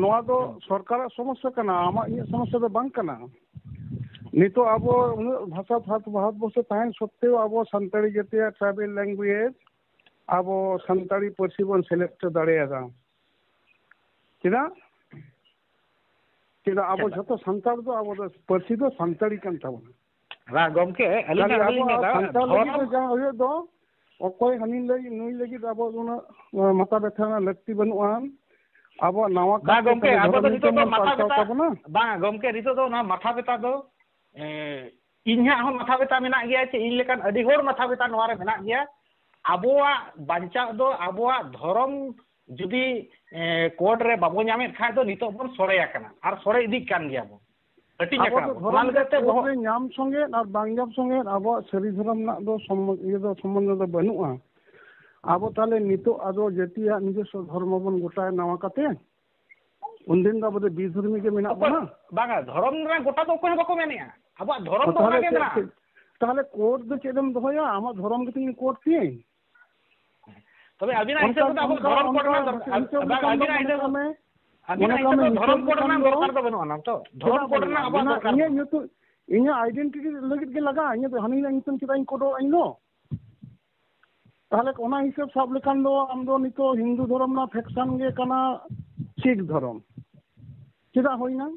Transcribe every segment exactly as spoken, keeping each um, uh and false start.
ᱱᱚᱣᱟ ᱫᱚ ᱥᱚᱨᱠᱟᱨᱟᱜ ᱥᱚᱢᱚᱥᱥᱟ ᱠᱟᱱᱟ, ᱟᱢᱟᱜ ᱤᱧᱟᱹᱜ ᱥᱚᱢᱚᱥᱥᱟ ᱫᱚ ᱵᱟᱝ ᱠᱟᱱᱟ᱾ ᱱᱤᱛᱚᱜ ᱟᱵᱚ ᱩᱱᱟᱹᱜ ᱵᱷᱟᱥᱟ ᱵᱷᱟᱨᱚᱛ, ᱵᱷᱟᱨᱚᱛᱵᱚᱨᱥᱚ ᱛᱟᱦᱮᱱ ᱥᱚᱛᱛᱮᱣ ᱟᱵᱚ ᱥᱟᱱᱛᱟᱲᱤ ᱡᱟᱹᱛᱤᱭᱟᱜ tribal language ᱟᱵᱚ ᱥᱟᱱᱛᱟᱲᱤ ᱯᱟᱹᱨᱥᱤ ᱵᱚᱱ ᱥᱮᱞᱮᱫ ᱦᱚᱪᱚ ᱫᱟᱲᱮᱭᱟᱫᱟ᱾ ᱪᱮᱫᱟᱜ? ᱪᱮᱫᱟᱜ ᱟᱵᱚ ᱪᱮᱫᱟᱜ? ᱡᱷᱚᱛᱚ ᱥᱟᱱᱛᱟᱲ ᱫᱚ, ᱟᱵᱚ ᱫᱚ ᱯᱟᱹᱨᱥᱤ ᱫᱚ ᱥᱟᱱᱛᱟᱲᱤ ᱠᱟᱱ ᱛᱟᱵᱚᱱᱟ᱾ ᱵᱟᱝ ᱜᱚᱢᱠᱮ, ᱟᱹᱞᱤᱧ ᱠᱷᱟᱹᱞᱤ ᱦᱟᱸᱜ ᱞᱤᱧ ᱟᱵᱚᱣᱟᱜ ᱢᱮᱱᱫᱟ, ᱥᱟᱱᱛᱟᱲ ᱞᱟᱹᱜᱤᱫ ᱫᱷᱚᱨᱚᱢ ᱫᱚ ᱡᱟᱦᱟᱸ ᱦᱩᱭᱩᱜ ᱫᱚ, ᱚᱠᱚᱭ ᱦᱟᱹᱱᱤ ᱞᱟᱹᱜᱤᱫ ᱱᱩᱭ ᱞᱟᱹᱜᱤᱫ ᱟᱵᱚ ᱩᱱᱟᱹᱜ ᱢᱟᱛᱷᱟ ᱵᱮᱛᱷᱟ ᱨᱮᱱᱟᱜ ᱞᱟᱹᱠᱛᱤ ᱵᱟᱹᱱᱩᱜᱼᱟ᱾ ᱟᱵᱚᱣᱟᱜ ᱱᱟᱣᱟ ᱵᱟᱝ ᱠᱟᱛᱮ ᱜᱚᱢᱠᱮ, ᱡᱟᱦᱟᱸ ᱟᱵᱚ ᱫᱚ ᱫᱷᱚᱨᱚᱢ ᱱᱤᱛᱚᱜ ᱫᱚ ᱧᱩᱛᱩᱢ ᱵᱚᱱ ᱢᱟᱛᱷᱟ ᱯᱟᱞᱴᱟᱣ ᱵᱮᱛᱷᱟ, ᱛᱟᱵᱚᱱᱟ᱾ ᱵᱟᱝ ᱜᱚᱢᱠᱮ, ᱱᱤᱛᱚᱜ ᱫᱚ ᱚᱱᱟ ᱢᱟᱛᱷᱟ ᱵᱮᱛᱷᱟ ᱫᱚ, ᱮ, ᱤᱧᱟᱹᱜ ᱦᱚᱸ ᱢᱟᱛᱷᱟ ᱵᱮᱛᱷᱟ ᱢᱮᱱᱟᱜ ᱜᱮᱭᱟ, ᱪᱮ ᱤᱧ ᱞᱮᱠᱟᱱ ᱟᱹᱰᱤ ᱦᱚᱲ ᱢᱟᱛᱷᱟ ᱵᱮᱛᱷᱟ ᱱᱚᱣᱟ ᱨᱮ ᱢᱮᱱᱟᱜ ᱜᱮᱭᱟ᱾ ᱟᱵᱚᱣᱟᱜ ᱵᱟᱧᱪᱟᱣ ᱫᱚ ᱟᱵᱚᱣᱟᱜ ᱫᱷᱚᱨᱚᱢ ᱡᱩᱫᱤ, ᱮ, ᱠᱳᱰ ᱨᱮ ᱵᱟᱵᱚ ᱧᱟᱢᱮᱫ ᱠᱷᱟᱡ ᱫᱚ ᱱᱤᱛᱚᱜ ᱵᱚᱱ ᱥᱚᱲᱮ ᱟᱠᱟᱱᱟ ᱟᱨ ᱥᱚᱲᱮ ᱤᱫᱤᱜ ᱠᱟᱱ ᱜᱮᱭᱟ ᱵᱚᱱ᱾ ᱦᱟᱹᱴᱤᱧ ᱟᱵᱚ ᱟᱠᱟᱱᱟ ᱫᱚ ᱵᱚᱱ᱾ ᱚᱱᱟ ᱫᱷᱚᱨᱚᱢ ᱞᱟᱹᱜᱤᱫ ᱨᱮ ᱛᱮ ᱠᱳᱰ ᱵᱚᱦᱚᱜ ᱨᱮ ᱧᱟᱢ ᱥᱚᱸᱜᱮ ᱟᱨ ᱵᱟᱝ ᱧᱟᱢ ᱥᱚᱸᱜᱮ ᱟᱵᱚᱣᱟᱜ ᱥᱟᱹᱨᱤ ᱫᱷᱚᱨᱚᱢ ᱨᱮᱱᱟᱜ ᱫᱚ ᱥᱚᱢᱵᱚ-, ᱤᱭᱟᱹ ᱫᱚ ᱥᱚᱢᱵᱚᱱᱫᱷᱚ ᱫᱚ ᱵᱟᱹᱱᱩᱜᱼᱟ᱾ ᱟᱵᱚ ᱛᱟᱦᱞᱮ ᱱᱤᱛᱚᱜ ᱟᱫᱚ ᱡᱟᱹᱛᱤᱭᱟᱜ ᱱᱤᱡᱚᱥᱥᱚ ᱫᱷᱚᱨᱢᱚ ᱵᱚᱱ ᱜᱚᱴᱟᱭᱟ ᱱᱟᱣᱟ ᱠᱟᱛᱮ? ᱩᱱᱫᱤᱱ ᱫᱚ ᱟᱵᱚ ᱫᱚ ᱵᱤᱫᱷᱚᱨᱢᱤ ᱜᱮ ᱢᱮᱱᱟᱜ ᱚᱠᱚᱭ ᱵᱚᱱᱟ᱾ ᱵᱟᱝᱟ, ᱫᱷᱚᱨᱚᱢ ᱨᱮᱱᱟᱜ ᱜᱚᱴᱟ ᱫᱚ ᱚᱠᱚᱭ ᱦᱚᱸ ᱵᱟᱠᱚ ᱢᱮᱱᱮᱜᱼᱟ᱾ ᱟᱵᱚᱣᱟᱜ ᱫᱷᱚᱨᱚᱢ ᱫᱚ ᱛᱟᱦᱞᱮ ᱚᱱᱟᱜᱮ ᱪᱮᱫ, ᱢᱮᱱᱟᱜᱼᱟ᱾ ᱪᱮᱫ, ᱛᱟᱦᱞᱮ ᱠᱳᱰ ᱫᱚ ᱪᱮᱫ ᱮᱢ ᱫᱚᱦᱚᱭᱟ? ᱟᱢᱟᱜ ᱫᱷᱚᱨᱚᱢ ᱜᱮᱛᱚ ᱤᱧ ᱠᱳᱰ ᱛᱤᱧ᱾ ᱛᱚᱵᱮ ᱟᱹᱵᱤᱱᱟᱜ ᱚᱱᱠᱟ, ᱦᱤᱥᱟᱹᱵ ᱛᱮᱫᱚ ᱟᱵᱚ ᱚᱱᱠᱟ, ᱫᱷᱚᱨᱚᱢ ᱚᱱᱠᱟ ᱠᱳᱰ ᱨᱮᱱᱟᱜ ᱫᱚᱨᱠᱟᱨ, ᱦᱤᱥᱟᱹᱵ ᱵᱟᱝ, ᱞᱮᱠᱷᱟᱱ ᱫᱚ ᱟᱹᱵᱤᱱᱟᱜ ᱢᱚᱱᱮ ᱦᱤᱥᱟᱹᱵ, ᱠᱟᱜ ᱢᱮ, ᱟᱹᱵᱤᱱᱟᱜ ᱢᱚᱱᱮ ᱠᱟᱜ ᱦᱤᱥᱟᱹᱵ ᱢᱮ ᱛᱮᱫᱚ ᱦᱤᱥᱟᱹᱵ ᱫᱷᱚᱨᱚᱢ ᱠᱳᱰ ᱞᱮᱠᱷᱟᱱ ᱨᱮᱱᱟᱜ ᱫᱚ ᱫᱚᱨᱠᱟᱨ ᱫᱚ ᱵᱟᱹᱱᱩᱜᱼᱟ ᱱᱟᱝ ᱛᱚ? ᱫᱷᱚᱨᱚᱢ ᱪᱮᱫᱟᱜ ᱠᱳᱰ ᱵᱟᱹᱱᱩᱜᱼᱟ? ᱨᱮᱱᱟᱜ ᱟᱵᱚᱣᱟᱜ ᱢᱮᱱᱟᱜ, ᱫᱚᱨᱠᱟᱨ ᱤᱧᱟᱹᱜ ᱵᱟᱹᱱᱩᱜᱼᱟ᱾ ᱧᱩᱛᱩᱢ, ᱤᱧᱟᱹᱜ identity ᱞᱟᱹᱜᱤᱫ ᱜᱮ ᱞᱟᱜᱟᱜᱼᱟ᱾ ᱤᱧᱟᱹᱜ ᱫᱚ ᱦᱟᱹᱱᱤ ᱨᱮᱱᱟᱜ ᱧᱩᱛᱩᱢ ᱪᱮᱫᱟᱜ ᱤᱧ ᱠᱳᱰᱚᱜᱼᱟ ᱤᱧ ᱫᱚ? ᱛᱟᱦᱞᱮ ᱚᱱᱟ ᱦᱤᱥᱟᱹᱵ ᱥᱟᱵ ᱞᱮᱠᱷᱟᱱ ᱫᱚ ᱟᱢ ᱫᱚ ᱱᱤᱛᱚᱜ ᱦᱤᱱᱫᱩ ᱫᱷᱚᱨᱚᱢ ᱨᱮᱱᱟᱜ faction ᱜᱮ ᱠᱟᱱᱟ ᱥᱤᱠᱷ ᱫᱷᱚᱨᱚᱢ᱾ ᱪᱮᱫᱟᱜ ᱦᱩᱭᱱᱟ?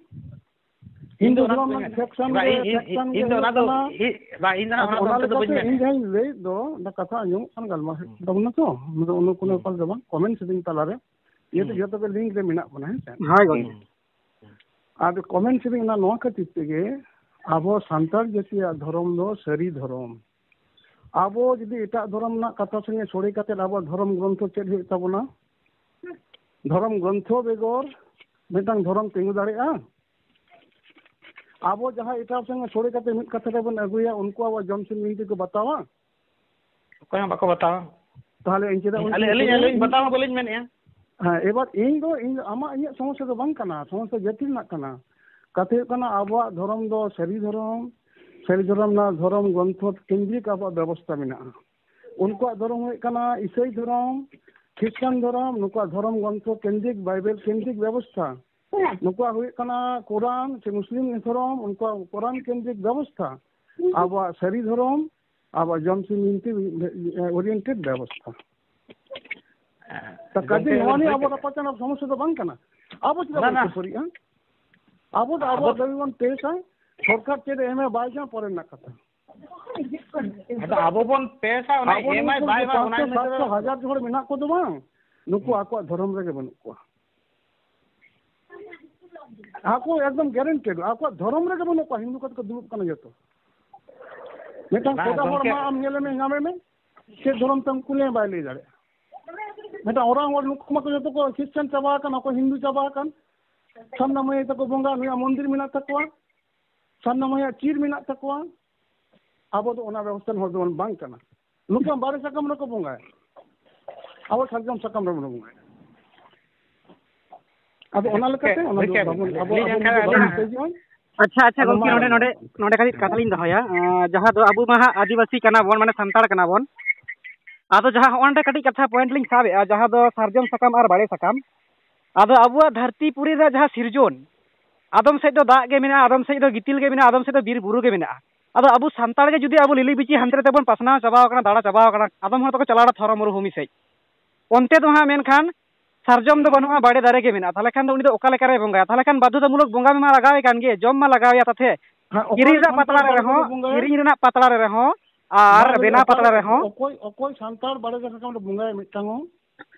ᱤᱧ ᱫᱚ ᱦᱤᱱᱫᱩ ᱚᱱᱟ ᱫᱷᱚᱨᱚᱢ ᱫᱚ ᱨᱮᱱᱟᱜ ᱵᱟᱹᱧ ᱢᱮᱱᱟ᱾ faction ᱵᱟ, ᱜᱮ, ᱤᱧ, ᱤᱧ, faction ᱤᱧ ᱜᱮ ᱫᱚ ᱚᱱᱟ ᱦᱩᱭᱩᱜ ᱫᱚ, ᱠᱟᱱᱟ᱾ ᱤ-, ᱵᱟ, ᱤᱧ ᱫᱚ ᱟᱫᱚ ᱚᱱᱟ ᱚᱱᱟ ᱫᱚ ᱚᱱᱛᱮ ᱫᱚ ᱞᱮᱠᱟᱛᱮ ᱵᱟᱹᱧ ᱢᱮᱱᱟ᱾ ᱤᱧ ᱡᱟᱦᱟᱸᱧ ᱞᱟᱹᱭᱮᱫ ᱫᱚ, ᱚᱱᱟ ᱠᱟᱛᱷᱟ ᱟᱸᱡᱚᱢᱚᱜ ᱠᱟᱱ ᱜᱟᱞᱢᱟᱨᱟᱣ ᱦᱩᱭᱩᱜ ᱛᱟᱵᱚᱱᱟ ᱛᱚ, ᱚᱱᱟ ᱫᱚ ᱚᱱᱟ ᱠᱳᱱᱳ ᱦᱩᱸ᱾ ᱵᱮᱯᱟᱨ ᱫᱚ ᱵᱟᱝ, comment ᱥᱮᱫᱤᱧ ᱛᱟᱞᱟᱨᱮ, ᱤᱭᱟᱹᱛᱮ ᱦᱩᱸ᱾ ᱡᱚᱛᱚ ᱜᱮ link ᱨᱮ ᱢᱮᱱᱟᱜ ᱵᱚᱱᱟ, ᱦᱮᱸ ᱥᱮ? ᱦᱳᱭ ᱜᱚᱢᱠᱮ᱾ ᱦᱩᱸ᱾ ᱟᱫᱚ comment ᱥᱮᱫᱤᱧ ᱚᱱᱟ, ᱱᱚᱣᱟ ᱠᱷᱟᱹᱛᱤᱨ ᱛᱮᱜᱮ ᱟᱵᱚ ᱥᱟᱱᱛᱟᱲ ᱡᱟᱹᱛᱤᱭᱟᱜ ᱫᱷᱚᱨᱚᱢ ᱫᱚ ᱥᱟᱹᱨᱤ ᱫᱷᱚᱨᱚᱢ᱾ ᱟᱵᱚ ᱡᱩᱫᱤ ᱮᱴᱟᱜ ᱫᱷᱚᱨᱚᱢ ᱨᱮᱱᱟᱜ ᱠᱟᱛᱷᱟ ᱥᱚᱸᱜᱮ ᱥᱚᱲᱮ ᱠᱟᱛᱮ ᱟᱵᱚᱣᱟᱜ ᱫᱷᱚᱨᱚᱢ ᱜᱨᱚᱱᱛᱷᱚ ᱪᱮᱫ ᱦᱩᱭᱩᱜ ᱛᱟᱵᱚᱱᱟ? ᱫᱷᱚᱨᱚᱢ ᱜᱨᱚᱱᱛᱷᱚ ᱵᱮᱜᱚᱨ ᱢᱤᱫᱴᱟᱝ ᱫᱷᱚᱨᱚᱢ ᱛᱤᱸᱜᱩ ᱫᱟᱲᱮᱭᱟᱜᱼᱟ? ᱟᱵᱚ ᱡᱟᱦᱟᱸ ᱮᱴᱟᱜ ᱥᱚᱸᱜᱮ ᱥᱚᱲᱮ ᱠᱟᱛᱮ ᱢᱤᱫ ᱠᱟᱛᱷᱟ ᱨᱮᱵᱚᱱ ᱟᱹᱜᱩᱭᱟ, ᱩᱱᱠᱩ ᱟᱵᱚᱣᱟᱜ ᱡᱚᱢ ᱥᱤᱢ ᱵᱤᱱᱛᱤ ᱠᱚ ᱵᱟᱛᱟᱣᱟ? ᱚᱠᱚᱭ ᱦᱚᱸ ᱵᱟᱠᱚ ᱵᱟᱛᱟᱣᱟ᱾ ᱛᱟᱦᱞᱮ ᱤᱧ ᱪᱮᱫᱟᱜ ᱩᱱᱠᱩ ᱟᱹᱞᱤᱧ, ᱟᱹᱞᱤᱧ, ᱠᱚ ᱟᱹᱞᱤᱧ ᱵᱟᱛᱟᱣ ᱦᱚᱸ ᱵᱟᱹᱞᱤᱧ ᱢᱮᱱᱮᱫᱼᱟ᱾ ᱦᱮᱸ, ᱮᱵᱟᱨ ᱤᱧ ᱫᱚ, ᱤᱧ ᱫᱚ, ᱟᱢᱟᱜ ᱤᱧᱟᱹᱜ ᱥᱚᱢᱚᱥᱥᱟ ᱫᱚ ᱵᱟᱝ ᱠᱟᱱᱟ, ᱥᱚᱢᱚᱥᱥᱟ ᱡᱟᱹᱛᱤ ᱨᱮᱱᱟᱜ ᱠᱟᱱᱟ᱾ ᱠᱟᱛᱷᱟ ᱦᱩᱭᱩᱜ ᱠᱟᱱᱟ, ᱟᱵᱚᱣᱟᱜ ᱫᱷᱚᱨᱚᱢ ᱫᱚ ᱥᱟᱹᱨᱤ ᱫᱷᱚᱨᱚᱢ, ᱥᱟᱹᱨᱤ ᱫᱷᱚᱨᱚᱢ ᱨᱮᱱᱟᱜ ᱫᱷᱚᱨᱚᱢ ᱜᱨᱚᱱᱛᱷᱚ ᱠᱮᱱᱫᱨᱤᱠ ᱟᱵᱚᱣᱟᱜ ᱵᱮᱵᱚᱥᱛᱷᱟ ᱢᱮᱱᱟᱜᱼᱟ᱾ ᱩᱱᱠᱩᱣᱟᱜ ᱫᱷᱚᱨᱚᱢ ᱦᱩᱭᱩᱜ ᱠᱟᱱᱟ ᱤᱥᱟᱹᱭ ᱫᱷᱚᱨᱚᱢ, ᱠᱷᱨᱤᱥᱴᱟᱱ ᱫᱷᱚᱨᱚᱢ, ᱱᱩᱠᱩᱣᱟᱜ ᱫᱷᱚᱨᱚᱢ ᱜᱨᱚᱱᱛᱷᱚ ᱠᱮᱱᱫᱨᱤᱠ, ᱵᱟᱭᱵᱮᱞ ᱠᱮᱱᱫᱨᱤᱠ ᱵᱮᱵᱚᱥᱛᱷᱟ, ᱱᱩᱠᱩᱣᱟᱜ ᱦᱩᱭᱩᱜ ᱠᱟᱱᱟ ᱠᱳᱨᱟᱱ ᱥᱮ ᱢᱩᱥᱞᱤᱢ ᱫᱷᱚᱨᱚᱢ, ᱩᱱᱠᱩᱣᱟᱜ ᱠᱳᱨᱟᱱ ᱠᱮᱱᱫᱨᱤᱠ ᱵᱮᱵᱚᱥᱛᱷᱟ, ᱟᱵᱚᱣᱟᱜ ᱥᱟᱹᱨᱤ ᱫᱷᱚᱨᱚᱢ, ᱟᱵᱚᱣᱟᱜ ᱡᱚᱢ ᱥᱤᱢ ᱵᱤᱱᱛᱤ oriented ᱵᱮᱵᱚᱥᱛᱷᱟ᱾ ᱛᱟ ᱠᱟᱡᱮ ᱜᱚᱢᱠᱮ, ᱱᱚᱣᱟ ᱱᱤᱭᱮ ᱜᱚᱢᱠᱮ᱾ ᱟᱵᱚ ᱨᱟᱯᱟᱪᱟᱱᱟᱜ ᱥᱚᱢᱚᱥᱥᱟ ᱫᱚ ᱵᱟᱝ ᱠᱟᱱᱟ᱾ ᱟᱵᱚ ᱪᱮᱫᱟᱜ ᱵᱟᱝ, ᱵᱚᱱ ᱵᱟᱝ᱾ ᱠᱷᱟᱹᱯᱟᱹᱨᱤᱜᱼᱟ? ᱟᱵᱚ ᱫᱚ ᱟᱵᱚ ᱟᱵᱚᱣᱟᱜ ᱫᱟᱹᱵᱤ ᱵᱚᱱ ᱯᱮᱥᱟ, ᱥᱚᱨᱠᱟᱨ ᱪᱮᱫ ᱮ ᱮᱢᱟ ᱵᱟᱭ ᱮᱢᱟ ᱯᱚᱨᱮ ᱨᱮᱱᱟᱜ ᱠᱟᱛᱷᱟ᱾ ᱟᱫᱚ ᱟᱵᱚ ᱵᱚᱱ ᱯᱮᱥᱟ, ᱚᱱᱟ ᱟᱵᱚ ᱮᱢᱟᱭ ᱱᱩᱠᱩ ᱵᱟᱭ ᱮᱢᱟ, ᱚᱱᱟ ᱯᱟᱸᱪᱥᱚ, ᱢᱮᱱᱛᱮ ᱫᱚ ᱥᱟᱛᱥᱚ, ᱦᱟᱡᱟᱨ ᱦᱚᱲ ᱢᱮᱱᱟᱜ ᱠᱚᱫᱚ ᱵᱟᱝ, ᱱᱩᱠᱩ ᱟᱠᱚᱣᱟᱜ ᱫᱷᱚᱨᱚᱢ ᱨᱮᱜᱮ ᱵᱟᱹᱱᱩᱜ ᱠᱚᱣᱟ᱾ ᱟᱠᱚ ᱮᱠᱫᱚᱢ guaranteed, ᱟᱠᱚᱣᱟᱜ ᱫᱷᱚᱨᱚᱢ ᱨᱮᱜᱮ ᱵᱟᱹᱱᱩᱜ ᱠᱚᱣᱟ, ᱦᱤᱱᱫᱩ ᱠᱟᱛᱮ ᱠᱚ ᱫᱩᱲᱩᱵ ᱠᱟᱱᱟ ᱡᱚᱛᱚ᱾ ᱢᱤᱫᱴᱟᱝ ᱵᱟᱝ, ᱠᱚᱫᱟ ᱦᱚᱲ ᱜᱚᱢᱠᱮ᱾ ᱢᱟ ᱟᱢ ᱧᱮᱞᱮ ᱢᱮ, ᱧᱟᱢᱮ ᱢᱮ, ᱪᱮᱫ ᱫᱷᱚᱨᱚᱢ ᱛᱟᱢ ᱠᱩᱞᱤᱭᱮ ᱵᱟᱭ ᱞᱟᱹᱭ ᱫᱟᱲᱮᱭᱟᱜᱼᱟ᱾ ᱢᱤᱫᱴᱟᱝ ᱚᱨᱟᱝ ᱦᱚᱲ, ᱱᱩᱠᱩ ᱢᱟᱠᱚ ᱡᱚᱛᱚ ᱠᱚ ᱠᱷᱨᱤᱥᱴᱟᱱ ᱪᱟᱵᱟ ᱟᱠᱟᱱ, ᱚᱠᱚᱭ ᱦᱤᱱᱫᱩ ᱪᱟᱵᱟ ᱟᱠᱟᱱ, ᱥᱟᱢᱱᱟ ᱢᱟᱹᱭ ᱛᱟᱠᱚ ᱵᱚᱸᱜᱟ, ᱱᱩᱭᱟᱜ ᱢᱚᱱᱫᱤᱨ ᱢᱮᱱᱟᱜ ᱛᱟᱠᱚᱣᱟ, ᱥᱟᱢᱱᱟ ᱢᱟᱹᱭᱟᱜ ᱪᱤᱨ ᱢᱮᱱᱟᱜ ᱛᱟᱠᱚᱣᱟ᱾ ᱟᱵᱚ ᱫᱚ ᱚᱱᱟ ᱵᱮᱵᱚᱥᱛᱷᱟ ᱨᱮᱱ ᱦᱚᱲ ᱫᱚᱵᱚᱱ ᱵᱟᱝ ᱠᱟᱱᱟ᱾ ᱱᱩᱠᱩ ᱵᱟᱲᱮ ᱥᱟᱠᱟᱢ ᱨᱮᱠᱚ ᱵᱚᱸᱜᱟᱭᱟ, ᱟᱵᱚ ᱥᱟᱨᱡᱚᱢ ᱥᱟᱠᱟᱢ ᱨᱮᱵᱚᱱ ᱵᱚᱸᱜᱟᱭᱟ᱾ ᱟᱫᱚ ᱚᱱᱟ ᱞᱮᱠᱟᱛᱮ ᱚᱱᱟ ᱫᱚ ᱵᱟᱵᱚᱱ, ᱟᱵᱚ, ᱟᱹᱞᱤᱧ ᱟᱵᱚ ᱮᱱᱠᱷᱟᱱ ᱫᱚ ᱟᱹᱞᱤᱧ ᱵᱟᱵᱚᱱ ᱩᱛᱮᱡᱚᱜᱼᱟ᱾ ᱟᱪᱪᱷᱟ, ᱟᱪᱪᱷᱟ, ᱟᱫᱚ ᱜᱚᱢᱠᱮ, ᱢᱟ ᱱᱚᱰᱮ, ᱟᱨᱚ ᱱᱚᱰᱮ, ᱱᱚᱰᱮ ᱠᱟᱹᱴᱤᱡ ᱠᱟᱛᱷᱟ ᱞᱤᱧ ᱫᱚᱦᱚᱭᱟ᱾ ᱮᱸ, ᱡᱟᱦᱟᱸ ᱫᱚ ᱟᱵᱚ ᱢᱟ ᱦᱟᱸᱜ ᱟᱹᱫᱤᱵᱟᱹᱥᱤ ᱠᱟᱱᱟ ᱵᱚᱱ, ᱢᱟᱱᱮ ᱥᱟᱱᱛᱟᱲ ᱠᱟᱱᱟ ᱵᱚᱱ᱾ ᱟᱫᱚ ᱡᱟᱦᱟᱸ ᱦᱚᱸᱜᱼᱚ ᱱᱚᱰᱮ ᱠᱟᱹᱴᱤᱡ ᱠᱟᱛᱷᱟ point ᱞᱤᱧ ᱥᱟᱵ ᱮᱜᱼᱟ, ᱡᱟᱦᱟᱸ ᱫᱚ ᱥᱟᱨᱡᱚᱢ ᱥᱟᱠᱟᱢ ᱟᱨ ᱵᱟᱲᱮ ᱥᱟᱠᱟᱢ᱾ ᱟᱫᱚ ᱟᱵᱚᱣᱟᱜ ᱫᱷᱟᱹᱨᱛᱤ ᱯᱩᱨᱤ ᱨᱮᱱᱟᱜ ᱡᱟᱦᱟᱸ ᱥᱤᱨᱡᱚᱱ, ᱟᱫᱚᱢ ᱥᱮᱫ ᱫᱚ ᱫᱟᱜ ᱜᱮ ᱢᱮᱱᱟᱜᱼᱟ, ᱟᱫᱚᱢ ᱥᱮᱫ ᱫᱚ ᱜᱤᱛᱤᱞ ᱜᱮ ᱢᱮᱱᱟᱜᱼᱟ, ᱟᱫᱚᱢ ᱥᱮᱫ ᱫᱚ ᱵᱤᱨ ᱵᱩᱨᱩ ᱜᱮ ᱢᱮᱱᱟᱜᱼᱟ᱾ ᱟᱫᱚ ᱟᱵᱚ ᱥᱟᱱᱛᱟᱲ ᱜᱮ ᱡᱩᱫᱤ ᱟᱵᱚ ᱞᱤᱞᱤ ᱵᱤᱪᱤ ᱦᱟᱱᱛᱮ ᱱᱟᱛᱮ ᱵᱚᱱ ᱯᱟᱥᱱᱟᱣ ᱪᱟᱵᱟᱣ ᱠᱟᱱᱟ, ᱫᱟᱬᱟ ᱪᱟᱵᱟᱣ ᱠᱟᱱᱟ, ᱟᱫᱚᱢ ᱦᱚᱲ ᱫᱚᱠᱚ ᱪᱟᱞᱟᱣ ᱮᱱᱟ ᱛᱷᱚᱨᱚ ᱢᱩᱨᱩᱵᱷᱩᱢᱤ ᱥᱮᱫ᱾ ᱚᱱᱛᱮ ᱫᱚ ᱦᱟᱸᱜ ᱢᱮᱱᱠᱷᱟᱱ ᱥᱟᱨᱡᱚᱢ ᱫᱚ ᱵᱟᱹᱱᱩᱜᱼᱟ, ᱵᱟᱲᱮ ᱫᱟᱨᱮ ᱜᱮ ᱢᱮᱱᱟᱜᱼᱟ᱾ ᱛᱟᱦᱚᱞᱮ ᱠᱷᱟᱱ ᱫᱚ ᱩᱱᱤ ᱫᱚ ᱚᱠᱟ ᱞᱮᱠᱟᱨᱮᱭ ᱵᱚᱸᱜᱟᱭᱟ? ᱛᱟᱦᱚᱞᱮ ᱠᱷᱟᱱ ᱵᱟᱫᱽᱫᱷᱚᱛᱟᱢᱩᱞᱚᱠ ᱵᱚᱸᱜᱟ ᱢᱟ ᱞᱟᱜᱟᱣ ᱮ ᱠᱟᱱ ᱜᱮ, ᱡᱚᱢ ᱢᱟ ᱞᱟᱜᱟᱣ ᱮᱭᱟ ᱛᱟᱛᱷᱮ᱾ ᱦᱮᱸ, ᱚᱠᱚᱭ ᱠᱤᱨᱤᱧ ᱨᱮᱱᱟᱜ ᱥᱟᱱᱛᱟᱲ ᱯᱟᱛᱲᱟ ᱵᱟᱲᱮ ᱨᱮᱦᱚᱸ, ᱠᱚᱠᱚ ᱵᱚᱸᱜᱟᱭᱟ? ᱠᱤᱨᱤᱧ ᱨᱮᱱᱟᱜ ᱯᱟᱛᱲᱟ ᱨᱮᱦᱚᱸ ᱟᱨ ᱢᱟ ᱞᱟᱹᱭ ᱵᱮᱱᱟᱣ ᱚᱠᱟ ᱯᱟᱛᱲᱟ ᱞᱮᱠᱟ ᱨᱮᱦᱚᱸ᱾ ᱚᱠᱚᱭ, ᱚᱠᱚᱭ ᱥᱟᱱᱛᱟᱲ ᱵᱟᱲᱮ ᱥᱟᱠᱟᱢ ᱨᱮ ᱵᱚᱸᱜᱟᱭᱟ ᱢᱤᱫᱴᱟᱝ ᱦᱚᱸ?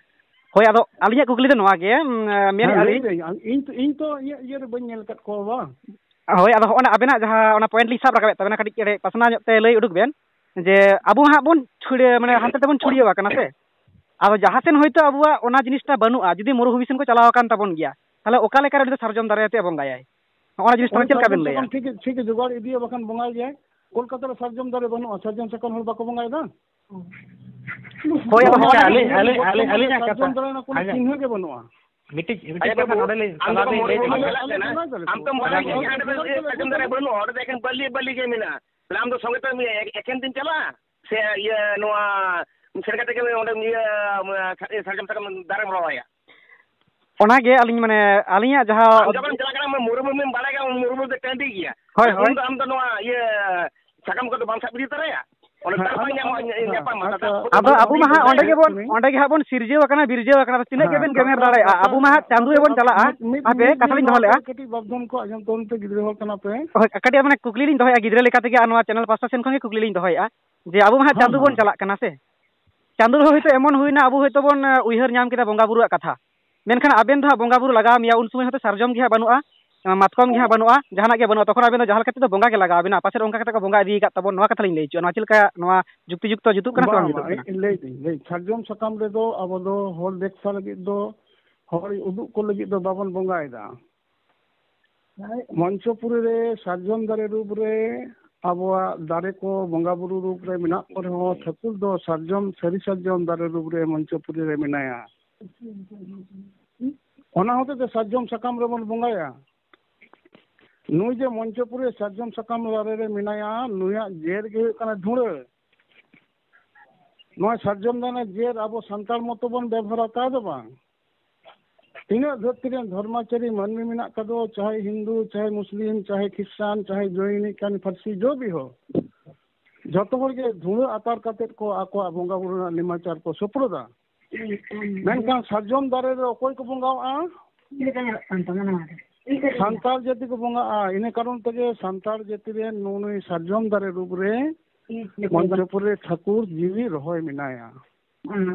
ᱦᱳᱭ, ᱟᱫᱚ ᱟᱹᱞᱤᱧᱟᱜ ᱠᱩᱠᱞᱤ ᱫᱚ ᱱᱚᱣᱟ ᱜᱮ, ᱩᱸ, ᱢᱮᱱᱮᱫᱼᱟ ᱦᱮᱸ, ᱞᱟᱹᱭ ᱞᱤᱧ, ᱵᱮᱱ᱾ ᱤᱧ ᱛᱚ, ᱤᱧ ᱛᱚ ᱤᱧᱟᱹᱜ ᱤᱭᱟᱹ ᱨᱮ ᱵᱟᱹᱧ ᱧᱮᱞ ᱟᱠᱟᱫ ᱠᱚᱣᱟ ᱵᱟᱝ᱾ ᱦᱳᱭ, ᱟᱫᱚ ᱦᱚᱸᱜᱼᱚ ᱱᱟ ᱟᱵᱮᱱᱟᱜ ᱡᱟᱦᱟᱸ ᱚᱱᱟ point ᱞᱤᱧ ᱥᱟᱵ ᱨᱟᱠᱟᱵᱮᱫ ᱛᱟᱵᱮᱱᱟ, ᱠᱟᱹᱴᱤᱡ ᱮᱲᱮ ᱯᱟᱥᱱᱟᱣ ᱧᱚᱜ ᱛᱮ ᱞᱟᱹᱭ ᱩᱰᱩᱠ ᱵᱮᱱ ᱡᱮ ᱟᱵᱚ ᱦᱟᱸᱜ ᱵᱚᱱ ᱪᱷᱩᱲᱭᱟᱹ-, ᱢᱟᱱᱮ ᱦᱟᱱᱛᱮ ᱛᱮᱵᱚᱱ ᱪᱷᱩᱲᱭᱟᱹᱣ ᱟᱠᱟᱱᱟ ᱥᱮ᱾ ᱟᱫᱚ ᱡᱟᱦᱟᱸ ᱥᱮᱱ ᱦᱳᱭᱛᱳ ᱟᱵᱚᱣᱟᱜ ᱚᱱᱟ ᱡᱤᱱᱤᱥᱴᱟ ᱵᱟᱹᱱᱩᱜᱼᱟ, ᱡᱩᱫᱤ ᱢᱩᱨᱩ ᱵᱷᱩᱢᱤ ᱥᱮᱱ ᱠᱚ ᱪᱟᱞᱟᱣ ᱟᱠᱟᱱ ᱛᱟᱵᱚᱱ ᱜᱮᱭᱟ, ᱛᱟᱦᱚᱞᱮ ᱚᱠᱟ ᱞᱮᱠᱟ ᱨᱮ ᱩᱱᱤ ᱫᱚ ᱥᱟᱨᱡᱚᱢ ᱫᱟᱨᱮ ᱟᱛᱮ ᱵᱚᱸᱜᱟᱭᱟᱭ? ᱦᱚᱸᱜᱼᱚ ᱱᱟ ᱡᱤᱱᱤᱥᱴᱟ ᱦᱳᱭ, ᱪᱮᱫ ᱞᱮᱠᱟ ᱵᱮᱱ ᱥᱟᱨᱡᱚᱢ ᱞᱟᱹᱭᱟ? ᱥᱟᱠᱟᱢ ᱴᱷᱤᱠ, ᱴᱷᱤᱠ ᱡᱚᱜᱟᱲ ᱤᱫᱤᱭᱟ, ᱵᱟᱠᱷᱟᱱ ᱵᱚᱸᱜᱟᱭ ᱜᱮᱭᱟᱭ᱾ ᱠᱳᱞᱠᱟᱛᱟ ᱨᱮ ᱥᱟᱨᱡᱚᱢ ᱫᱟᱨᱮ ᱵᱟᱹᱱᱩᱜᱼᱟ, ᱥᱟᱨᱡᱚᱢ ᱥᱟᱠᱟᱢ ᱦᱚᱲ ᱵᱟᱠᱚ ᱵᱚᱸᱜᱟᱭᱮᱫᱟ᱾ ᱦᱳᱭ, ᱟᱫᱚ ᱟᱪᱪᱷᱟ, ᱦᱚᱸᱜᱼᱚ ᱱᱟ ᱟᱹᱞᱤᱧ, ᱟᱹᱞᱤᱧ, ᱟᱹᱞᱤᱧ, ᱟᱹᱞᱤᱧᱟᱜ ᱠᱟᱛᱷᱟ᱾ ᱥᱟᱨᱡᱚᱢ ᱫᱟᱨᱮ ᱨᱮᱱᱟᱜ ᱠᱳᱱᱳ ᱟᱸᱡᱚᱢ᱾ ᱪᱤᱱᱦᱟᱹ ᱜᱮ ᱵᱟᱹᱱᱩᱜᱼᱟ᱾ ᱢᱤᱫᱴᱤᱡ, ᱢᱤᱫᱴᱤᱡ ᱟᱪᱪᱷᱟ ᱠᱟᱛᱷᱟ ᱵᱟᱹᱵᱩ, ᱱᱚᱰᱮ ᱞᱤᱧ, ᱟᱢ ᱫᱚ ᱱᱚᱰᱮ ᱞᱤᱧ ᱢᱚᱱᱮ ᱞᱟᱹᱭ ᱢᱚᱱᱮ ᱞᱮᱠᱷᱟᱱ ᱪᱟᱞᱟᱜ ᱠᱟᱱᱟ? ᱟᱢ ᱫᱚ ᱢᱚᱱᱮ ᱢᱚᱱᱮ ᱦᱟᱸᱰᱮ ᱫᱚ ᱥᱟᱨᱡᱚᱢ ᱫᱟᱨᱮ ᱵᱟᱹᱱᱩᱜᱼᱟ, ᱚᱸᱰᱮ ᱫᱚ ᱮᱠᱮᱱ ᱵᱟᱹᱞᱤ, ᱵᱟᱹᱞᱤ ᱜᱮ ᱢᱮᱱᱟᱜᱼᱟ᱾ ᱛᱟᱦᱞᱮ ᱟᱢ ᱫᱚ ᱥᱚᱸᱜᱮ ᱛᱮ ᱮᱠᱮᱱ ᱛᱮᱢ ᱪᱟᱞᱟᱜᱼᱟ ᱥᱮ ᱤᱭᱟᱹ ᱱᱚᱣᱟ ᱥᱮᱱ ᱠᱟᱛᱮ ᱜᱮ ᱚᱸᱰᱮ ᱤᱭᱟᱹ ᱥᱟᱨᱡᱚᱢ ᱥᱟᱠᱟᱢ ᱫᱟᱨᱮᱢ ᱨᱚᱦᱚᱭᱟ᱾ ᱚᱱᱟᱜᱮ ᱟᱹᱞᱤᱧ ᱢᱟᱱᱮ ᱟᱹᱞᱤᱧᱟᱜ ᱡᱟᱦᱟᱸ ᱟᱢ ᱡᱚᱠᱷᱚᱱ ᱪᱟᱞᱟᱜ ᱠᱟᱱᱟ ᱢᱩᱨᱢᱩ ᱢᱮᱢ ᱵᱟᱲᱟᱭ ᱜᱮᱭᱟ ᱢᱩᱨᱢᱩ ᱫᱚ ᱴᱟᱺᱰᱤ ᱜᱮᱭᱟ᱾ ᱦᱳᱭ, ᱦᱳᱭ᱾ ᱩᱱ ᱫᱚ ᱟᱢ ᱫᱚ ᱱᱚᱣᱟ ᱤᱭᱟᱹ ᱥᱟᱠᱟᱢ ᱠᱚᱫᱚ ᱵᱟᱢ ᱥᱟᱵ ᱤᱫᱤ ᱛᱚᱨᱟᱭᱟ᱾ ᱚᱸᱰᱮ ᱦᱮᱸ, ᱛᱟᱨ ᱵᱟᱝ ᱟᱫᱚ, ᱧᱟᱢᱚᱜᱼᱟ, ᱦᱮᱸ, ᱧᱟᱯᱟᱢᱟ᱾ ᱟᱫᱚ ᱛᱟᱨᱯᱚᱨ ᱟᱵᱚ ᱢᱟ ᱦᱟᱸᱜ ᱚᱸᱰᱮ ᱜᱮᱵᱚᱱ, ᱚᱸᱰᱮ ᱜᱮ ᱦᱟᱸᱜ ᱵᱚᱱ ᱥᱤᱨᱡᱟᱹᱣ ᱟᱠᱟᱱᱟ, ᱵᱤᱨᱡᱟᱹᱣ ᱟᱠᱟᱱᱟ, ᱛᱤᱱᱟᱹᱜ ᱦᱮᱸ, ᱜᱮᱵᱮᱱ ᱜᱮᱢᱮᱨ ᱫᱟᱲᱮᱭᱟᱜᱼᱟ, ᱟᱵᱚ ᱢᱟ ᱦᱟᱸᱜ ᱪᱟᱸᱫᱳ ᱜᱮᱵᱚᱱ ᱪᱟᱞᱟᱜᱼᱟ᱾ ᱢᱤᱫ, ᱦᱟᱯᱮ, ᱢᱤᱫ, ᱠᱟᱛᱷᱟ ᱢᱤᱫ ᱞᱤᱧ ᱫᱚᱦᱚ ᱱᱚᱣᱟ ᱞᱮᱜᱼᱟ᱾ ᱠᱟᱹᱴᱤᱡ ᱵᱟᱵᱫᱷᱚᱱ ᱠᱚ ᱟᱸᱡᱚᱢ ᱛᱟᱵᱚᱱ ᱯᱮ, ᱜᱤᱫᱽᱨᱟᱹ ᱦᱚᱲ ᱠᱟᱱᱟ ᱯᱮ᱾ ᱦᱳᱭ, ᱠᱟᱹᱴᱤᱡ ᱢᱟᱱᱮ ᱠᱩᱠᱞᱤ ᱞᱤᱧ ᱫᱚᱦᱚᱭᱮᱫᱼᱟ, ᱜᱤᱫᱽᱨᱟᱹ ᱞᱮᱠᱟ ᱛᱮᱜᱮ ᱟᱨ ᱱᱚᱣᱟ ᱪᱮᱱᱮᱞ ᱯᱟᱥᱴᱟ ᱥᱮᱱ ᱠᱷᱚᱱ ᱜᱮ ᱠᱩᱠᱞᱤ ᱞᱤᱧ ᱫᱚᱦᱚᱭᱮᱫᱼᱟ ᱡᱮ ᱟᱵᱚ ᱢᱟ ᱦᱟᱸᱜ ᱦᱮᱸ, ᱪᱟᱸᱫᱳ ᱢᱟ, ᱵᱚᱱ ᱢᱟ᱾ ᱪᱟᱞᱟᱜ ᱠᱟᱱᱟ ᱥᱮ, ᱪᱟᱸᱫᱳ ᱨᱮᱦᱚᱸ ᱦᱚᱭᱛᱳ ᱮᱢᱚᱱ ᱦᱩᱭᱱᱟ, ᱟᱵᱚ ᱦᱚᱭᱛᱳ ᱵᱚᱱ, ᱮ, ᱩᱭᱦᱟᱹᱨ ᱧᱟᱢ ᱠᱮᱫᱟ ᱵᱚᱸᱜᱟ ᱵᱩᱨᱩᱣᱟᱜ ᱠᱟᱛᱷᱟ, ᱢᱮᱱᱠᱷᱟᱱ ᱟᱵᱮᱱ ᱫᱚ ᱦᱟᱸᱜ ᱵᱚᱸᱜᱟ ᱵᱩᱨᱩ ᱞᱟᱜᱟᱣ ᱢᱮᱭᱟ, ᱩᱱ ᱥᱚᱢᱚᱭ ᱦᱚᱭᱛᱳ ᱥᱟᱨᱡᱚᱢ ᱜᱮ ᱦᱟᱸᱜ ᱵᱟᱹᱱᱩᱜᱼᱟ, ᱮ, ᱢᱟᱛᱠᱚᱢ ᱜᱮ ᱦᱟᱸᱜ ᱵᱟᱹᱱᱩᱜᱼᱟ, ᱡᱟᱦᱟᱱᱟᱜ ᱜᱮ ᱵᱟᱹᱱᱩᱜᱼᱟ, ᱛᱚᱠᱷᱚᱱ ᱟᱵᱮᱱ ᱫᱚ ᱡᱟᱦᱟᱸ ᱞᱮᱠᱟ ᱛᱮᱫᱚ ᱵᱚᱸᱜᱟ ᱜᱮ ᱞᱟᱜᱟᱣ ᱵᱮᱱᱟ, ᱯᱟᱪᱮᱫ ᱚᱱᱠᱟ ᱠᱟᱛᱮ ᱠᱚ ᱵᱚᱸᱜᱟ ᱤᱫᱤ ᱟᱠᱟᱫ ᱛᱟᱵᱚᱱ, ᱱᱚᱣᱟ ᱠᱟᱛᱷᱟ ᱞᱤᱧ ᱞᱟᱹᱭ ᱦᱚᱪᱚᱭᱟ, ᱱᱚᱣᱟ ᱪᱮᱫ ᱞᱮᱠᱟ, ᱱᱚᱣᱟ ᱡᱩᱠᱛᱤ ᱡᱩᱠᱛᱚ ᱡᱩᱛᱩᱜ ᱠᱟᱱᱟ ᱥᱮ ᱵᱟᱝ ᱵᱟᱝ, ᱡᱩᱛᱩᱜ ᱵᱟᱝ, ᱠᱟᱱᱟ? ᱤᱧ ᱞᱟᱹᱭ ᱫᱟᱹᱧ, ᱞᱟᱹᱭ, ᱥᱟᱨᱡᱚᱢ ᱥᱟᱠᱟᱢ ᱨᱮᱫᱚ ᱟᱵᱚ ᱫᱚ ᱦᱚᱲ ᱫᱮᱠᱥᱟ ᱞᱟᱹᱜᱤᱫ ᱫᱚ, ᱦᱚᱲ ᱩᱫᱩᱜ ᱠᱚ ᱞᱟᱹᱜᱤᱫ ᱫᱚ ᱵᱟᱵᱚᱱ ᱵᱚᱸᱜᱟᱭᱮᱫᱟ᱾ ᱢᱚᱧᱪᱚᱯᱩᱨᱤ ᱨᱮ ᱥᱟᱨᱡᱚᱢ ᱫᱟᱨᱮ ᱨᱩᱯ ᱨᱮ ᱟᱵᱚᱣᱟᱜ ᱫᱟᱨᱮ ᱠᱚ ᱵᱚᱸᱜᱟ ᱵᱩᱨᱩ ᱨᱩᱯ ᱨᱮ ᱢᱮᱱᱟᱜ ᱠᱚ ᱨᱮᱦᱚᱸ, ᱴᱷᱟᱹᱠᱩᱨ ᱫᱚ ᱥᱟᱨᱡᱚᱢ, ᱥᱟᱹᱨᱤ ᱥᱟᱨᱡᱚᱢ ᱫᱟᱨᱮ ᱨᱩᱯ ᱨᱮ ᱢᱚᱧᱪᱚᱯᱩᱨᱤ ᱨᱮ ᱢᱮᱱᱟᱭᱟ᱾ ᱚᱱᱟ ᱦᱚᱛᱮᱡ ᱛᱮ ᱥᱟᱨᱡᱚᱢ ᱥᱟᱠᱟᱢ ᱨᱮᱵᱚᱱ ᱵᱚᱸᱜᱟᱭᱟ᱾ ᱱᱩᱭ ᱡᱮ ᱢᱚᱧᱪᱚᱯᱩᱨᱤ ᱥᱟᱨᱡᱚᱢ ᱥᱟᱠᱟᱢ ᱫᱟᱨᱮ ᱨᱮ ᱢᱮᱱᱟᱭᱟ, ᱱᱩᱭᱟᱜ ᱡᱮᱨ ᱜᱮ ᱦᱩᱭᱩᱜ ᱠᱟᱱᱟ ᱫᱷᱩᱲᱟᱹ᱾ ᱱᱚᱣᱟ ᱥᱟᱨᱡᱚᱢ ᱫᱟᱨᱮ ᱡᱮᱨ ᱟᱵᱚ ᱥᱟᱱᱛᱟᱲ ᱢᱚᱛᱚ ᱵᱚᱱ ᱵᱮᱵᱚᱦᱟᱨᱟ, ᱛᱟ ᱫᱚ ᱵᱟᱝ᱾ ᱛᱤᱱᱟᱹᱜ ᱫᱷᱟᱹᱨᱛᱤ ᱨᱮᱱ ᱫᱷᱚᱨᱢᱟᱪᱟᱨᱤ ᱢᱟᱹᱱᱢᱤ ᱢᱮᱱᱟᱜ ᱠᱚᱫᱚ, ᱪᱟᱦᱮ ᱦᱤᱱᱫᱩ, ᱪᱟᱦᱮ ᱢᱩᱥᱞᱤᱢ, ᱪᱟᱦᱮ ᱠᱷᱨᱤᱥᱴᱟᱱ, ᱪᱟᱦᱮ ᱡᱚᱭᱱᱤᱠ, ᱪᱟᱦᱮ ᱯᱷᱟᱨᱥᱤ, ᱡᱚ ᱵᱤ ᱦᱳ, ᱡᱚᱛᱚ ᱦᱚᱲ ᱜᱮ ᱫᱷᱩᱲᱟᱹ ᱟᱛᱟᱨ ᱠᱟᱛᱮᱫ ᱠᱚ ᱟᱠᱚᱣᱟᱜ ᱵᱚᱸᱜᱟ ᱵᱩᱨᱩ ᱨᱮᱱᱟᱜ ᱱᱮᱢᱟᱪᱟᱨ ᱠᱚ ᱥᱳᱯᱨᱳᱫᱟ᱾ ᱢᱮᱱᱠᱷᱟᱱ ᱥᱟᱨᱡᱚᱢ ᱫᱟᱨᱮ ᱨᱮ ᱚᱠᱚᱭ ᱠᱚ ᱵᱚᱸᱜᱟᱣᱟᱜᱼᱟ? ᱥᱟᱱᱛᱟᱲ ᱡᱟᱹᱛᱤ ᱠᱚ ᱵᱚᱸᱜᱟᱜᱼᱟ᱾ ᱤᱱᱟᱹ ᱠᱟᱨᱚᱱ ᱛᱮᱜᱮ ᱥᱟᱱᱛᱟᱲ ᱡᱟᱹᱛᱤ ᱨᱮᱱ ᱱᱩᱜᱼᱩ ᱱᱩᱭ ᱥᱟᱨᱡᱚᱢ ᱫᱟᱨᱮ ᱨᱩᱯ ᱨᱮ ᱢᱚᱧᱪᱚᱯᱩᱨ ᱨᱮ ᱴᱷᱟᱹᱠᱩᱨ ᱡᱤᱣᱤ ᱨᱚᱦᱚᱭ ᱢᱮᱱᱟᱭᱟ᱾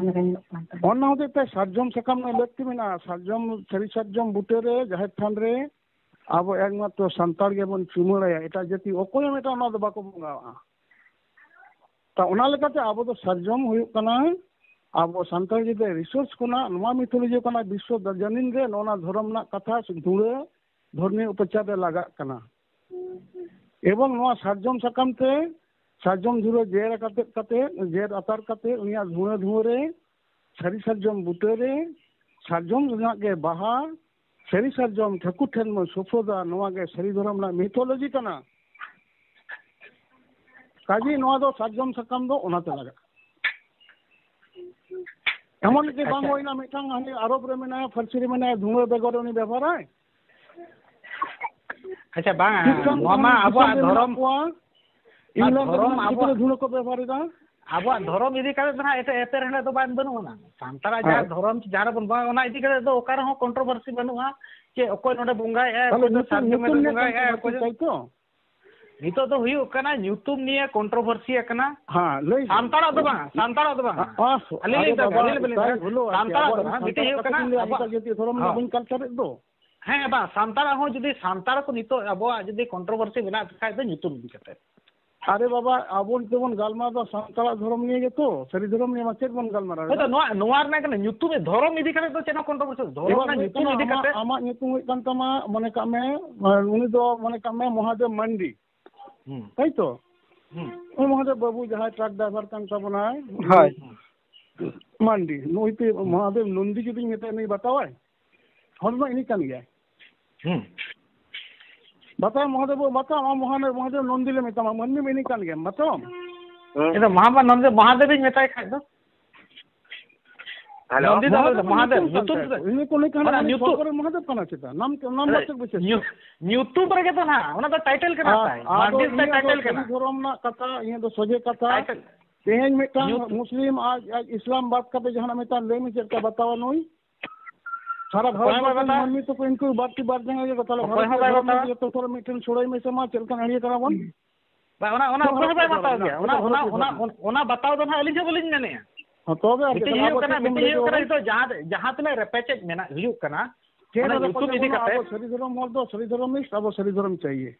ᱚᱱᱟ ᱦᱚᱛᱮᱡ ᱛᱮ ᱥᱟᱨᱡᱚᱢ ᱥᱟᱠᱟᱢ ᱨᱮᱱᱟᱜ ᱞᱟᱹᱠᱛᱤ ᱢᱮᱱᱟᱜᱼᱟ᱾ ᱥᱟᱨᱡᱚᱢ, ᱥᱟᱹᱨᱤ ᱥᱟᱨᱡᱚᱢ ᱵᱩᱴᱟᱹᱨᱮ, ᱡᱟᱦᱮᱨ ᱛᱷᱟᱱ ᱨᱮ ᱟᱵᱚ ᱮᱠᱢᱟᱛᱨᱚ ᱥᱟᱱᱛᱟᱲ ᱜᱮᱵᱚᱱ ᱪᱩᱢᱟᱹᱲᱟᱭᱟ, ᱮᱴᱟᱜ ᱡᱟᱹᱛᱤ ᱚᱠᱚᱭ ᱦᱚᱸ ᱮᱴᱟᱜ ᱚᱱᱟ ᱫᱚ ᱵᱟᱠᱚ ᱵᱚᱸᱜᱟᱣᱟᱜᱼᱟ᱾ ᱛᱟ ᱚᱱᱟ ᱞᱮᱠᱟᱛᱮ ᱟᱵᱚ ᱫᱚ ᱥᱟᱨᱡᱚᱢ ᱦᱩᱭᱩᱜ ᱠᱟᱱᱟ ᱟᱵᱚ ᱥᱟᱱᱛᱟᱲ ᱡᱟᱹᱛᱤ ᱨᱤᱥᱳᱨᱥ ᱠᱷᱚᱱᱟᱜ, ᱱᱚᱣᱟ ᱢᱤᱛᱷᱳᱞᱚᱡᱤ ᱠᱟᱱᱟ ᱵᱤᱥᱥᱚ ᱡᱟᱹᱱᱤᱱ ᱨᱮ ᱱᱚᱜᱼᱚ ᱱᱟ ᱫᱷᱚᱨᱚᱢ ᱨᱮᱱᱟᱜ ᱠᱟᱛᱷᱟ ᱫᱷᱩᱲᱟᱹ ᱫᱷᱚᱨᱢᱤᱭᱚ ᱩᱯᱟᱪᱟᱨ ᱨᱮ ᱞᱟᱜᱟᱜ ᱠᱟᱱᱟ᱾ ᱮᱵᱚᱝ ᱱᱚᱣᱟ ᱥᱟᱨᱡᱚᱢ ᱥᱟᱠᱟᱢ ᱛᱮ ᱥᱟᱨᱡᱚᱢ ᱫᱷᱩᱲᱟᱹ ᱡᱮᱨ ᱠᱟᱛᱮᱫ, ᱠᱟᱛᱮᱫ, ᱡᱮᱨ ᱟᱛᱟᱨ ᱠᱟᱛᱮᱫ ᱩᱱᱤᱭᱟᱜ ᱫᱷᱩᱲᱟᱹ, ᱫᱷᱩᱲᱟᱹ ᱨᱮ ᱥᱟᱹᱨᱤ ᱥᱟᱨᱡᱚᱢ ᱵᱩᱴᱟᱹ ᱨᱮ ᱥᱟᱨᱡᱚᱢ ᱨᱮᱱᱟᱜ ᱜᱮ ᱵᱟᱦᱟ, ᱥᱟᱹᱨᱤ ᱥᱟᱨᱡᱚᱢ ᱴᱷᱟᱹᱠᱩᱨ ᱴᱷᱮᱱ ᱵᱚᱱ ᱥᱩᱯᱨᱚᱫᱟ, ᱱᱚᱣᱟ ᱜᱮ ᱥᱟᱹᱨᱤ ᱫᱷᱚᱨᱚᱢ ᱨᱮᱱᱟᱜ ᱢᱤᱛᱷᱳᱞᱚᱡᱤ ᱠᱟᱱᱟ᱾ ᱠᱟᱡᱮ ᱱᱚᱣᱟ ᱫᱚ ᱥᱟᱨᱡᱚᱢ ᱥᱟᱠᱟᱢ ᱫᱚ ᱚᱱᱟᱛᱮ ᱞᱟᱜᱟᱜᱼᱟ᱾ ᱮᱢᱚᱱ ᱠᱤ ᱵᱟᱝ ᱟᱪᱪᱷᱟ᱾ ᱦᱩᱭᱱᱟ, ᱢᱤᱫᱴᱟᱝ ᱦᱟᱱᱤ ᱟᱨᱚᱵ ᱨᱮ ᱢᱮᱱᱟᱭᱟ, ᱯᱷᱟᱹᱨᱥᱤ ᱨᱮ ᱢᱮᱱᱟᱭᱟ, ᱫᱷᱩᱲᱟᱹ ᱵᱮᱜᱚᱨ ᱩᱱᱤ ᱵᱮᱵᱚᱦᱟᱨᱟᱭ? ᱟᱪᱪᱷᱟ, ᱵᱟᱝ, ᱠᱷᱨᱤᱥᱴᱟᱱ ᱱᱚᱣᱟ ᱢᱟ ᱫᱤᱥᱚᱢ ᱟᱵᱚᱣᱟᱜ ᱨᱮ ᱢᱮᱱᱟᱜ ᱫᱷᱚᱨᱚᱢ, ᱠᱚᱣᱟ, ᱱᱚᱣᱟ ᱤᱝᱞᱮᱱᱰ ᱨᱮ ᱫᱷᱚᱨᱚᱢ ᱢᱮᱱᱟᱜ ᱟᱵᱚᱣᱟᱜ, ᱜᱤᱫᱽᱨᱟᱹ ᱫᱷᱩᱲᱟᱹ ᱠᱚ ᱵᱮᱵᱚᱦᱟᱨ ᱮᱫᱟ᱾ ᱟᱵᱚᱣᱟᱜ ᱫᱷᱚᱨᱚᱢ ᱤᱫᱤ ᱠᱟᱛᱮ ᱫᱚ ᱱᱟᱦᱟᱜ ᱮᱴᱟᱜ ᱮᱯᱮᱨᱦᱮᱸᱰᱮᱫ ᱫᱚ ᱵᱟᱝ ᱵᱟᱹᱱᱩᱜ ᱟᱱᱟ᱾ ᱥᱟᱱᱛᱟᱲᱟᱜ ᱦᱮᱸ᱾ ᱡᱟᱦᱟᱸ ᱫᱷᱚᱨᱚᱢ, ᱡᱟᱦᱟᱸ ᱨᱮᱵᱚᱱ ᱵᱚᱸᱜᱟᱭᱟ, ᱚᱱᱟ ᱤᱫᱤ ᱠᱟᱛᱮ ᱫᱚ ᱚᱠᱟ ᱨᱮᱦᱚᱸ ᱠᱚᱱᱴᱨᱳᱵᱷᱟᱨᱥᱤ ᱵᱟᱹᱱᱩᱜᱼᱟ, ᱡᱮ ᱚᱠᱚᱭ ᱱᱚᱰᱮ ᱵᱚᱸᱜᱟᱭᱮᱫᱼᱟ, ᱛᱟᱦᱞᱮ ᱚᱠᱚᱭ ᱫᱚ ᱧᱩᱛᱩᱢ, ᱥᱟᱨᱡᱚᱢ ᱧᱩᱛᱩᱢ ᱨᱮ ᱧᱮᱞ ᱵᱚᱸᱜᱟᱭᱮᱫᱼᱟ, ᱠᱟᱱ ᱚᱠᱚᱭ ᱫᱚ ᱛᱟᱭ ᱛᱚ? ᱱᱤᱛᱚᱜ ᱫᱚ ᱦᱩᱭᱩᱜ ᱠᱟᱱᱟ ᱧᱩᱛᱩᱢ ᱱᱤᱭᱮ ᱠᱚᱱᱴᱨᱳᱵᱷᱟᱨᱥᱤ ᱟᱠᱟᱱᱟ᱾ ᱦᱮᱸ, ᱞᱟᱹᱭ ᱵᱤᱱ᱾ ᱥᱟᱱᱛᱟᱲᱟᱜ ᱫᱚ ᱵᱟᱝ, ᱥᱟᱱᱛᱟᱲᱟᱜ ᱫᱚ ᱵᱟᱝ᱾ ᱟᱥ-, ᱟᱹᱞᱤᱧ ᱟᱨᱮ ᱞᱤᱧ ᱞᱟᱹᱭ ᱫᱟ, ᱵᱟᱵᱟ, ᱟᱹᱞᱤᱧ ᱞᱤᱧ ᱞᱟᱹᱭ ᱫᱟ, ᱛᱟᱭ ᱵᱷᱩᱞᱟᱹᱣ ᱟᱨᱠᱤ, ᱥᱟᱱᱛᱟᱲᱟᱜ ᱫᱚ ᱟᱵᱚᱣᱟᱜ ᱵᱟᱝ, ᱢᱤᱫᱴᱤᱡ ᱥᱟᱱᱛᱟᱲ ᱦᱩᱭᱩᱜ ᱠᱟᱛᱷᱟ ᱠᱟᱱᱟ ᱛᱮᱜᱮ ᱞᱟᱹᱭᱟ, ᱟᱵᱚᱣᱟᱜ, ᱡᱟᱹᱛᱤᱭᱟᱜ ᱫᱷᱚᱨᱚᱢ ᱨᱮᱱᱟᱜ ᱦᱚᱸ᱾ ᱵᱟᱹᱧ ᱠᱟᱞᱪᱟᱨᱮᱫ ᱫᱚ᱾ ᱦᱮᱸ, ᱵᱟᱝ, ᱥᱟᱱᱛᱟᱲᱟᱜ ᱦᱚᱸ ᱡᱩᱫᱤ, ᱥᱟᱱᱛᱟᱲ ᱠᱚ ᱱᱤᱛᱚᱜ ᱟᱵᱚᱣᱟᱜ ᱡᱩᱫᱤ ᱠᱚᱱᱴᱨᱳᱵᱷᱟᱨᱥᱤ ᱢᱮᱱᱟᱜ ᱠᱷᱟᱡ ᱫᱚ ᱧᱩᱛᱩᱢ ᱤᱫᱤ ᱠᱟᱛᱮ᱾ ᱟᱨᱮ ᱵᱟᱵᱟ, ᱟᱵᱚ ᱱᱤᱛᱚᱜ ᱵᱚᱱ ᱜᱟᱞᱢᱟᱨᱟᱣ ᱫᱟ ᱥᱟᱱᱛᱟᱲᱟᱜ ᱫᱷᱚᱨᱚᱢ ᱱᱤᱭᱮ ᱜᱮᱛᱚ, ᱥᱟᱹᱨᱤ ᱫᱷᱚᱨᱚᱢ ᱱᱤᱭᱮ ᱢᱟ ᱪᱮᱫ ᱵᱚᱱ ᱜᱟᱞᱢᱟᱨᱟᱣ ᱦᱳᱭ ᱛᱚ, ᱮᱫᱟ? ᱱᱚᱣᱟ, ᱱᱚᱣᱟ ᱨᱮᱱᱟᱜ ᱠᱟᱱᱟ, ᱧᱩᱛᱩᱢ, ᱫᱷᱚᱨᱚᱢ ᱤᱫᱤ ᱠᱟᱛᱮ ᱫᱚ ᱪᱮᱫ ᱦᱚᱸ ᱠᱚᱱᱴᱨᱳᱵᱷᱟᱨᱥᱤ, ᱫᱷᱚᱨᱚᱢ ᱮᱵᱟᱨ ᱨᱮᱱᱟᱜ ᱦᱩᱭᱩᱜ ᱧᱩᱛᱩᱢ ᱠᱟᱱᱟ, ᱤᱫᱤ ᱟᱢᱟᱜ, ᱠᱟᱛᱮ᱾ ᱟᱢᱟᱜ ᱧᱩᱛᱩᱢ ᱦᱩᱭᱩᱜ ᱠᱟᱱ ᱛᱟᱢᱟ, ᱢᱚᱱᱮ ᱠᱟᱜ ᱢᱮ, ᱩᱱᱤ ᱫᱚ ᱢᱚᱱᱮ ᱠᱟᱜ ᱢᱮ ᱢᱚᱦᱟᱫᱮᱵ ᱢᱟᱱᱰᱤ, ᱦᱩᱸ᱾ ᱛᱟᱭ ᱛᱚ? ᱦᱩᱸ᱾ ᱩᱱᱤ ᱢᱚᱦᱟᱫᱮᱵ ᱵᱟᱹᱵᱩ ᱡᱟᱦᱟᱸᱭ ᱴᱨᱟᱠ ᱰᱨᱟᱭᱵᱷᱟᱨ ᱠᱟᱱ ᱛᱟᱵᱚᱱᱟᱭ, ᱦᱳᱭ᱾ ᱢᱟᱱᱰᱤ, ᱱᱩᱭ ᱛᱮ ᱦᱩᱸ᱾ ᱢᱚᱦᱟᱫᱮᱵ ᱱᱚᱱᱫᱤ ᱡᱩᱫᱤᱧ ᱢᱮᱛᱟᱭᱟ, ᱱᱩᱭ ᱵᱟᱛᱟᱣᱟᱭ? ᱦᱚᱲ ᱢᱟ ᱤᱱᱤ ᱠᱟᱱ ᱜᱮᱭᱟᱭ᱾ ᱦᱩᱸ᱾ ᱵᱟᱛᱟᱣ ᱢᱚᱦᱟᱫᱮᱵ, ᱵᱟᱛᱟᱣ ᱟᱢ ᱢᱚᱦᱟᱫᱮᱵ, ᱢᱚᱦᱟᱫᱮᱵ ᱱᱚᱱᱫᱤ ᱞᱮ ᱢᱮᱛᱟᱢᱟ, ᱢᱟᱹᱱᱢᱤ ᱢᱟ ᱤᱱᱤ ᱠᱟᱱ ᱜᱮᱭᱟᱢ, ᱵᱟᱛᱟᱣᱟᱢ? ᱦᱩᱸ᱾ ᱤᱧ ᱫᱚ ᱢᱚᱦᱟᱵᱟ ᱱᱚᱱᱫᱤ, ᱢᱚᱦᱟᱫᱮᱵ ᱤᱧ ᱢᱮᱛᱟᱭ ᱠᱷᱟᱡ ᱫᱚ᱾ ᱦᱮᱞᱳ᱾ ᱱᱚᱱᱫᱤ ᱫᱚ ᱢᱚᱦᱟᱫᱮᱵ ᱢᱚᱦᱟᱫᱮᱵ, ᱧᱩᱛᱩᱢ ᱧᱩᱛᱩᱢ ᱠᱟᱱ ᱛᱟᱭ᱾ ᱛᱟᱭ᱾ ᱤᱱᱤ ᱠᱚ ᱞᱟᱹᱭ ᱠᱟᱱᱟ, ᱚᱱᱟ ᱩᱱᱤ ᱧᱩᱛᱩᱢ᱾ ᱥᱚᱨᱠᱟᱨ ᱨᱮᱱ ᱢᱚᱦᱟᱫᱮᱵ ᱠᱟᱱᱟ ᱪᱮᱛᱟ? ᱱᱟᱢ, ᱱᱟᱢ ᱟᱨᱮ, ᱢᱟᱛᱨᱚ ᱵᱤᱥᱮᱥ ᱧᱩ-, ᱠᱟᱱᱟ᱾ ᱧᱩᱛᱩᱢ ᱨᱮᱜᱮ ᱫᱚ ᱱᱟᱦᱟᱜ, ᱚᱱᱟ ᱫᱚ ᱴᱟᱭᱴᱮᱞ ᱠᱟᱱᱟ ᱟᱨ ᱛᱟᱭ᱾ ᱟᱫᱚ ᱢᱟᱱᱰᱤ ᱛᱟᱭ ᱤᱧᱟᱹᱜ ᱫᱚ ᱴᱟᱭᱴᱮᱞ ᱥᱟᱹᱨᱤ ᱠᱟᱱᱟ᱾ ᱫᱷᱚᱨᱚᱢ ᱨᱮᱱᱟᱜ ᱠᱟᱛᱷᱟ, ᱤᱧᱟᱹᱜ ᱫᱚ ᱥᱚᱡᱷᱮ ᱠᱟᱛᱷᱟ, ᱴᱟᱭᱴᱮᱞ᱾ ᱢᱩᱥᱞᱤᱢ ᱟᱨ, ᱟᱨ ᱤᱥᱞᱟᱢ ᱵᱟᱫ ᱠᱟᱛᱮ ᱡᱟᱦᱟᱱᱟᱜ ᱢᱤᱫᱴᱟᱝ ᱞᱟᱹᱭ ᱢᱮ, ᱪᱮᱫ ᱞᱮᱠᱟ ᱵᱟᱛᱟᱣᱟ ᱱᱩᱭ? ᱥᱟᱨᱟ ᱚᱠᱚᱭ ᱦᱚᱸ ᱵᱟᱭ ᱵᱷᱟᱨᱚᱛ ᱵᱚᱨᱥᱚ ᱨᱮᱱ ᱵᱟᱛᱟᱣᱟ᱾ ᱢᱟᱹᱱᱢᱤ ᱛᱚᱠᱚ ᱤᱱᱠᱩ ᱵᱟᱨ ᱛᱤ ᱵᱟᱨ ᱡᱟᱸᱜᱟ ᱜᱮ ᱠᱚ, ᱛᱟᱦᱞᱮ ᱚᱠᱚᱭ ᱦᱚᱸ ᱵᱷᱟᱨᱚᱛᱤᱭᱚ ᱵᱟᱭ ᱫᱷᱚᱨᱚᱢ ᱵᱟᱛᱟᱣᱟ᱾ ᱨᱮᱜᱮ ᱡᱚᱛᱚ ᱦᱚᱲ ᱢᱤᱫᱴᱷᱮᱱ ᱥᱚᱲᱮ ᱢᱮᱥᱟ ᱢᱟ, ᱪᱮᱫ ᱞᱮᱠᱟᱱ ᱟᱹᱲᱤᱭᱟᱹ ᱠᱟᱱᱟ ᱵᱚᱱ? ᱵᱟᱝ, ᱚᱱᱟ, ᱚᱱᱟ ᱚᱠᱚᱭ ᱦᱚᱸ ᱵᱟᱭ ᱵᱟᱛᱟᱣ ᱜᱮᱭᱟ᱾ ᱚᱱᱟ, ᱚᱱᱟ, ᱚᱱᱟ, ᱚᱱᱟ ᱵᱟᱛᱟᱣ ᱫᱚ ᱱᱟᱦᱟᱜ ᱟᱹᱞᱤᱧ ᱦᱚᱸ ᱵᱟᱹᱞᱤᱧ ᱢᱮᱱᱮᱜᱼᱟ᱾ ᱦᱚᱸ, ᱛᱚᱵᱮ ᱟᱨ ᱢᱤᱫᱴᱤᱡ ᱪᱮᱫ ᱦᱩᱭᱩᱜ ᱟᱵᱚ ᱠᱟᱱᱟ, ᱪᱮᱫ ᱵᱚᱱ ᱢᱤᱫᱴᱤᱡ ᱞᱟᱹᱭ ᱦᱩᱭᱩᱜ ᱠᱟᱱᱟ, ᱠᱮᱫᱟ? ᱱᱤᱛᱚᱜ ᱡᱟᱦᱟᱸ, ᱡᱟᱦᱟᱸ ᱛᱤᱱᱟᱹᱜ ᱨᱮᱯᱮᱪᱮᱡ ᱢᱮᱱᱟᱜ, ᱦᱩᱭᱩᱜ ᱠᱟᱱᱟ, ᱪᱮᱫ ᱚᱱᱟ ᱨᱮ ᱧᱩᱛᱩᱢ ᱠᱚᱛᱮ ᱤᱫᱤ ᱵᱚᱱᱟ ᱠᱟᱛᱮ᱾ ᱟᱵᱚ ᱥᱟᱹᱨᱤ ᱫᱷᱚᱨᱚᱢ ᱦᱚᱲ ᱫᱚ ᱥᱟᱹᱨᱤ ᱫᱷᱚᱨᱚᱢᱤᱥᱴ, ᱟᱵᱚ ᱥᱟᱹᱨᱤ ᱫᱷᱚᱨᱚᱢ ᱪᱟᱹᱦᱤᱭᱮ᱾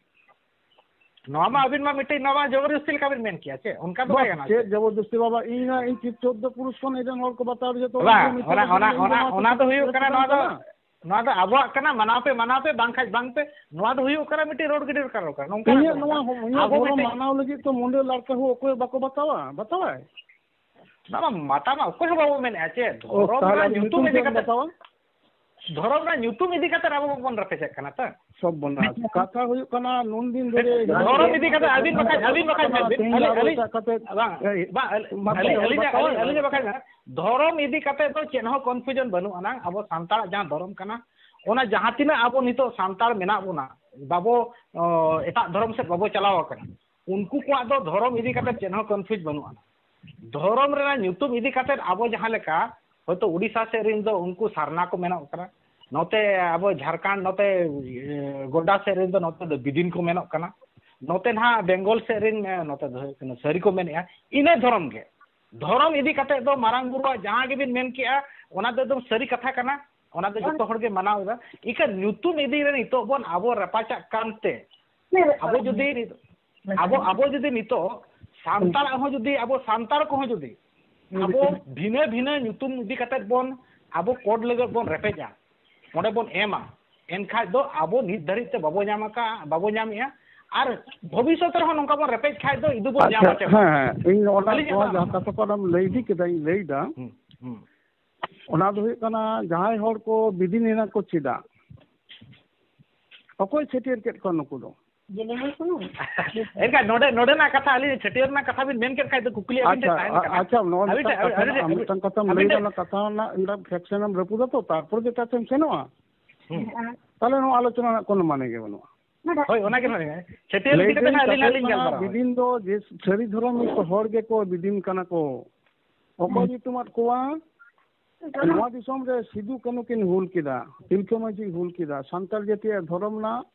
ᱱᱚᱣᱟ ᱢᱟ ᱟᱹᱵᱤᱱ ᱢᱟ ᱢᱤᱫᱴᱤᱡ, ᱱᱚᱣᱟ ᱢᱟ ᱡᱚᱵᱚᱨᱫᱚᱥᱛᱤ ᱞᱮᱠᱟ ᱵᱤᱱ ᱢᱮᱱ ᱠᱮᱭᱟ, ᱪᱮ? ᱚᱱᱠᱟ ᱫᱚ ᱵᱟᱝ ᱵᱟᱦ, ᱠᱟᱱᱟ, ᱪᱮ? ᱪᱮᱫ ᱡᱚᱵᱚᱨᱫᱚᱥᱛᱤ ᱵᱟᱵᱟ? ᱤᱧ ᱢᱟ, ᱤᱧ ᱪᱮᱫ ᱪᱳᱫᱫᱳ ᱯᱩᱨᱩᱥ ᱠᱷᱚᱱ ᱤᱧ ᱨᱮᱱ ᱦᱚᱲ ᱠᱚ ᱵᱟᱛᱟᱣ ᱡᱚᱛᱚ ᱦᱚᱲ ᱵᱟᱝ, ᱤᱧ ᱫᱚ ᱚᱱᱟ, ᱢᱟᱥᱮ ᱚᱱᱟ, ᱤᱧ ᱫᱚ ᱚᱱᱟ, ᱢᱟᱥᱮ ᱚᱱᱟ ᱫᱚ ᱦᱩᱭᱩᱜ ᱠᱟᱱᱟ, ᱱᱚᱣᱟ ᱫᱚ, ᱠᱟᱱᱟ᱾ ᱱᱚᱣᱟ ᱫᱚ ᱟᱵᱚᱣᱟᱜ ᱠᱟᱱᱟ, ᱢᱟᱱᱟᱣ ᱯᱮ, ᱢᱟᱱᱟᱣ ᱯᱮ, ᱵᱟᱝᱠᱷᱟᱡ ᱵᱟᱝ ᱯᱮ, ᱱᱚᱣᱟ ᱫᱚ ᱦᱩᱭᱩᱜ ᱠᱟᱱᱟ ᱢᱤᱫᱴᱤᱡ ᱨᱚᱲ ᱜᱤᱰᱤ ᱫᱚᱨᱠᱟᱨ ᱠᱟᱱᱟ, ᱱᱚᱝᱠᱟᱱᱟᱜ ᱤᱧᱟᱹᱜ ᱫᱚ ᱱᱚᱣᱟ ᱵᱟᱝ᱾ ᱦᱚ-, ᱤᱧᱟᱹᱜ ᱟᱵᱚ ᱫᱷᱚᱨᱚᱢ ᱢᱤᱫᱴᱤᱡ ᱢᱟᱱᱟᱣ ᱞᱟᱹᱜᱤᱫ ᱛᱚ ᱢᱩᱰᱟᱹ ᱞᱟᱲᱠᱟ ᱦᱚᱸ ᱚᱠᱚᱭ ᱵᱟᱠᱚ ᱵᱟᱛᱟᱣᱟ, ᱵᱟᱛᱟᱣᱟᱭ? ᱚᱱᱟ ᱢᱟ ᱢᱟᱛᱟ ᱢᱟ ᱚᱠᱚᱭ ᱦᱚᱸ ᱵᱟᱵᱚ ᱢᱮᱱᱮᱜᱼᱟ, ᱪᱮ? ᱚ, ᱫᱷᱚᱨᱚᱢ ᱛᱟᱦᱞᱮ ᱨᱮᱱᱟᱜ ᱧᱩᱛᱩᱢ ᱧᱩᱛᱩᱢ ᱤᱫᱤ ᱪᱮᱫ ᱮᱢ ᱠᱟᱛᱮ ᱵᱟᱛᱟᱣᱟ? ᱫᱷᱚᱨᱚᱢ ᱨᱮᱱᱟᱜ ᱧᱩᱛᱩᱢ ᱤᱫᱤ ᱠᱟᱛᱮ ᱟᱵᱚ ᱵᱚᱱ ᱨᱮᱯᱮᱡᱮᱫ ᱠᱟᱱᱟ ᱛᱚ᱾ ᱥᱚᱵ ᱵᱚᱱ ᱨᱟᱡᱽ᱾ ᱠᱟᱛᱷᱟ ᱦᱩᱭᱩᱜ ᱠᱟᱱᱟ, ᱱᱩᱱ ᱫᱤᱱ ᱫᱷᱚᱨᱮ ᱫᱷᱚᱨᱚᱢ ᱤᱫᱤ ᱠᱟᱛᱮ ᱟᱹᱵᱤᱱ ᱵᱟᱠᱷᱟᱡ, ᱟᱹᱵᱤᱱ ᱵᱟᱠᱷᱟᱡ ᱢᱮᱱ ᱵᱤᱱ, ᱛᱮᱦᱮᱧ ᱟᱹᱞᱤᱧ, ᱟᱨᱚ ᱟᱹᱞᱤᱧ, ᱮᱴᱟᱜ ᱠᱟᱛᱮ, ᱵᱟᱝ, ᱮᱭ, ᱵᱟᱝ, ᱟᱹᱞᱤᱧ, ᱢᱟᱥᱮ ᱟᱹᱞᱤᱧ, ᱵᱟᱠᱚ ᱟᱹᱞᱤᱧ, ᱟᱹᱞᱤᱧᱟᱜ ᱵᱟᱠᱷᱟᱡ ᱢᱮᱱ, ᱫᱷᱚᱨᱚᱢ ᱤᱫᱤ ᱠᱟᱛᱮ ᱫᱚ ᱪᱮᱫ ᱦᱚᱸ confusion ᱵᱟᱹᱱᱩᱜ ᱟᱱᱟᱝ᱾ ᱟᱵᱚ ᱥᱟᱱᱛᱟᱲᱟᱜ ᱡᱟᱦᱟᱸ ᱫᱷᱚᱨᱚᱢ ᱠᱟᱱᱟ, ᱚᱱᱟ ᱡᱟᱦᱟᱸ ᱛᱤᱱᱟᱹᱜ ᱟᱵᱚ ᱱᱤᱛᱚᱜ ᱥᱟᱱᱛᱟᱲ ᱢᱮᱱᱟᱜ ᱵᱚᱱᱟ, ᱵᱟᱵᱚ, ᱚ, ᱮᱴᱟᱜ ᱫᱷᱚᱨᱚᱢ ᱥᱮᱫ ᱵᱟᱵᱚ ᱪᱟᱞᱟᱣ ᱟᱠᱟᱱᱟ, ᱩᱱᱠᱩ ᱠᱚᱣᱟᱜ ᱫᱚ ᱫᱷᱚᱨᱚᱢ ᱤᱫᱤ ᱠᱟᱛᱮ ᱪᱮᱫ ᱦᱚᱸ confuse ᱵᱟᱹᱱᱩᱜ ᱟᱱᱟ᱾ ᱫᱷᱚᱨᱚᱢ ᱨᱮᱱᱟᱜ ᱧᱩᱛᱩᱢ ᱤᱫᱤ ᱠᱟᱛᱮ ᱟᱵᱚ ᱡᱟᱦᱟᱸ ᱞᱮᱠᱟ, ᱦᱚᱭᱛᱳ ᱩᱰᱤᱥᱟ ᱥᱮᱫ ᱨᱮᱱ ᱫᱚ ᱩᱱᱠᱩ ᱥᱟᱨᱱᱟ ᱠᱚ ᱢᱮᱱᱚᱜ ᱠᱟᱱᱟ, ᱱᱚᱛᱮ ᱟᱵᱚ ᱡᱷᱟᱲᱠᱷᱚᱸᱰ ᱱᱚᱛᱮ, ᱮ, ᱜᱚᱰᱟ ᱥᱮᱫ ᱨᱮᱱ ᱫᱚ ᱱᱚᱛᱮ ᱫᱚ ᱵᱤᱫᱤᱱ ᱠᱚ ᱢᱮᱱᱚᱜ ᱠᱟᱱᱟ, ᱱᱚᱛᱮ ᱱᱟᱦᱟᱜ ᱵᱮᱝᱜᱚᱞ ᱥᱮᱫ ᱨᱮᱱ, ᱮ, ᱱᱚᱛᱮ ᱫᱚ ᱦᱩᱭᱩᱜ ᱠᱟᱱᱟ ᱥᱟᱹᱨᱤ ᱠᱚ ᱢᱮᱱᱮᱜᱼᱟ᱾ ᱤᱱᱟᱹ ᱫᱷᱚᱨᱚᱢ ᱜᱮ, ᱫᱷᱚᱨᱚᱢ ᱤᱫᱤ ᱠᱟᱛᱮ ᱫᱚ ᱢᱟᱨᱟᱝ ᱵᱩᱨᱩᱣᱟᱜ ᱡᱟᱦᱟᱸ ᱜᱮᱵᱤᱱ ᱢᱮᱱ ᱠᱮᱜᱼᱟ, ᱚᱱᱟ ᱫᱚ ᱮᱠᱫᱚᱢ ᱥᱟᱹᱨᱤ ᱠᱟᱛᱷᱟ ᱠᱟᱱᱟ, ᱚᱱᱟ ᱫᱚ ᱡᱚᱛᱚ ᱦᱚᱲ ᱜᱮ ᱢᱟᱱᱟᱣ ᱮᱫᱟ᱾ ᱤᱠᱷᱟᱹᱱ ᱧᱩᱛᱩᱢ ᱤᱫᱤ ᱨᱮ ᱱᱤᱛᱚᱜ ᱵᱚᱱ ᱟᱵᱚ ᱨᱟᱯᱟᱪᱟᱜ ᱠᱟᱱᱛᱮ, ᱟᱵᱚ ᱡᱩᱫᱤ, ᱟᱵᱚ, ᱟᱵᱚ ᱡᱩᱫᱤ ᱱᱤᱛᱚᱜ ᱥᱟᱱᱛᱟᱲᱟᱜ ᱦᱚᱸ ᱡᱩᱫᱤ, ᱟᱵᱚ ᱥᱟᱱᱛᱟᱲ ᱠᱚᱦᱚᱸ ᱡᱩᱫᱤ ᱟᱵᱚ ᱵᱷᱤᱱᱟᱹ ᱵᱷᱤᱱᱟᱹ ᱧᱩᱛᱩᱢ ᱤᱫᱤ ᱠᱟᱛᱮ ᱵᱚᱱ, ᱟᱵᱚ code ᱞᱟᱹᱜᱤᱫ ᱵᱚᱱ ᱨᱮᱯᱮᱡᱟ, ᱚᱸᱰᱮ ᱵᱚᱱ ᱮᱢᱟ, ᱮᱱᱠᱷᱟᱡ ᱫᱚ ᱟᱵᱚ ᱱᱤᱛ ᱫᱷᱟᱹᱨᱤᱡ ᱛᱮ ᱵᱟᱵᱚ ᱧᱟᱢ ᱟᱠᱟᱫ, ᱵᱟᱵᱚ ᱧᱟᱢᱮᱜᱼᱟ᱾ ᱟᱨ ᱵᱷᱚᱵᱤᱥᱥᱚᱛ ᱨᱮᱦᱚᱸ ᱱᱚᱝᱠᱟ ᱵᱚᱱ ᱨᱮᱯᱮᱡ ᱠᱷᱟᱡ ᱫᱚ ᱤᱫᱩ ᱵᱚᱱ ᱧᱟᱢ ᱟᱪᱪᱷᱟ, ᱦᱚᱪᱚ ᱠᱚᱣᱟ᱾ ᱦᱮᱸ, ᱦᱮᱸ, ᱤᱧ ᱚᱱᱟ, ᱟᱹᱞᱤᱧᱟᱜ ᱱᱚᱣᱟ ᱢᱟ ᱡᱟᱦᱟᱸ ᱠᱟᱛᱷᱟ ᱠᱚ ᱟᱢ ᱞᱟᱹᱭ ᱤᱫᱤ ᱠᱮᱫᱟ, ᱤᱧ ᱞᱟᱹᱭ ᱮᱫᱟ, ᱦᱩᱸ, ᱦᱩᱸ᱾ ᱚᱱᱟ ᱫᱚ ᱦᱩᱭᱩᱜ ᱠᱟᱱᱟ, ᱡᱟᱦᱟᱸᱭ ᱦᱚᱲ ᱠᱚ ᱵᱤᱫᱤᱱ ᱮᱱᱟ ᱠᱚ ᱪᱮᱫᱟᱜ? ᱚᱠᱚᱭ ᱪᱷᱟᱹᱴᱭᱟᱹᱨ ᱠᱮᱫ ᱠᱚᱣᱟ ᱱᱩᱠᱩ ᱫᱚ? ᱮᱱᱠᱷᱟᱱ ᱱᱚᱰᱮ, ᱱᱚᱰᱮᱱᱟᱜ ᱠᱟᱛᱷᱟ, ᱟᱹᱞᱤᱧ ᱪᱷᱟᱹᱴᱭᱟᱹᱨ ᱨᱮᱱᱟᱜ ᱠᱟᱛᱷᱟ ᱵᱤᱱ ᱢᱮᱱ ᱠᱮᱫ ᱠᱷᱟᱡ ᱫᱚ ᱠᱩᱠᱞᱤ ᱟᱹᱵᱤᱱ ᱴᱷᱮᱱ ᱟᱪᱪᱷᱟ, ᱛᱟᱦᱮᱱ ᱟ-, ᱠᱟᱱᱟ᱾ ᱟᱪᱪᱷᱟ, ᱱᱚᱣᱟ ᱟᱹᱵᱤᱱ ᱢᱤᱫᱴᱟᱝ ᱴᱷᱮᱱ, ᱠᱟᱛᱷᱟ, ᱟᱹᱵᱤᱱ ᱟᱢ ᱴᱷᱮᱱ, ᱢᱤᱫᱴᱟᱝ ᱠᱟᱛᱷᱟᱢ ᱟᱹᱵᱤᱱ ᱞᱟᱹᱭ ᱴᱷᱮᱱ ᱫᱟ, ᱚᱱᱟ ᱠᱟᱛᱷᱟ ᱨᱮᱱᱟᱜ ᱢᱤᱫᱴᱟᱝ fraction ᱮᱢ ᱨᱟᱹᱯᱩᱫᱟ ᱛᱚ, ᱛᱟᱨᱯᱚᱨ ᱡᱮᱴᱟ ᱛᱮᱢ ᱥᱮᱱᱚᱜᱼᱟ, ᱦᱩᱸ᱾ ᱛᱟᱦᱞᱮ ᱱᱚᱣᱟ ᱟᱞᱳᱪᱚᱱᱟ ᱨᱮᱱᱟᱜ ᱠᱚᱱᱚ ᱢᱟᱱᱮ ᱜᱮ ᱵᱟᱹᱱᱩᱜᱼᱟ᱾ ᱦᱳᱭ, ᱚᱱᱟ ᱜᱮ ᱢᱟᱱᱮ᱾ ᱪᱷᱟᱹᱴᱭᱟᱹᱨ ᱤᱫᱤ ᱠᱟᱛᱮ ᱞᱟᱹᱭᱫᱟᱹᱧ ᱦᱟᱸᱜ ᱟᱹᱞᱤᱧ ᱠᱟᱛᱷᱟ ᱞᱤᱧ ᱦᱩᱭᱩᱜ ᱠᱟᱱᱟ, ᱜᱟᱞᱢᱟᱨᱟᱣᱟ᱾ ᱵᱤᱫᱤᱱ ᱫᱚ ᱡᱮ ᱥᱟᱹᱨᱤ ᱫᱷᱚᱨᱚᱢ ᱦᱚᱲ ᱜᱮᱠᱚ ᱵᱤᱫᱤᱱ ᱠᱟᱱᱟ ᱠᱚ᱾ ᱚᱠᱚᱭ ᱦᱩᱸ᱾ ᱧᱩᱛᱩᱢᱟᱫ ᱠᱚᱣᱟ? ᱱᱚᱣᱟ ᱫᱤᱥᱚᱢ ᱨᱮ ᱥᱤᱫᱩ ᱠᱟᱹᱱᱦᱩ ᱠᱤᱱ ᱦᱩᱞ ᱠᱮᱫᱟ, ᱛᱤᱞᱠᱟᱹ ᱢᱟᱹᱡᱷᱤ ᱦᱩᱞ ᱠᱮᱫᱟ, ᱥᱟᱱᱛᱟᱲ ᱡᱟᱹᱛᱤᱭᱟᱜ ᱫᱷᱚᱨᱚᱢ ᱨᱮᱱᱟᱜ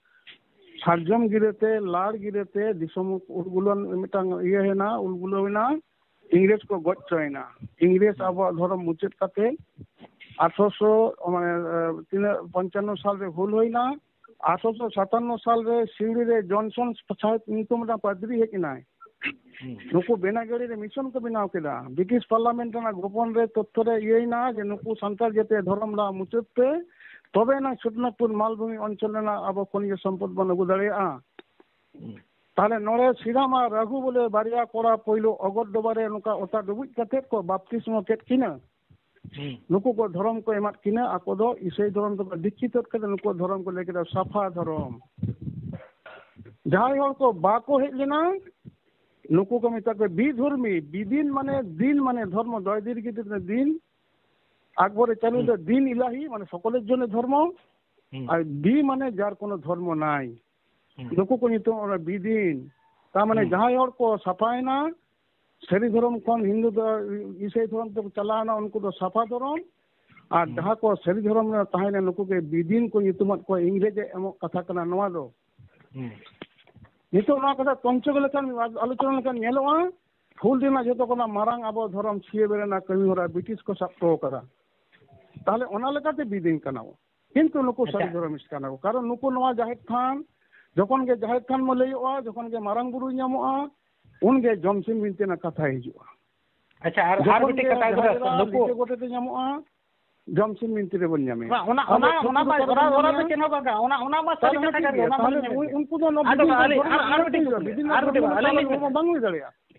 ᱥᱟᱨᱡᱚᱢ ᱜᱤᱨᱟᱹᱛᱮ, ᱞᱟᱲ ᱜᱤᱨᱟᱹᱛᱮ ᱫᱤᱥᱚᱢ ᱩᱞᱜᱩᱞᱟᱱ ᱢᱤᱫᱴᱟᱝ ᱤᱭᱟᱹ ᱦᱮᱱᱟ, ᱩᱞᱜᱩᱞᱟᱹᱣ ᱮᱱᱟ, ᱤᱝᱨᱮᱡᱽ ᱠᱚ ᱜᱚᱡ ᱦᱚᱪᱚᱭᱮᱱᱟ᱾ ᱤᱝᱨᱮᱡᱽ ᱦᱩᱸ᱾ ᱟᱵᱚᱣᱟᱜ ᱫᱷᱚᱨᱚᱢ ᱢᱩᱪᱟᱹᱫ ᱠᱟᱛᱮ ᱟᱴᱷᱨᱚᱥᱚ, ᱢᱟᱱᱮ, ᱛᱤᱱᱟᱹᱜ, ᱯᱚᱧᱪᱟᱱᱱᱚ ᱥᱟᱞ ᱨᱮ ᱦᱩᱞ ᱦᱩᱭᱱᱟ᱾ ᱟᱴᱷᱨᱚᱥᱚ ᱥᱟᱛᱟᱱᱱᱚ ᱥᱟᱞ ᱨᱮ ᱥᱤᱣᱲᱤ ᱨᱮ ᱡᱚᱱᱥᱚᱱ ᱥᱟᱦᱮᱵ ᱧᱩᱛᱩᱢ ᱨᱮᱱᱟᱜ ᱯᱟᱫᱽᱨᱤ ᱦᱮᱡ ᱮᱱᱟᱭ᱾ ᱦᱩᱸ᱾ ᱱᱩᱠᱩ ᱵᱮᱱᱟᱜᱟᱹᱲᱤ ᱨᱮ mission ᱠᱚ ᱵᱮᱱᱟᱣ ᱠᱮᱫᱟ᱾ British Parliament ᱨᱮᱱᱟᱜ ᱜᱳᱯᱚᱱ ᱨᱮ ᱛᱚᱛᱛᱷᱚ ᱨᱮ ᱤᱭᱟᱹᱭᱮᱱᱟ ᱡᱮ ᱱᱩᱠᱩ ᱥᱟᱱᱛᱟᱲ ᱡᱟᱹᱛᱤᱭᱟᱜ ᱫᱷᱚᱨᱚᱢ ᱨᱮᱱᱟᱜ ᱢᱩᱪᱟᱹᱫ ᱯᱮ, ᱛᱚᱵᱮ ᱮᱱᱟᱝ ᱥᱩᱴᱱᱟᱜᱯᱩᱨ ᱢᱟᱞᱵᱷᱩᱢᱤ ᱚᱧᱪᱚᱞ ᱨᱮᱱᱟᱜ ᱟᱵᱚ ᱠᱷᱚᱱᱤᱡ ᱥᱚᱢᱯᱚᱫ ᱵᱚᱱ ᱟᱹᱜᱩ ᱫᱟᱲᱮᱭᱟᱜᱼᱟ᱾ ᱦᱩᱸ᱾ ᱛᱟᱦᱞᱮ ᱱᱚᱰᱮ ᱥᱨᱤᱨᱟᱢ ᱟᱨ ᱨᱟᱜᱷᱩ ᱵᱚᱞᱮ ᱵᱟᱨᱭᱟ ᱠᱚᱲᱟ ᱯᱳᱭᱞᱳ ᱚᱜᱚᱨ ᱰᱚᱵᱟ ᱨᱮ ᱱᱚᱝᱠᱟ ᱚᱛᱟ ᱰᱩᱵᱩᱡ ᱠᱟᱛᱮᱫ ᱠᱚ ᱵᱟᱯᱛᱤᱥᱢᱚ ᱠᱮᱫ ᱠᱤᱱᱟ᱾ ᱦᱩᱸ᱾ ᱱᱩᱠᱩ ᱠᱚ ᱫᱷᱚᱨᱚᱢ ᱠᱚ ᱮᱢᱟᱫ ᱠᱤᱱᱟ, ᱟᱠᱚ ᱫᱚ ᱤᱥᱟᱹᱭ ᱫᱷᱚᱨᱚᱢ ᱫᱚᱠᱚ ᱫᱤᱠᱠᱷᱤᱛ ᱠᱟᱛᱮ ᱱᱩᱠᱩ ᱫᱷᱚᱨᱚᱢ ᱠᱚ ᱞᱟᱹᱭ ᱠᱮᱫᱟ ᱥᱟᱯᱷᱟ ᱫᱷᱚᱨᱚᱢ᱾ ᱡᱟᱦᱟᱸᱭ ᱦᱚᱲ ᱠᱚ ᱵᱟᱠᱚ ᱦᱮᱡ ᱞᱮᱱᱟ, ᱱᱩᱠᱩ ᱠᱚ ᱢᱮᱛᱟ ᱠᱚᱣᱟ ᱵᱤᱫᱷᱚᱨᱢᱤ᱾ ᱵᱤᱫᱤᱱ ᱢᱟᱱᱮ ᱫᱤᱱ, ᱢᱟᱱᱮ ᱫᱷᱚᱨᱢᱚ, ᱫᱚᱭ ᱫᱤᱨᱜᱷᱤ ᱫᱤᱱ, ᱫᱤᱱ ᱟᱠᱵᱚᱨᱮ ᱪᱟᱹᱞᱩ ᱦᱩᱸ᱾ ᱞᱮᱫᱟ ᱫᱤᱱ ᱤᱞᱟᱦᱤ, ᱢᱟᱱᱮ ᱥᱚᱠᱚᱞᱮᱨ ᱡᱚᱱᱱᱮ ᱫᱷᱚᱨᱢᱚ, ᱦᱩᱸ᱾ ᱟᱨ ᱫᱤ ᱢᱟᱱᱮ ᱡᱟᱨ ᱠᱳᱱᱳ ᱫᱷᱚᱨᱢᱚ ᱱᱟᱭ᱾ ᱦᱩᱸ᱾ ᱱᱩᱠᱩ ᱠᱚ ᱧᱩᱛᱩᱢ ᱚᱱᱟ ᱵᱤᱫᱤᱱ᱾ ᱛᱟᱨ ᱢᱟᱱᱮ ᱦᱩᱸ᱾ ᱡᱟᱦᱟᱸᱭ ᱦᱚᱲ ᱠᱚ ᱥᱟᱯᱷᱟᱭᱮᱱᱟ, ᱥᱟᱹᱨᱤ ᱫᱷᱚᱨᱚᱢ ᱠᱷᱚᱱ ᱦᱤᱱᱫᱩ ᱫᱚ ᱤᱥᱟᱹᱭ ᱫᱷᱚᱨᱚᱢ ᱛᱮᱠᱚ ᱪᱟᱞᱟᱣᱮᱱᱟ, ᱩᱱᱠᱩ ᱫᱚ ᱥᱟᱯᱷᱟ ᱫᱷᱚᱨᱚᱢ, ᱟᱨ ᱦᱩᱸ᱾ ᱡᱟᱦᱟᱸ ᱠᱚ ᱥᱟᱹᱨᱤ ᱫᱷᱚᱨᱚᱢ ᱨᱮ ᱛᱟᱦᱮᱸᱭᱮᱱᱟ, ᱱᱩᱠᱩ ᱜᱮ ᱵᱤᱫᱤᱱ ᱠᱚ ᱧᱩᱛᱩᱢᱟᱫ ᱠᱚᱣᱟ, ᱤᱝᱨᱮᱡᱽ ᱮ ᱮᱢᱚᱜ ᱠᱟᱛᱷᱟ ᱠᱟᱱᱟ ᱱᱚᱣᱟ ᱫᱚ᱾ ᱦᱩᱸ᱾ ᱱᱤᱛᱚᱜ ᱱᱚᱣᱟ ᱠᱟᱛᱷᱟ ᱛᱚᱧᱪᱚᱠ ᱞᱮᱠᱷᱟᱱ, ᱟᱞᱳᱪᱚᱱᱟ ᱞᱮᱠᱷᱟᱱ ᱧᱮᱞᱚᱜᱼᱟ, ᱦᱩᱞ ᱨᱮᱱᱟᱜ ᱡᱷᱚᱛᱚ ᱠᱷᱚᱱᱟᱜ ᱢᱟᱨᱟᱝ ᱟᱵᱚ ᱫᱷᱚᱨᱚᱢ ᱪᱷᱤᱭᱟᱹ ᱵᱮᱨᱮᱫ ᱨᱮᱱᱟᱜ ᱠᱟᱹᱢᱤ ᱦᱚᱨᱟ ᱵᱨᱤᱴᱤᱥ ᱠᱚ ᱥᱟᱵ ᱦᱚᱴᱚ ᱟᱠᱟᱫᱟ᱾ ᱛᱟᱦᱞᱮ ᱚᱱᱟ ᱞᱮᱠᱟᱛᱮ ᱵᱤᱫᱤᱱ ᱠᱟᱱᱟ ᱵᱚ᱾ ᱠᱤᱱᱛᱩ ᱱᱩᱠᱩ ᱥᱟᱹᱨᱤ ᱟᱪᱪᱷᱟ᱾ ᱫᱷᱚᱨᱚᱢᱤᱥ ᱠᱟᱱᱟ ᱠᱚ, ᱠᱟᱨᱚᱱ ᱱᱩᱠᱩ ᱱᱚᱣᱟ ᱡᱟᱦᱮᱨ ᱛᱷᱟᱱ, ᱡᱚᱠᱷᱚᱱ ᱜᱮ ᱡᱟᱦᱮᱨ ᱛᱷᱟᱱ ᱵᱚ ᱞᱟᱹᱭᱚᱜᱼᱟ, ᱡᱚᱠᱷᱚᱱ ᱜᱮ ᱢᱟᱨᱟᱝ ᱵᱩᱨᱩᱭ ᱧᱟᱢᱚᱜᱼᱟ, ᱩᱱᱜᱮ ᱡᱚᱢᱥᱤᱢ ᱵᱤᱱᱛᱤ ᱨᱮᱱᱟᱜ ᱠᱟᱛᱷᱟ ᱦᱤᱡᱩᱜᱼᱟ᱾ ᱟᱪᱪᱷᱟ, ᱟᱨ, ᱟᱨ ᱡᱚᱠᱷᱚᱱ ᱢᱤᱫᱴᱤᱡ ᱜᱮ ᱠᱟᱛᱷᱟ ᱡᱟᱦᱮᱨ ᱜᱚᱰᱟ ᱮᱨᱟ, ᱱᱩᱠᱩ ᱞᱤᱴᱟᱹ ᱜᱚᱰᱮᱛ ᱮ ᱧᱟᱢᱚᱜᱼᱟ, ᱡᱚᱢᱥᱤᱢ ᱵᱤᱱᱛᱤ ᱨᱮᱵᱚᱱ ᱧᱟᱢᱮᱭᱟ᱾ ᱵᱟᱝ, ᱚᱱᱟ, ᱟᱫᱚ ᱚᱱᱟ, ᱴᱷᱟᱹᱠᱩᱨ ᱚᱱᱟ ᱫᱚ, ᱚᱠᱟ ᱨᱮᱵᱚᱱ ᱚᱱᱟ, ᱚᱱᱟ ᱧᱟᱢᱮᱭᱟ? ᱫᱚ ᱪᱮᱫ ᱦᱚᱸ ᱵᱟᱝ ᱠᱟᱱᱟ᱾ ᱚᱱᱟ, ᱚᱱᱟ ᱢᱟ ᱥᱟᱹᱨᱤ ᱛᱟᱦᱞᱮ ᱚᱱᱟ ᱠᱟᱛᱷᱟ ᱴᱷᱤᱠ ᱠᱟᱱ ᱜᱮ, ᱜᱮᱭᱟ᱾ ᱚᱱᱟ ᱛᱟᱦᱞᱮ ᱢᱟᱞᱤᱧ ᱩᱱ-, ᱢᱮᱱᱮᱫ᱾ ᱩᱱᱠᱩ ᱫᱚ ᱚᱱᱟ ᱟᱫᱚ ᱵᱤᱫᱤᱱ ᱟᱹᱞᱤᱧ, ᱫᱷᱚᱨᱢᱚ ᱟᱨ, ᱟᱨ ᱢᱤᱫᱴᱤᱡ ᱵᱟᱝ ᱠᱩᱠᱞᱤ, ᱦᱩᱭᱩᱜᱼᱟ᱾ ᱟᱨ ᱵᱤᱫᱤᱱ ᱢᱤᱫᱴᱤᱡ ᱫᱷᱚᱨᱢᱚ ᱠᱩᱠᱞᱤ, ᱫᱷᱚᱨᱢᱚ ᱟᱹᱞᱤᱧ ᱵᱟᱝ ᱢᱮᱱ-, ᱦᱩᱭ ᱫᱟᱲᱮᱭᱟᱜᱼᱟ᱾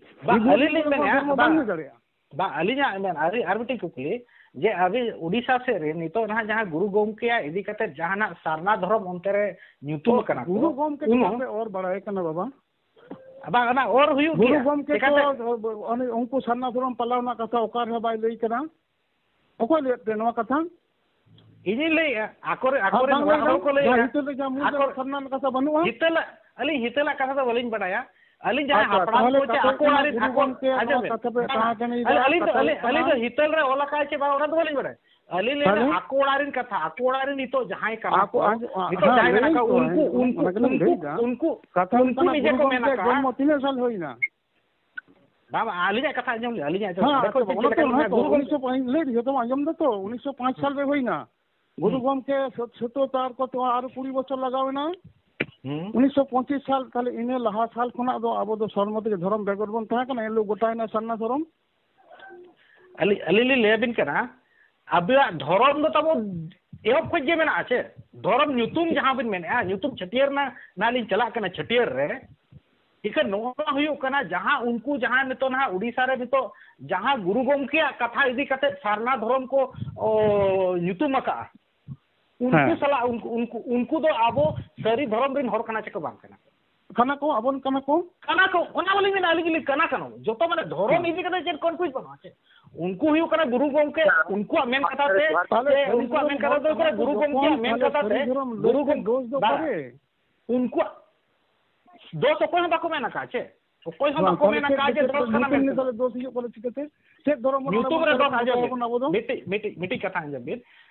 ᱵᱟᱝ, ᱵᱤᱫᱤᱱ ᱟᱹᱞᱤᱧ ᱞᱤᱧ ᱫᱷᱚᱨᱢᱚ ᱢᱮᱱᱮᱫᱼᱟ, ᱫᱷᱚᱨᱢᱚ ᱵᱟᱝ ᱵᱟᱝ᱾ ᱦᱩᱭ ᱫᱟᱲᱮᱭᱟᱜᱼᱟ᱾ ᱵᱟᱝ, ᱟᱹᱞᱤᱧᱟᱜ ᱢᱮᱱ, ᱟᱹᱞᱤᱧ ᱟᱨ ᱢᱤᱫᱴᱤᱡ ᱠᱩᱠᱞᱤ, ᱡᱮ ᱟᱹᱵᱤᱱ ᱩᱰᱤᱥᱟ ᱥᱮᱫ ᱨᱮ ᱱᱤᱛᱚᱜ ᱱᱟᱦᱟᱜ ᱡᱟᱦᱟᱸ ᱜᱩᱨᱩ ᱜᱚᱢᱠᱮᱭᱟᱜ ᱤᱫᱤ ᱠᱟᱛᱮ ᱡᱟᱦᱟᱱᱟᱜ ᱥᱟᱨᱱᱟ ᱫᱷᱚᱨᱚᱢ ᱚᱱᱛᱮ ᱨᱮ ᱧᱩᱛᱩᱢ ᱚ, ᱟᱠᱟᱱᱟ ᱠᱚ, ᱜᱩᱨᱩ ᱜᱚᱢᱠᱮ ᱩᱱ ᱪᱮᱫᱟᱜ ᱯᱮ ᱚᱨ ᱵᱟᱲᱟᱭ ᱠᱟᱱᱟ ᱵᱟᱵᱟ? ᱵᱟᱝ, ᱚᱱᱟ ᱚᱨ ᱦᱩᱭᱩᱜ ᱜᱩᱨᱩ ᱜᱮᱭᱟ᱾ ᱜᱚᱢᱠᱮ ᱪᱮᱠᱟᱛᱮ? ᱛᱚ, ᱚᱱᱮ ᱩᱱᱠᱩ ᱥᱟᱨᱱᱟ ᱫᱷᱚᱨᱚᱢ ᱯᱟᱞᱟᱣ ᱨᱮᱱᱟᱜ ᱠᱟᱛᱷᱟ ᱚᱠᱟ ᱨᱮᱦᱚᱸ ᱵᱟᱭ ᱞᱟᱹᱭ ᱠᱟᱫᱟ᱾ ᱚᱠᱚᱭ ᱞᱟᱹᱭᱮᱫ ᱛᱮ ᱱᱚᱣᱟ ᱠᱟᱛᱷᱟ? ᱤᱧᱤᱧ ᱞᱟᱹᱭᱮᱫᱼᱟ, ᱟᱠᱚᱨᱮ-, ᱟᱨ ᱟᱠᱚᱨᱮᱱ ᱵᱟᱝ ᱚᱲᱟᱜ ᱞᱟᱹᱭ ᱦᱚᱲ ᱠᱚ ᱫᱟᱢ, ᱞᱟᱹᱭᱮᱫᱼᱟ, ᱡᱟᱦᱟᱸ ᱦᱤᱛᱟᱹᱞ ᱨᱮ ᱡᱟᱦᱟᱸ ᱢᱩᱞ ᱟᱠᱚ ᱨᱮᱱᱟᱜ ᱥᱟᱨᱱᱟ ᱨᱮᱱᱟᱜ ᱠᱟᱛᱷᱟ ᱵᱟᱹᱱᱩᱜᱼᱟ? ᱦᱤᱛᱟᱹᱞᱟᱜ, ᱟᱹᱞᱤᱧ ᱦᱤᱛᱟᱹᱞᱟᱜ ᱠᱟᱛᱷᱟ ᱫᱚ ᱵᱟᱹᱞᱤᱧ ᱵᱟᱲᱟᱭᱟ᱾ ᱟᱹᱞᱤᱧ ᱡᱟᱦᱟᱸᱭ ᱟᱪᱪᱷᱟ, ᱦᱟᱯᱲᱟᱢ ᱛᱟᱦᱚᱞᱮ ᱠᱚ ᱪᱮ ᱠᱟᱛᱷᱟ ᱟᱠᱚ ᱦᱩᱭᱩᱜ ᱚᱲᱟᱜ ᱠᱟᱱᱟ, ᱨᱮᱱ, ᱜᱩᱨᱩ ᱟᱠᱚ, ᱜᱚᱢᱠᱮ ᱟᱸᱡᱚᱢ ᱱᱚᱣᱟ ᱵᱮᱱ, ᱠᱟᱛᱷᱟ ᱯᱮ ᱵᱟᱝᱟ, ᱛᱟᱦᱮᱸ ᱠᱟᱱ ᱜᱮᱭᱟ, ᱟᱹᱞᱤᱧ ᱫᱚ, ᱠᱟᱛᱷᱟ ᱟᱹᱞᱤᱧ, ᱦᱩᱭᱩᱜ ᱟᱹᱞᱤᱧ ᱠᱟᱱᱟ᱾ ᱫᱚ ᱦᱤᱛᱟᱹᱞ ᱨᱮ ᱚᱞ ᱟᱠᱟᱫ ᱪᱮ ᱵᱟᱝ, ᱚᱱᱟ ᱫᱚ ᱵᱟᱹᱞᱤᱧ ᱵᱟᱲᱟᱭᱟ᱾ ᱟᱹᱞᱤᱧ ᱞᱟᱹᱭ ᱛᱟᱦᱚᱞᱮ? ᱟᱠᱚ ᱚᱲᱟᱜ ᱨᱮᱱ ᱠᱟᱛᱷᱟ, ᱟᱠᱚ ᱚᱲᱟᱜ ᱨᱮᱱ ᱱᱤᱛᱚᱜ ᱡᱟᱦᱟᱸᱭ ᱠᱟᱱᱟ ᱟᱠᱚ, ᱠᱚ, ᱟᱸᱡᱚ-, ᱟ-, ᱱᱤᱛᱚᱜ ᱦᱮᱸ, ᱡᱟᱦᱟᱸᱭ ᱞᱟᱹᱭ ᱢᱮᱱᱟᱜ ᱠᱚᱣᱟ, ᱛᱚ, ᱩᱱᱠᱩ, ᱦᱮᱸ, ᱩᱱᱠᱩ, ᱚᱱᱟ ᱜᱮᱞᱤᱧ ᱩᱱᱠᱩ, ᱞᱟᱹᱭᱫᱟ᱾ ᱩᱱᱠᱩ, ᱠᱟᱛᱷᱟ ᱦᱩᱭᱩᱜ ᱩᱱᱠᱩ ᱠᱟᱱᱟ, ᱱᱤᱡᱮ ᱜᱩᱨᱩ ᱠᱚ ᱢᱮᱱ ᱜᱚᱢᱠᱮᱭᱟᱜ ᱟᱠᱟᱫᱼᱟ᱾ ᱡᱚᱱᱢᱚ ᱛᱤᱱᱟᱹᱜ ᱥᱟᱞ ᱦᱩᱭᱱᱟ? ᱵᱟᱝ, ᱵᱟᱝ, ᱟᱹᱞᱤᱧᱟᱜ ᱠᱟᱛᱷᱟ ᱟᱸᱡᱚᱢ ᱞᱮ, ᱟᱹᱞᱤᱧᱟᱜ ᱟᱸᱡᱚᱢ ᱦᱮᱸ, ᱞᱮ, ᱟᱪᱪᱷᱟ, ᱵᱟᱠᱚ ᱪᱮᱫ ᱚᱱᱟ ᱞᱮᱠᱟ ᱛᱚ, ᱢᱮᱱᱟ, ᱚᱱᱟ ᱛᱚ ᱜᱩᱨᱩ ᱩᱱᱤᱥᱥᱚ ᱯᱟᱸᱪ, ᱞᱟᱹᱭ ᱫᱟᱹᱧ, ᱡᱚᱛᱚᱢ ᱟᱸᱡᱚᱢ ᱫᱟ ᱛᱚ, ᱩᱱᱤᱥᱥᱚ ᱯᱟᱸᱪ ᱥᱟᱞ ᱨᱮ ᱦᱩᱭᱱᱟ᱾ ᱜᱩᱨᱩ ᱦᱩᱸ᱾ ᱜᱚᱢᱠᱮ ᱥᱟᱹᱛ-, ᱥᱟᱹᱛ ᱩᱛᱟᱹᱨ ᱠᱚ ᱛᱚ ᱟᱨᱚ ᱠᱩᱲᱤ ᱵᱚᱪᱷᱚᱨ ᱞᱟᱜᱟᱣ ᱮᱱᱟ᱾ ᱦᱩᱸ᱾ ᱩᱱᱤᱥᱥᱚ ᱯᱚᱸᱪᱤᱥ ᱥᱟᱞ, ᱛᱟᱦᱞᱮ ᱤᱱᱟᱹ ᱞᱟᱦᱟ ᱥᱟᱞ ᱠᱷᱚᱱᱟᱜ ᱫᱚ ᱟᱵᱚ ᱫᱚ ᱥᱚᱨᱢᱚ ᱛᱮᱜᱮ ᱫᱷᱚᱨᱚᱢ ᱵᱮᱜᱚᱨ ᱵᱚᱱ ᱛᱟᱦᱮᱸ ᱠᱟᱱᱟ, ᱮᱱᱦᱤᱞᱳᱜ ᱜᱚᱴᱟᱭᱮᱱᱟ ᱥᱟᱨᱱᱟ ᱫᱷᱚᱨᱚᱢ᱾ ᱟᱹᱞᱤᱧ, ᱟᱹᱞᱤᱧ ᱞᱤᱧ ᱞᱟᱹᱭᱟᱵᱤᱱ ᱠᱟᱱᱟ, ᱟᱵᱚᱣᱟᱜ ᱫᱷᱚᱨᱚᱢ ᱫᱚ ᱛᱟᱵᱚ ᱮᱦᱚᱵ ᱠᱷᱚᱱ ᱜᱮ ᱢᱮᱱᱟᱜᱼᱟ ᱪᱮ? ᱫᱷᱚᱨᱚᱢ ᱧᱩᱛᱩᱢ ᱡᱟᱦᱟᱸ ᱵᱤᱱ ᱢᱮᱱᱮᱫᱼᱟ, ᱧᱩᱛᱩᱢ ᱪᱷᱟᱹᱴᱭᱟᱹᱨ ᱨᱮᱱᱟᱜ, ᱱᱟ ᱞᱤᱧ ᱪᱟᱞᱟᱜ ᱠᱟᱱᱟ ᱪᱷᱟᱹᱴᱭᱟᱹᱨ ᱨᱮ, ᱤᱠᱷᱟᱹᱱ ᱱᱚᱜᱼᱚ ᱱᱚᱣᱟ ᱦᱩᱭᱩᱜ ᱠᱟᱱᱟ, ᱡᱟᱦᱟᱸ ᱩᱱᱠᱩ ᱡᱟᱦᱟᱸ ᱱᱤᱛᱚᱜ ᱱᱟᱦᱟᱜ ᱩᱰᱤᱥᱟ ᱨᱮ ᱱᱤᱛᱚᱜ ᱡᱟᱦᱟᱸ ᱜᱩᱨᱩ ᱜᱚᱢᱠᱮᱭᱟᱜ ᱠᱟᱛᱷᱟ ᱤᱫᱤ ᱠᱟᱛᱮ ᱥᱟᱨᱱᱟ ᱫᱷᱚᱨᱚᱢ ᱠᱚ, ᱚ, ᱧᱩᱛᱩᱢ ᱟᱠᱟᱜᱼᱟ, ᱩᱱᱠᱩ ᱦᱮᱸ᱾ ᱥᱟᱞᱟᱜ ᱩᱱᱠᱩ, ᱩᱱᱠᱩ, ᱩᱱᱠᱩ ᱫᱚ ᱟᱵᱚ ᱥᱟᱹᱨᱤ ᱫᱷᱚᱨᱚᱢ ᱨᱮᱱ ᱦᱚᱲ ᱠᱟᱱᱟ ᱪᱮ ᱠᱚ ᱵᱟᱝ ᱠᱟᱱᱟ? ᱠᱟᱱᱟ ᱠᱚ, ᱟᱵᱚ ᱨᱮᱱ ᱠᱟᱱᱟ ᱠᱚ᱾ ᱠᱟᱱᱟ ᱠᱚ, ᱚᱱᱟ ᱵᱟᱹᱞᱤᱧ ᱢᱮᱱᱟ, ᱟᱹᱞᱤᱧ ᱜᱮᱞᱤᱧ ᱠᱟᱱᱟ, ᱠᱟᱱᱟ᱾ ᱡᱚᱛᱚ ᱢᱟᱱᱮ ᱫᱷᱚᱨᱚᱢ ᱦᱮᱸ᱾ ᱤᱫᱤ ᱠᱟᱛᱮ ᱪᱮᱫ confuse ᱵᱟᱹᱱᱩᱜᱼᱟ ᱪᱮ? ᱩᱱᱠᱩ ᱦᱩᱭᱩᱜ ᱠᱟᱱᱟ ᱜᱩᱨᱩ ᱜᱚᱢᱠᱮ, ᱩᱱᱠᱩᱣᱟᱜ ᱢᱮᱱ ᱠᱟᱛᱷᱟ ᱛᱮ, ᱛᱟᱦᱞᱮ ᱥᱮ ᱥᱟᱹᱨᱤ ᱩᱱᱠᱩᱣᱟᱜ ᱫᱷᱚᱨᱚᱢ ᱢᱮᱱ ᱠᱟᱛᱷᱟ ᱦᱚᱲ ᱫᱚ ᱦᱩᱭᱩᱜ ᱠᱟᱱᱟ ᱠᱟᱱᱟ ᱠᱚ ᱜᱩᱨᱩ ᱡᱚᱠᱷᱚᱱ, ᱜᱚᱢᱠᱮᱭᱟᱜ ᱢᱮᱱ ᱛᱟᱦᱞᱮ ᱠᱟᱛᱷᱟ ᱥᱟᱹᱨᱤ ᱛᱮ, ᱫᱷᱚᱨᱚᱢ ᱞᱟᱹᱭ ᱜᱩᱨᱩ ᱛᱮ ᱜᱚᱢ-, ᱫᱳᱥ ᱫᱚ ᱵᱟᱝ᱾ ᱚᱠᱟᱨᱮ? ᱩᱱᱠᱩᱣᱟᱜ ᱫᱳᱥ ᱚᱠᱚᱭ ᱦᱚᱸ ᱵᱟᱠᱚ ᱢᱮᱱ ᱟᱠᱟᱫ ᱪᱮ? ᱚᱠᱚᱭ ᱦᱚᱸ ᱵᱟᱝ, ᱵᱟᱠᱚ ᱛᱟᱦᱞᱮ ᱢᱮᱱ ᱪᱮᱫ ᱟᱠᱟᱫ ᱡᱮ ᱫᱚᱥ ᱠᱟᱱᱟ ᱧᱩᱛᱩᱢ ᱢᱮᱱᱛᱮ᱾ ᱱᱤᱭᱮ ᱛᱟᱦᱞᱮ ᱫᱳᱥ ᱦᱤᱡᱩᱜ ᱠᱟᱱᱟ ᱪᱤᱠᱟᱹᱛᱮ? ᱪᱮᱫ ᱫᱷᱚᱨᱚᱢ ᱚᱱᱟ ᱧᱩᱛᱩᱢ ᱨᱮ ᱫᱚᱥ ᱟᱸᱡᱚᱢ ᱵᱤᱱ᱾ ᱢᱤᱫᱴᱤᱡ, ᱢᱤᱫᱴᱤᱡ, ᱢᱤᱫᱴᱤᱡ ᱠᱟᱛᱷᱟ ᱟᱸᱡᱚᱢ ᱵᱤᱱ᱾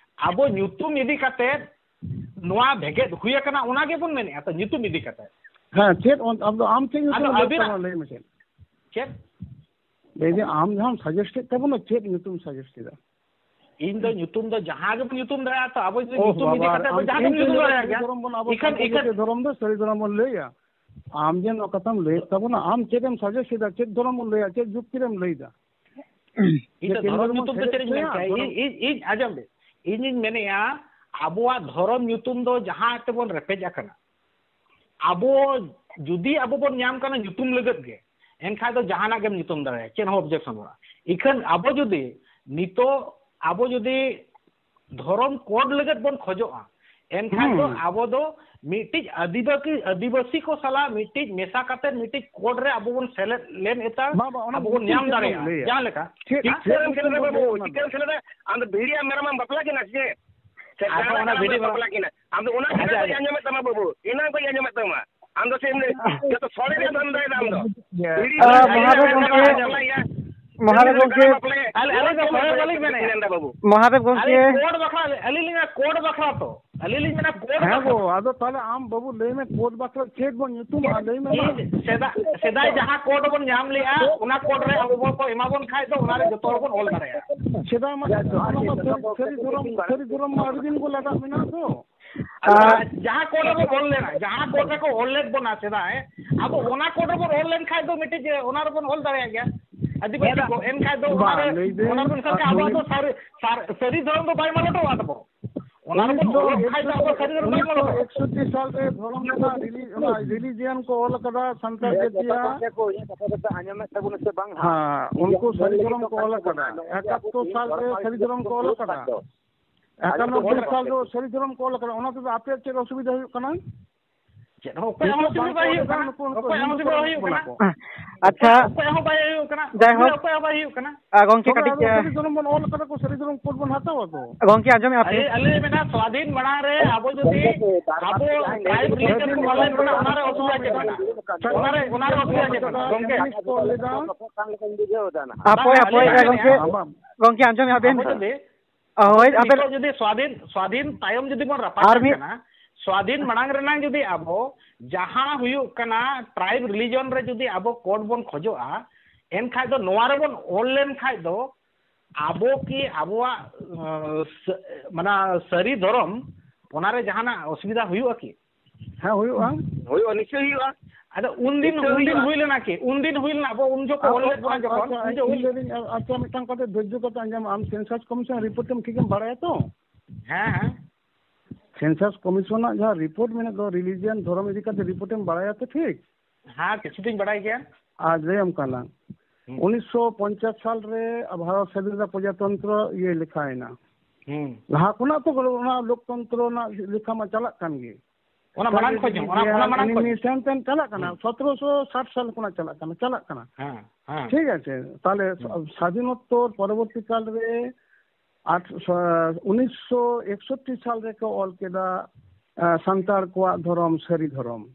ᱟᱵᱚ ᱧᱩᱛᱩᱢ ᱤᱫᱤ ᱠᱟᱛᱮ ᱱᱚᱣᱟ ᱵᱷᱮᱜᱮᱫ ᱦᱩᱭ ᱟᱠᱟᱱᱟ, ᱚᱱᱟ ᱜᱮᱵᱚᱱ ᱢᱮᱱᱮᱫᱼᱟ ᱛᱚ, ᱧᱩᱛᱩᱢ ᱤᱫᱤ ᱠᱟᱛᱮ᱾ ᱦᱮᱸ, ᱪᱮᱫ ᱚᱱ-, ᱟᱢ ᱫᱚ ᱟᱢ ᱪᱮᱫ ᱧᱩᱛᱩᱢ ᱟᱫᱚ ᱮᱢ ᱞᱟᱹᱭ ᱟᱹᱵᱤᱱᱟᱜ ᱛᱟᱵᱚᱱᱟ? ᱞᱟᱹᱭ ᱢᱮᱥᱮ᱾ ᱪᱮᱫ? ᱞᱟᱹᱭ ᱫᱟᱹᱧ, ᱟᱢ ᱡᱟᱦᱟᱸᱢ suggest ᱮᱫ ᱛᱟᱵᱚᱱᱟ, ᱪᱮᱫ ᱧᱩᱛᱩᱢ suggest ᱮᱫᱟ? ᱤᱧ ᱫᱚ ᱧᱩᱛᱩᱢ ᱫᱚ ᱡᱟᱦᱟᱸ ᱜᱮᱵᱚᱱ ᱧᱩᱛᱩᱢ ᱫᱟᱲᱮᱭᱟᱜᱼᱟ ᱛᱚ, ᱟᱵᱚ ᱡᱩᱫᱤ ᱳᱦ ᱧᱩᱛᱩᱢ ᱤᱫᱤ ᱵᱟᱵᱟ, ᱠᱟᱛᱮ ᱟᱢ ᱵᱚᱱ ᱡᱟᱦᱟᱸ ᱪᱮᱫ ᱜᱮᱢ ᱮᱢ ᱧᱩᱛᱩᱢ ᱞᱟᱹᱭ ᱫᱟᱲᱮᱭᱟᱜ ᱫᱟ? ᱜᱮᱭᱟ᱾ ᱥᱟᱹᱨᱤ ᱫᱷᱚᱨᱚᱢ ᱵᱚᱱ, ᱟᱵᱚ ᱤᱠᱷᱟᱹᱱ, ᱫᱚ ᱤᱠᱷᱟᱹᱱ ᱥᱟᱹᱨᱤ ᱫᱷᱚᱨᱚᱢ ᱵᱚᱱ ᱞᱟᱹᱭᱟ᱾ ᱟᱢ ᱡᱮ ᱱᱚᱣᱟ ᱠᱟᱛᱷᱟᱢ ᱞᱟᱹᱭᱮᱫ ᱛᱟᱵᱚᱱᱟ, ᱟᱢ ᱪᱮᱫ ᱮᱢ suggest ᱮᱫᱟ? ᱪᱮᱫ ᱫᱷᱚᱨᱚᱢ ᱵᱚᱱ ᱞᱟᱹᱭᱟ? ᱪᱮᱫ ᱡᱩᱠᱛᱤ ᱨᱮᱢ ᱞᱟᱹᱭ ᱫᱟ? ᱤᱧ ᱫᱚ ᱡᱮ ᱫᱷᱚᱨᱚᱢ ᱠᱮᱱᱫᱨᱚ ᱧᱩᱛᱩᱢ ᱛᱮ ᱵᱚᱱ ᱪᱮᱫ ᱤᱧ ᱢᱮᱱ ᱞᱟᱹᱭᱟ, ᱠᱮᱜᱼᱟ? ᱤᱧ, ᱫᱷᱚᱨᱚᱢ ᱤᱧ, ᱤᱧ ᱟᱸᱡᱚᱢ ᱢᱮ᱾ ᱤᱧᱤᱧ ᱢᱮᱱᱮᱜᱼᱟ, ᱟᱵᱚᱣᱟᱜ ᱫᱷᱚᱨᱚᱢ ᱧᱩᱛᱩᱢ ᱫᱚ ᱡᱟᱦᱟᱸ ᱛᱮᱵᱚᱱ ᱨᱮᱯᱮᱡ ᱟᱠᱟᱱᱟ, ᱟᱵᱚ ᱡᱩᱫᱤ ᱟᱵᱚ ᱵᱚᱱ ᱧᱟᱢ ᱠᱟᱱᱟ ᱧᱩᱛᱩᱢ ᱞᱟᱹᱜᱤᱫ ᱜᱮ, ᱮᱱᱠᱷᱟᱱ ᱫᱚ ᱡᱟᱦᱟᱱᱟᱜ ᱜᱮᱢ ᱧᱩᱛᱩᱢ ᱫᱟᱲᱮᱭᱟᱜᱼᱟ, ᱪᱮᱫ ᱦᱚᱸ objection ᱵᱟᱹᱱᱩᱜᱼᱟ᱾ ᱤᱠᱷᱟᱹᱱ ᱟᱵᱚ ᱡᱩᱫᱤ ᱱᱤᱛᱚᱜ ᱟᱵᱚ ᱡᱩᱫᱤ ᱫᱷᱚᱨᱚᱢ code ᱞᱟᱹᱜᱤᱫ ᱵᱚᱱ ᱠᱷᱚᱡᱚᱜᱼᱟ, ᱮᱱᱠᱷᱟᱱ ᱫᱚ ᱦᱩᱸ᱾ ᱟᱵᱚ ᱫᱚ ᱢᱤᱫᱴᱤᱡ ᱟᱹᱫᱤᱵᱟᱹᱥᱤ, ᱟᱹᱫᱤᱵᱟᱹᱥᱤ ᱠᱚ ᱥᱟᱞᱟᱜ ᱢᱤᱫᱴᱤᱡ ᱢᱮᱥᱟ ᱠᱟᱛᱮ ᱢᱤᱫᱴᱤᱡ code ᱨᱮ ᱟᱵᱚ ᱵᱚᱱ ᱥᱮᱞᱮᱫ ᱞᱮᱱ ᱮᱛᱟ, ᱵᱟᱝ, ᱵᱟᱝ, ᱚᱱᱟ ᱟᱵᱚ ᱵᱚᱱ ᱧᱩᱛᱩᱢ ᱧᱟᱢ ᱪᱮᱫ ᱵᱚᱱ ᱫᱟᱲᱮᱭᱟᱜᱼᱟ᱾ ᱞᱟᱹᱭᱟ? ᱡᱟᱦᱟᱸ ᱞᱮᱠᱟ, ᱪᱮᱫ, ᱦᱮᱸ? ᱪᱮᱫ ᱪᱤᱠᱟᱹᱢ ᱧᱩᱛᱩᱢ ᱥᱮᱞᱮᱫᱟ ᱵᱚᱱ ᱵᱟᱹᱵᱩ? ᱞᱟᱹᱭᱟ ᱚᱱᱟ ᱫᱚ? ᱪᱤᱠᱟᱹᱢ ᱥᱮᱞᱮᱫᱟ? ᱟᱢ ᱫᱚ ᱵᱷᱤᱲᱤᱭᱟᱢ ᱢᱮᱨᱚᱢᱮᱢ ᱵᱟᱯᱞᱟ ᱠᱤᱱᱟ ᱥᱮ ᱪᱮᱫ? ᱥᱮ ᱟᱫᱚ ᱡᱟᱦᱟᱸ ᱚᱱᱟ ᱞᱮᱠᱟ ᱵᱷᱤᱰᱤ ᱟᱢᱮᱢ ᱢᱮᱨᱚᱢ ᱵᱟᱯᱞᱟ ᱠᱤᱱᱟ? ᱟᱢ ᱫᱚ ᱚᱱᱟ ᱟᱪᱪᱷᱟ, ᱠᱟᱛᱷᱟ ᱠᱚᱧ ᱟᱪᱪᱷᱟ᱾ ᱟᱸᱡᱚᱢᱮᱫ ᱛᱟᱢᱟ ᱵᱟᱹᱵᱩ, ᱮᱱᱟᱝ ᱠᱷᱚᱱ ᱤᱧ ᱟᱸᱡᱚᱢᱮᱫ ᱛᱟᱢᱟ᱾ ᱟᱢ ᱫᱚ ᱪᱮᱫ ᱮᱢ ᱞᱟᱹᱭ? ᱡᱚᱛᱚ ᱥᱚᱲᱮ ᱨᱮᱭᱟᱜ ᱫᱷᱟᱱᱫᱟᱭ ᱫᱟᱢ ᱫᱚ᱾ ᱤᱭᱟᱹ᱾ ᱵᱷᱤᱲᱤ ᱟᱨ ᱢᱮᱨᱚᱢ ᱢᱚᱦᱟᱫᱮᱵ ᱵᱟᱯᱞᱟ ᱜᱚᱢᱠᱮ, ᱠᱤᱱᱟ, ᱟᱸᱡᱚᱢ᱾ ᱢᱚᱦᱟᱫᱮᱵ ᱵᱷᱤᱲᱤ ᱜᱚᱢᱠᱮ, ᱢᱮᱨᱚᱢ ᱵᱟᱯᱞᱟ ᱟᱞᱮ, ᱟᱞᱮ ᱫᱚ ᱥᱚᱲᱮ ᱵᱟᱹᱞᱤᱧ ᱢᱮᱱᱮᱫᱼᱟ᱾ ᱢᱮᱱᱫᱟ ᱵᱟᱹᱵᱩ᱾ ᱢᱚᱦᱟᱫᱮᱵ ᱜᱚᱢᱠᱮ᱾ ᱟᱞᱮ code ᱵᱟᱠᱷᱨᱟ, ᱟᱹᱞᱤᱧ ᱞᱤᱧ ᱢᱮᱱᱟ code ᱵᱟᱠᱷᱨᱟ ᱛᱚ᱾ ᱟᱹᱞᱤᱧ ᱞᱤᱧ ᱢᱮᱱᱟ code ᱦᱮᱸ ᱵᱟᱠᱷᱨᱟ᱾ ᱜᱳ, ᱟᱫᱚ ᱛᱟᱦᱚᱞᱮ ᱟᱢ ᱵᱟᱹᱵᱩ ᱞᱟᱹᱭ ᱢᱮ code ᱵᱟᱠᱷᱨᱟ ᱪᱮᱫ ᱵᱚᱱ ᱧᱩᱛᱩᱢᱟ? ᱞᱟᱹᱭ ᱢᱮ ᱢᱟ᱾ ᱤᱧ ᱥᱮᱫᱟᱭ, ᱥᱮᱫᱟᱭ ᱡᱟᱦᱟᱸ code ᱵᱚᱱ ᱧᱟᱢ ᱞᱮᱜᱼᱟ, ᱚᱱᱟ code ᱨᱮ ᱟᱵᱚ ᱵᱚᱱ ᱠᱚ ᱮᱢᱟ ᱵᱚᱱ ᱠᱷᱟᱡ ᱫᱚ ᱚᱱᱟ ᱨᱮ ᱡᱚᱛᱚ ᱦᱚᱲ ᱵᱚᱱ ᱚᱞ ᱫᱟᱲᱮᱭᱟᱜᱼᱟ᱾ ᱥᱮᱫᱟᱭ ᱢᱟ, ᱚᱱᱟ ᱢᱟ ᱥᱟᱹᱨᱤ, ᱥᱟᱹᱨᱤ ᱫᱷᱚᱨᱚᱢ, ᱥᱟᱹᱨᱤ ᱫᱷᱚᱨᱚᱢ ᱢᱟ ᱟᱹᱰᱤ ᱫᱤᱱ ᱠᱚ ᱞᱟᱜᱟᱜ ᱢᱮᱱᱟᱜ ᱫᱚ᱾ ᱟᱫᱚ ᱟᱨ ᱡᱟᱦᱟᱸ code ᱨᱮᱵᱚᱱ ᱚᱞ ᱞᱮᱱᱟ, ᱡᱟᱦᱟᱸ code ᱨᱮᱠᱚ ᱚᱞ ᱞᱮᱫ ᱵᱚᱱᱟ ᱥᱮᱫᱟᱭ, ᱟᱵᱚ ᱚᱱᱟ code ᱨᱮᱵᱚᱱ ᱚᱞ ᱞᱮᱱᱠᱷᱟᱡ ᱫᱚ ᱢᱤᱫᱴᱤᱡ ᱡᱮ ᱚᱱᱟ ᱨᱮᱵᱚᱱ ᱚᱞ ᱫᱟᱲᱮᱭᱟᱜ ᱜᱮᱭᱟ ᱟᱹᱫᱤᱵᱟᱹᱥᱤ ᱠᱚ᱾ ᱮᱱᱠᱷᱟᱡ ᱫᱚ ᱚᱱᱟ ᱵᱟᱝ, ᱨᱮ, ᱞᱟᱹᱭ ᱫᱟᱹᱧ ᱚᱱᱟ ᱨᱮᱵᱚᱱ ᱢᱮᱥᱟᱞ ᱠᱷᱟᱡ ᱟᱵᱚᱣᱟᱜ ᱫᱚ ᱥᱟᱹᱨᱤ, ᱥᱟᱨ-, ᱥᱟᱹᱨᱤ ᱫᱷᱚᱨᱚᱢ ᱫᱚ ᱵᱟᱭ ᱢᱟᱞᱚᱴᱚᱜᱼᱟ ᱛᱟᱵᱚ᱾ ᱚᱱᱟ ᱨᱮᱵᱚᱱ ᱚᱞᱚᱜ ᱠᱷᱟᱡ ᱫᱚ ᱟᱵᱚ ᱥᱟᱹᱨᱤ ᱫᱷᱚᱨᱚᱢ ᱵᱚᱱ ᱚᱞᱚᱜ ᱠᱟᱱᱟ᱾ ᱩᱱᱤᱥᱥᱚ ᱮᱠᱥᱚᱴᱴᱤ ᱥᱟᱞ ᱨᱮ ᱫᱷᱚᱨᱚᱢ ᱨᱮᱱᱟᱜ ᱨᱤᱞᱤ-, ᱚᱱᱟ religion ᱠᱚ ᱚᱞ ᱟᱠᱟᱫᱟ ᱥᱟᱱᱛᱟᱲ ᱡᱟᱹᱛᱤᱭᱟᱜ᱾ ᱦᱮᱸ, ᱩᱱᱠᱩ ᱥᱟᱹᱨᱤ ᱫᱷᱚᱨᱚᱢ ᱠᱚ ᱚᱞ ᱟᱠᱟᱫᱟ ᱥᱟᱱᱛᱟᱲ ᱡᱟᱹᱛᱤᱭᱟᱜ᱾ ᱦᱮᱸ, ᱩᱱᱠᱩ ᱥᱟᱹᱨᱤ ᱫᱷᱚᱨᱚᱢ ᱠᱚ ᱚᱞ ᱟᱠᱟᱫᱟ᱾ ᱮᱠᱟᱛᱛᱳᱨ ᱥᱟᱞ ᱨᱮ ᱥᱟᱹᱨᱤ ᱫᱷᱚᱨᱚᱢ ᱠᱚ ᱚᱞ ᱟᱠᱟᱫᱟ᱾ ᱮᱠᱟᱱᱚᱵᱵᱳᱭ ᱥᱟᱞ ᱨᱮ ᱥᱟᱹᱨᱤ ᱫᱷᱚᱨᱚᱢ ᱠᱚ ᱚᱞ ᱟᱠᱟᱫᱟ᱾ ᱚᱱᱟ ᱛᱮᱫᱚ ᱟᱯᱮᱭᱟᱜ ᱪᱮᱫ ᱚᱥᱩᱵᱤᱫᱷᱟ ᱦᱩᱭᱩᱜ ᱠᱟᱱᱟ? ᱪᱮᱫ ᱦᱚᱸ, ᱚᱠᱚᱭᱟᱜ ᱦᱚᱸ ᱚᱥᱩᱵᱤᱫᱷᱟ ᱵᱟᱭ ᱦᱩᱭᱩᱜ ᱠᱟᱱᱟ᱾ ᱚᱠᱚᱭᱟᱜ ᱦᱚᱸ ᱚᱥᱩᱵᱤᱫᱷᱟ ᱵᱟᱭ ᱦᱩᱭᱩᱜ ᱠᱟᱱᱟ᱾ ᱟᱪᱪᱷᱟ᱾ ᱚᱠᱚᱭᱟᱜ ᱦᱚᱸ ᱵᱟᱭ ᱦᱩᱭᱩᱜ ᱠᱟᱱᱟ᱾ ᱡᱟᱭᱦᱳᱠ᱾ ᱚᱠᱚᱭᱟᱜ ᱦᱚᱸ ᱵᱟᱭ ᱦᱩᱭᱩᱜ ᱠᱟᱱᱟ᱾ ᱟ, ᱜᱚᱝᱠᱮ, ᱛᱚᱵᱮ ᱠᱟᱹᱴᱤᱡ, ᱟᱵᱚ ᱮ, ᱥᱟᱹᱨᱤ ᱫᱷᱚᱨᱚᱢ ᱵᱚᱱ ᱚᱞ ᱠᱟᱫᱟ ᱠᱚ, ᱥᱟᱹᱨᱤ ᱫᱷᱚᱨᱚᱢ ᱠᱳᱰ ᱵᱚᱱ ᱦᱟᱛᱟᱣᱟ ᱛᱚ᱾ ᱜᱚᱝᱠᱮ, ᱟᱸᱡᱚᱢᱮᱫᱼᱟ ᱯᱮ? ᱟᱞᱮ, ᱟᱞᱮ ᱢᱮᱱᱟ, ᱥᱣᱟᱫᱷᱤᱱ ᱢᱟᱲᱟᱝ ᱨᱮ ᱟᱵᱚ ᱡᱩᱫᱤ ᱟᱵᱚ tribe religion ᱠᱚ ᱵᱟᱞᱮ ᱢᱮᱱᱟ, ᱚᱱᱟ ᱨᱮ ᱚᱥᱩᱵᱤᱫᱷᱟ ᱪᱮᱫ ᱢᱮᱱᱟᱜᱼᱟ? ᱚᱱᱟ ᱨᱮ, ᱚᱱᱟ ᱨᱮ ᱚᱥᱩᱵᱤᱫᱷᱟ ᱪᱮᱫ ᱢᱮᱱᱟᱜᱼᱟ? ᱜᱚᱝᱠᱮ᱾ ᱦᱟᱯᱳᱭ, ᱵᱟᱝ, ᱦᱟᱯᱳᱭ, ᱟᱹᱞᱤᱧ ᱜᱚᱝᱠᱮ, ᱞᱤᱧ ᱜᱚᱝᱠᱮ, ᱟᱸᱡᱚᱢᱮᱫᱼᱟ ᱵᱮᱱ? ᱟᱵᱚ ᱡᱩᱫᱤ ᱦᱳᱭ, ᱟᱵᱮᱱ ᱱᱤᱛᱚᱜ ᱡᱩᱫᱤ ᱥᱣᱟᱫᱷᱤᱱ, ᱥᱣᱟᱫᱷᱤᱱ ᱛᱟᱭᱚᱢ ᱡᱩᱫᱤ ᱵᱚᱱ ᱨᱟᱯᱟᱪᱟᱜ ᱟᱨ ᱢᱤᱫ ᱠᱟᱱᱟ, ᱥᱣᱟᱫᱷᱤᱱ ᱢᱟᱲᱟᱝ ᱨᱮᱱᱟᱝ ᱡᱩᱫᱤ ᱟᱵᱚ ᱡᱟᱦᱟᱸ ᱦᱩᱭᱩᱜ ᱠᱟᱱᱟ tribe religion ᱨᱮ ᱡᱩᱫᱤ ᱟᱵᱚ ᱠᱳᱰ ᱵᱚᱱ ᱠᱷᱚᱡᱚᱜᱼᱟ, ᱮᱱᱠᱷᱟᱡ ᱫᱚ ᱱᱚᱣᱟ ᱨᱮᱵᱚᱱ ᱚᱞ ᱞᱮᱱ ᱠᱷᱟᱡ ᱫᱚ ᱟᱵᱚ ᱠᱤ ᱟᱵᱚᱣᱟᱜ, ᱟᱸ, ᱥᱟ-, ᱢᱟᱱᱮ ᱥᱟᱹᱨᱤ ᱫᱷᱚᱨᱚᱢ, ᱚᱱᱟᱨᱮ ᱡᱟᱦᱟᱱᱟᱜ ᱚᱥᱩᱵᱤᱫᱷᱟ ᱦᱩᱭᱩᱜᱼᱟ ᱠᱤ? ᱦᱮᱸ, ᱦᱩᱭᱩᱜᱼᱟ᱾ ᱦᱩᱭᱩᱜᱼᱟ, ᱱᱤᱥᱪᱚᱭ ᱦᱩᱭᱩᱜᱼᱟ᱾ ᱟᱫᱚ ᱩᱱᱫᱤᱱ, ᱱᱤᱥᱪᱚᱭ ᱩᱱᱫᱤᱱ ᱦᱩᱭᱩᱜᱼᱟ᱾ ᱦᱩᱭ ᱞᱮᱱᱟ ᱠᱤ? ᱩᱱᱫᱤᱱ ᱦᱩᱭ ᱞᱮᱱᱟ, ᱟᱵᱚ ᱩᱱ ᱡᱚᱠᱷᱚᱱ ᱚᱞ ᱞᱮᱫ ᱵᱚᱱᱟ ᱟᱪᱪᱷᱟ, ᱡᱚᱠᱷᱚᱱ, ᱟᱪᱪᱷᱟ, ᱩᱱ ᱡᱚᱠᱷᱚᱱ ᱤᱧ ᱞᱟᱹᱭᱫᱟᱹᱧ, ᱟ-, ᱟᱪᱪᱷᱟ, ᱢᱤᱫᱴᱟᱝ ᱠᱟᱛᱷᱟ ᱫᱷᱳᱨᱡᱚ ᱠᱟᱛᱮ ᱟᱸᱡᱚᱢ᱾ ᱟᱢ census commission report ᱮᱢ ᱴᱷᱤᱠᱮᱢ ᱵᱟᱲᱟᱭᱟ ᱛᱚ? ᱦᱮᱸ, ᱦᱮᱸ᱾ Census commission ᱟᱜ ᱡᱟᱦᱟᱸ report ᱢᱮᱱᱟᱜ ᱫᱚ, religion, ᱫᱷᱚᱨᱚᱢ ᱤᱫᱤ ᱠᱟᱛᱮ report ᱮᱢ ᱵᱟᱲᱟᱭᱟ ᱛᱚ, ᱴᱷᱤᱠ? ᱦᱮᱸ, ᱠᱤᱪᱷᱩ ᱫᱩᱧ ᱵᱟᱲᱟᱭ ᱜᱮᱭᱟ᱾ ᱟᱨ ᱞᱟᱹᱭᱟᱢ ᱠᱟᱱᱟ, ᱦᱩᱸ᱾ ᱩᱱᱤᱥᱥᱚ ᱯᱚᱧᱪᱟᱥ ᱥᱟᱞ ᱨᱮ ᱵᱷᱟᱨᱚᱛ ᱥᱟᱫᱷᱤᱱᱚᱛᱟ ᱯᱨᱚᱡᱟᱛᱚᱱᱛᱨᱚ ᱤᱭᱟᱹ ᱞᱮᱠᱷᱟᱭᱮᱱᱟ᱾ ᱦᱩᱸ᱾ ᱞᱟᱦᱟ ᱠᱷᱚᱱᱟᱜ ᱛᱚ ᱚᱱᱟ ᱞᱳᱠᱛᱚᱱᱛᱨᱚ ᱨᱮᱱᱟᱜ ᱞᱮᱠᱷᱟ ᱢᱟ ᱪᱟᱞᱟᱜ ᱠᱟᱱ ᱜᱮ᱾ ᱚᱱᱟ ᱢᱟᱲᱟᱝ ᱠᱷᱚᱱ ᱦᱚᱸ, ᱚᱱᱟ, ᱚᱱᱟ ᱢᱟᱲᱟᱝ ᱠᱷᱚᱱ᱾ ᱱᱤᱭᱟᱹ ᱥᱮᱱ ᱛᱮᱱ ᱪᱟᱞᱟᱜ ᱠᱟᱱᱟ, ᱦᱩᱸ᱾ ᱥᱚᱛᱨᱚᱥᱚ ᱥᱟᱴ ᱥᱟᱞ ᱠᱷᱚᱱᱟᱜ ᱪᱟᱞᱟᱜ ᱠᱟᱱᱟ, ᱪᱟᱞᱟᱜ ᱠᱟᱱᱟ᱾ ᱦᱮᱸ, ᱦᱮᱸ᱾ ᱴᱷᱤᱠ ᱟᱪᱷᱮ, ᱛᱟᱦᱞᱮ ᱦᱩᱸ᱾ ᱥᱟ-, ᱥᱟᱫᱷᱤᱱᱳᱛᱛᱚᱨ ᱯᱚᱨᱚᱵᱚᱨᱛᱤ ᱠᱟᱞ ᱨᱮ ᱟᱴ-, ᱥᱟ-, ᱩᱱᱤᱥᱥᱚ ᱮᱠᱥᱚᱴᱴᱤ ᱥᱟᱞ ᱨᱮᱠᱚ ᱚᱞ ᱠᱮᱫᱟ, ᱟ, ᱥᱟᱱᱛᱟᱲ ᱠᱚᱣᱟᱜ ᱫᱷᱚᱨᱚᱢ ᱥᱟᱹᱨᱤ ᱫᱷᱚᱨᱚᱢ᱾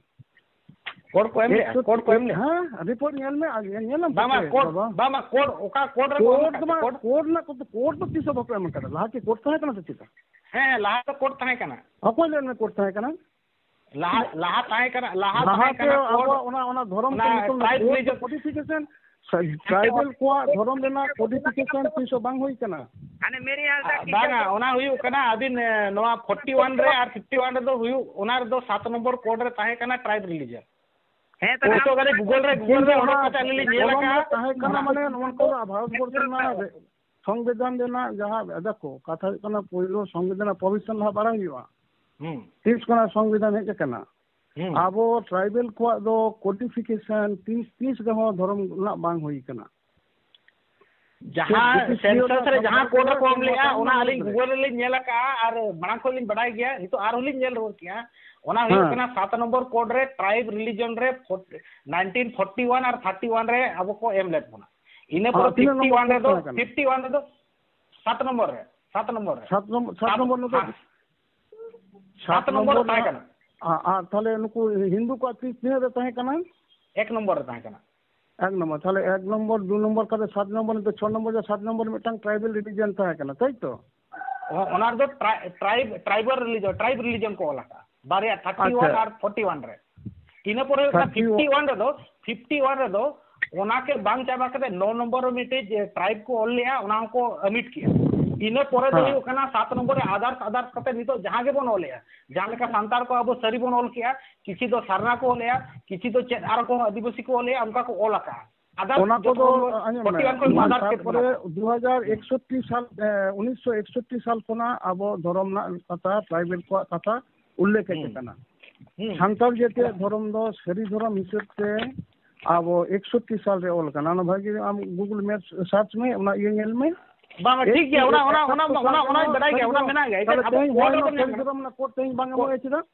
ᱠᱳᱰ ᱠᱚ ᱮᱢ ᱞᱮᱜᱼᱟ? ᱮᱠᱥᱚᱴᱴᱤ ᱠᱳᱰ ᱠᱚ ᱮᱢ ᱞᱮᱜᱼᱟ? ᱦᱮᱸ, report ᱧᱮᱞ ᱢᱮ, ᱟᱨ ᱧᱮᱞ, ᱧᱮᱞᱟᱢ ᱵᱟᱝ, ᱵᱟᱝ, ᱯᱟᱪᱮ, ᱠᱳᱰ, ᱵᱟᱵᱟ᱾ ᱵᱟᱝ, ᱵᱟᱝ, ᱠᱳᱰ, ᱚᱠᱟ ᱠᱳᱰ ᱨᱮ ᱠᱚ ᱮᱢ ᱠᱳᱰ ᱟᱠᱟᱫ ᱢᱟ, ᱛᱮ? ᱠᱳᱰ? ᱠᱳᱰ ᱨᱮᱱᱟᱜ ᱠᱳᱰ, ᱠᱳᱰ ᱫᱚ ᱛᱤᱥ ᱦᱚᱸ ᱵᱟᱠᱚ ᱮᱢ ᱟᱠᱟᱫᱟ᱾ ᱞᱟᱦᱟ ᱠᱤ ᱠᱳᱰ ᱛᱟᱦᱮᱸ ᱠᱟᱱᱟ ᱥᱮ ᱪᱮᱫ? ᱦᱮᱸ, ᱞᱟᱦᱟ ᱫᱚ ᱠᱳᱰ ᱛᱟᱦᱮᱸ ᱠᱟᱱᱟ᱾ ᱚᱠᱚᱭ ᱞᱟᱹᱭ ᱢᱮ ᱠᱳᱰ ᱛᱟᱦᱮᱸ ᱠᱟᱱᱟ? ᱞᱟᱦᱟ, ᱞᱟᱦᱟ ᱛᱟᱦᱮᱸ ᱠᱟᱱᱟ, ᱞᱟᱦᱟ ᱞᱟᱦᱟ ᱛᱟᱦᱮᱸ ᱛᱮ ᱠᱟᱱᱟ ᱠᱳᱰ᱾ ᱟᱵᱚᱣᱟᱜ ᱚᱱᱟ, ᱚᱱᱟ ᱫᱷᱚᱨᱚᱢ ᱚᱱᱟ ᱠᱚ ᱧᱩᱛᱩᱢ ᱨᱮ tribe ᱠᱳᱰ ᱫᱚ religion᱾ Codification, ᱥᱟ-, tribal ᱠᱚᱣᱟᱜ ᱫᱷᱚᱨᱚᱢ ᱨᱮᱱᱟᱜ codification ᱛᱤᱥ ᱦᱚᱸ ᱵᱟᱝ ᱦᱩᱭ ᱠᱟᱱᱟ᱾ ᱟᱨ ᱱᱮ ᱢᱮᱨᱮ ᱦᱟᱞ ᱛᱟᱠ ᱠᱤ ᱵᱟᱝᱟ, ᱚᱱᱟ ᱦᱩᱭᱩᱜ ᱠᱟᱱᱟ ᱟᱹᱵᱤᱱ, ᱮ, ᱱᱚᱣᱟ forty one ᱨᱮ ᱟᱨ fifty one ᱨᱮᱫᱚ ᱦᱩᱭᱩᱜ, ᱚᱱᱟ ᱨᱮᱫᱚ ᱥᱟᱛ ᱱᱚᱢᱵᱚᱨ ᱠᱳᱰ ᱨᱮ ᱛᱟᱦᱮᱸ ᱠᱟᱱᱟ tribe religion᱾ ᱦᱮᱸ, ᱛᱟᱦᱞᱮ ᱱᱤᱛᱚᱜ ᱠᱟᱹᱴᱤᱡ Google ᱨᱮ, Google ᱨᱮ ᱚᱰᱚᱠ ᱠᱟᱛᱮ ᱟᱹᱞᱤᱧ ᱞᱤᱧ ᱧᱮᱞ ᱠᱚᱞᱚᱢ ᱨᱮ ᱟᱠᱟᱫᱼᱟ᱾ ᱛᱟᱦᱮᱸ ᱠᱟᱱᱟ, ᱚᱱᱟ ᱢᱟᱱᱮ ᱱᱚᱣᱟ ᱠᱚᱫᱚ ᱵᱷᱟᱨᱚᱛ ᱵᱚᱨᱥᱚ ᱨᱮᱱᱟᱜ ᱥᱚᱝᱵᱤᱫᱷᱟᱱ ᱨᱮᱱᱟᱜ ᱡᱟᱦᱟᱸ, ᱫᱮᱠᱷᱚ, ᱠᱟᱛᱷᱟ ᱦᱩᱭᱩᱜ ᱠᱟᱱᱟ, ᱯᱳᱭᱞᱳ ᱥᱚᱝᱵᱤᱫᱷᱟᱱ ᱨᱮᱱᱟᱜ ᱯᱨᱚᱵᱷᱤᱥᱚᱱ ᱞᱟᱦᱟ ᱵᱟᱲᱟᱭ ᱦᱩᱭᱩᱜᱼᱟ᱾ ᱦᱩᱸ᱾ ᱛᱤᱥ ᱠᱷᱚᱱᱟᱜ ᱥᱚᱝᱵᱤᱫᱷᱟᱱ ᱦᱮᱡ ᱟᱠᱟᱱᱟ? ᱦᱩᱸ᱾ ᱟᱵᱚ ᱴᱨᱟᱭᱵᱮᱞ ᱠᱚᱣᱟᱜ ᱫᱚ ᱠᱳᱰᱤᱯᱷᱤᱠᱮᱥᱚᱱ ᱛᱤᱥ, ᱛᱤᱥ ᱨᱮᱦᱚᱸ ᱫᱷᱚᱨᱚᱢ ᱨᱮᱱᱟᱜ ᱵᱟᱝ ᱦᱩᱭ ᱟᱠᱟᱱᱟ᱾ ᱡᱟᱦᱟᱸ ᱵᱨᱤᱴᱤᱥ ᱥᱮᱱᱥᱟᱥ ᱨᱮ ᱡᱟᱦᱟᱸ ᱠᱳᱰ ᱨᱮᱠᱚ ᱮᱢ ᱞᱮᱜᱼᱟ, ᱚᱱᱟ ᱟᱹᱞᱤᱧ ᱜᱩᱜᱚᱞ ᱨᱮᱞᱤᱧ ᱧᱮᱞ ᱟᱠᱟᱜᱼᱟ ᱟᱨ ᱢᱟᱲᱟᱝ ᱠᱷᱚᱱ ᱞᱤᱧ ᱵᱟᱰᱟᱭ ᱜᱮᱭᱟ, ᱱᱤᱛᱚᱜ ᱟᱨᱦᱚᱸ ᱞᱤᱧ ᱧᱮᱞ ᱨᱩᱣᱟᱹᱲ ᱠᱮᱜᱼᱟ᱾ ᱚᱱᱟ ᱦᱩᱭᱩᱜ ᱦᱮᱸ᱾ ᱠᱟᱱᱟ ᱥᱟᱛ ᱱᱚᱢᱵᱚᱨ ᱠᱳᱰ ᱨᱮ ᱴᱨᱟᱭᱤᱵᱽ ᱨᱤᱞᱤᱡᱚᱱ ᱨᱮ ᱯᱷᱳᱨ-, ᱱᱟᱭᱤᱱᱴᱤᱱ ᱯᱷᱳᱨᱴᱤ ᱳᱣᱟᱱ ᱟᱨ ᱛᱷᱟᱨᱴᱤ ᱳᱣᱟᱱ ᱨᱮ ᱟᱵᱚ ᱠᱚ ᱮᱢ ᱞᱮᱫ ᱵᱚᱱᱟ᱾ ᱤᱱᱟᱹ ᱯᱚᱨᱮ ᱟᱨ ᱛᱤᱱᱟᱹᱜ ᱯᱷᱤᱯᱴᱤ ᱱᱚᱢᱵᱚᱨ ᱳᱣᱟᱱ ᱠᱳᱰ ᱨᱮᱫᱚ, ᱛᱟᱦᱮᱸ ᱠᱟᱱᱟ? ᱯᱷᱤᱯᱴᱤ ᱳᱣᱟᱱ ᱨᱮᱫᱚ ᱥᱟᱛ ᱱᱚᱢᱵᱚᱨ ᱨᱮ, ᱥᱟᱛ ᱱᱚᱢᱵᱚᱨ ᱨᱮ᱾ ᱥᱟᱛ ᱱᱚᱢᱵᱚᱨ, ᱥᱟᱛ ᱥᱟᱛ, ᱱᱚᱢᱵᱚᱨ ᱨᱮᱫᱚ ᱦᱮᱸ᱾ ᱥᱟᱛ ᱥᱟᱛ ᱱᱚᱢᱵᱚᱨ ᱱᱚᱢᱵᱚᱨ ᱨᱮ ᱛᱟᱦᱮᱸ ᱨᱮᱱᱟᱜ, ᱠᱟᱱᱟ᱾ ᱟ-, ᱟᱨ ᱛᱟᱦᱞᱮ ᱱᱩᱠᱩ ᱦᱤᱱᱫᱩ ᱠᱚᱣᱟᱜ ᱛᱤ-, ᱛᱤᱱᱟᱹᱜ ᱨᱮ ᱛᱟᱦᱮᱸ ᱠᱟᱱᱟ? ᱮᱠ ᱱᱚᱢᱵᱚᱨ ᱨᱮ ᱛᱟᱦᱮᱸ ᱠᱟᱱᱟ᱾ ᱮᱠ ᱱᱚᱢᱵᱚᱨ, ᱛᱟᱦᱞᱮ ᱮᱠ ᱱᱚᱢᱵᱚᱨ, ᱫᱩ ᱱᱚᱢᱵᱚᱨ ᱠᱟᱛᱮ ᱥᱟᱛ ᱱᱚᱢᱵᱚᱨ, ᱱᱤᱛᱚᱜ ᱪᱷᱚ ᱱᱚᱢᱵᱚᱨ ᱡᱮ ᱥᱟᱛ ᱱᱚᱢᱵᱚᱨ ᱢᱤᱫᱴᱟᱝ ᱴᱨᱟᱭᱵᱮᱞ ᱨᱤᱞᱤᱡᱤᱭᱚᱱ ᱛᱟᱦᱮᱸ ᱠᱟᱱᱟ, ᱛᱟᱭ ᱛᱚ? ᱚ-, ᱚᱱᱟ ᱨᱮᱫᱚ try-, tribe, tribal religion, tribe religion ᱠᱚ ᱚᱞ ᱟᱠᱟᱫᱼᱟ, ᱵᱟᱨᱭᱟ, ᱛᱷᱟᱨᱴᱤ ᱳᱣᱟᱱ ᱟᱪᱪᱷᱟ᱾ ᱟᱨ ᱯᱷᱳᱨᱴᱤ ᱳᱣᱟᱱ ᱨᱮ᱾ ᱤᱱᱟᱹ ᱯᱚᱨᱮ ᱦᱩᱭᱩᱜ ᱠᱟᱱᱟ ᱛᱷᱟᱨᱴᱤ ᱳᱣᱟᱱ᱾ ᱯᱷᱤᱯᱴᱤ ᱳᱣᱟᱱ ᱨᱮᱫᱚ, ᱯᱷᱤᱯᱴᱤ ᱳᱣᱟᱱ ᱨᱮᱫᱚ ᱚᱱᱟ ᱠᱮ ᱵᱟᱝ ᱪᱟᱵᱟ ᱠᱟᱛᱮ ᱱᱚ ᱱᱚᱢᱵᱚᱨ ᱨᱮ ᱢᱤᱫᱴᱮᱡ ᱴᱨᱟᱭᱤᱵᱽ ᱠᱚ ᱚᱞ ᱞᱮᱜᱼᱟ, ᱚᱱᱟ ᱦᱚᱸᱠᱚ ᱟᱢᱤᱴ ᱠᱮᱜᱼᱟ᱾ ᱤᱱᱟᱹ ᱯᱚᱨᱮ ᱫᱚ ᱦᱮᱸ᱾ ᱦᱩᱭᱩᱜ ᱠᱟᱱᱟ ᱥᱟᱛ ᱱᱚᱢᱵᱚᱨ ᱨᱮ ᱟᱫᱟᱨᱥ, ᱟᱫᱟᱨᱥ ᱠᱟᱛᱮ ᱱᱤᱛᱚᱜ ᱡᱟᱦᱟᱸ ᱜᱮᱵᱚᱱ ᱚᱞᱮᱜᱼᱟ, ᱡᱟᱦᱟᱸ ᱞᱮᱠᱟ ᱥᱟᱱᱛᱟᱲ ᱠᱚ ᱟᱵᱚ ᱥᱟᱹᱨᱤ ᱵᱚᱱ ᱚᱞ ᱠᱮᱜᱼᱟ, ᱠᱤᱪᱷᱩ ᱫᱚ ᱥᱟᱨᱱᱟ ᱠᱚ ᱚᱞᱮᱜᱼᱟ, ᱠᱤᱪᱷᱩ ᱫᱚ ᱪᱮᱫ ᱟᱨᱚ ᱠᱚ ᱟᱹᱫᱤᱵᱟᱹᱥᱤ ᱠᱚ ᱚᱞᱮᱜᱼᱟ, ᱚᱱᱠᱟ ᱠᱚ ᱚᱞ ᱟᱠᱟᱜᱼᱟ᱾ ᱟᱫᱟᱨᱥ ᱚᱱᱟ ᱡᱚᱛᱚ ᱠᱚᱫᱚ ᱦᱚᱲ ᱟᱸᱡᱚᱢ ᱯᱷᱳᱨᱴᱤ ᱢᱮ, ᱳᱣᱟᱱ ᱠᱷᱚᱱ ᱢᱟ ᱟᱫᱟᱨᱥ ᱪᱮᱫ ᱛᱟᱨᱯᱚᱨᱮ ᱢᱮᱱᱟᱜᱼᱟ? ᱫᱩ ᱦᱟᱡᱟᱨ ᱮᱠᱥᱚᱴᱴᱤ ᱥᱟᱞ, ᱮ, ᱩᱱᱤᱥᱥᱚ ᱮᱠᱥᱚᱴᱴᱤ ᱥᱟᱞ ᱠᱷᱚᱱᱟᱜ ᱟᱵᱚ ᱫᱷᱚᱨᱚᱢ ᱨᱮᱱᱟᱜ ᱠᱟᱛᱷᱟ, ᱴᱨᱟᱭᱵᱮᱞ ᱠᱚᱣᱟᱜ ᱠᱟᱛᱷᱟ ᱩᱞᱞᱮᱠᱷ ᱦᱮᱡ ᱦᱩᱸ᱾ ᱟᱠᱟᱱᱟ᱾ ᱦᱩᱸ᱾ ᱥᱟᱱᱛᱟᱲ ᱡᱟᱹᱛᱤᱭᱟᱜ ᱫᱷᱚᱨᱚᱢ ᱫᱚ ᱥᱟᱹᱨᱤ ᱫᱷᱚᱨᱚᱢ ᱦᱤᱥᱟᱹᱵ ᱛᱮ ᱟᱵᱚ ᱮᱠᱥᱚᱴᱴᱤ ᱥᱟᱞ ᱨᱮ ᱚᱞ ᱟᱠᱟᱱᱟ᱾ ᱚᱱᱟ ᱵᱷᱟᱜᱤ ᱟᱢ Google Map search ᱢᱮ, ᱚᱱᱟ ᱤᱭᱟᱹ ᱧᱮᱞ ᱢᱮ᱾ ᱵᱟᱝ, ᱴᱷᱤᱠ ᱜᱮᱭᱟ, ᱚᱱᱟ, ᱚᱱᱟ, ᱚᱱᱟ, ᱚᱱᱟ, ᱚᱱᱟ, ᱚᱱᱟᱧ ᱵᱟᱰᱟᱭ ᱜᱮᱭᱟ, ᱚᱱᱟ ᱢᱮᱱᱟᱜ ᱜᱮᱭᱟ᱾ ᱮᱱᱠᱷᱟᱱ ᱟᱵᱚ ᱛᱮᱦᱮᱧ ᱠᱳᱰ ᱦᱚᱸ ᱨᱮᱫᱚ ᱧᱮᱞ ᱥᱟᱹᱨᱤ ᱢᱮ᱾ ᱫᱷᱚᱨᱚᱢ ᱨᱮᱱᱟᱜ ᱠᱳᱰ ᱛᱮᱦᱮᱧ ᱵᱟᱝ ᱮᱢᱚᱜᱼᱟ, ᱪᱮᱫᱟᱜ?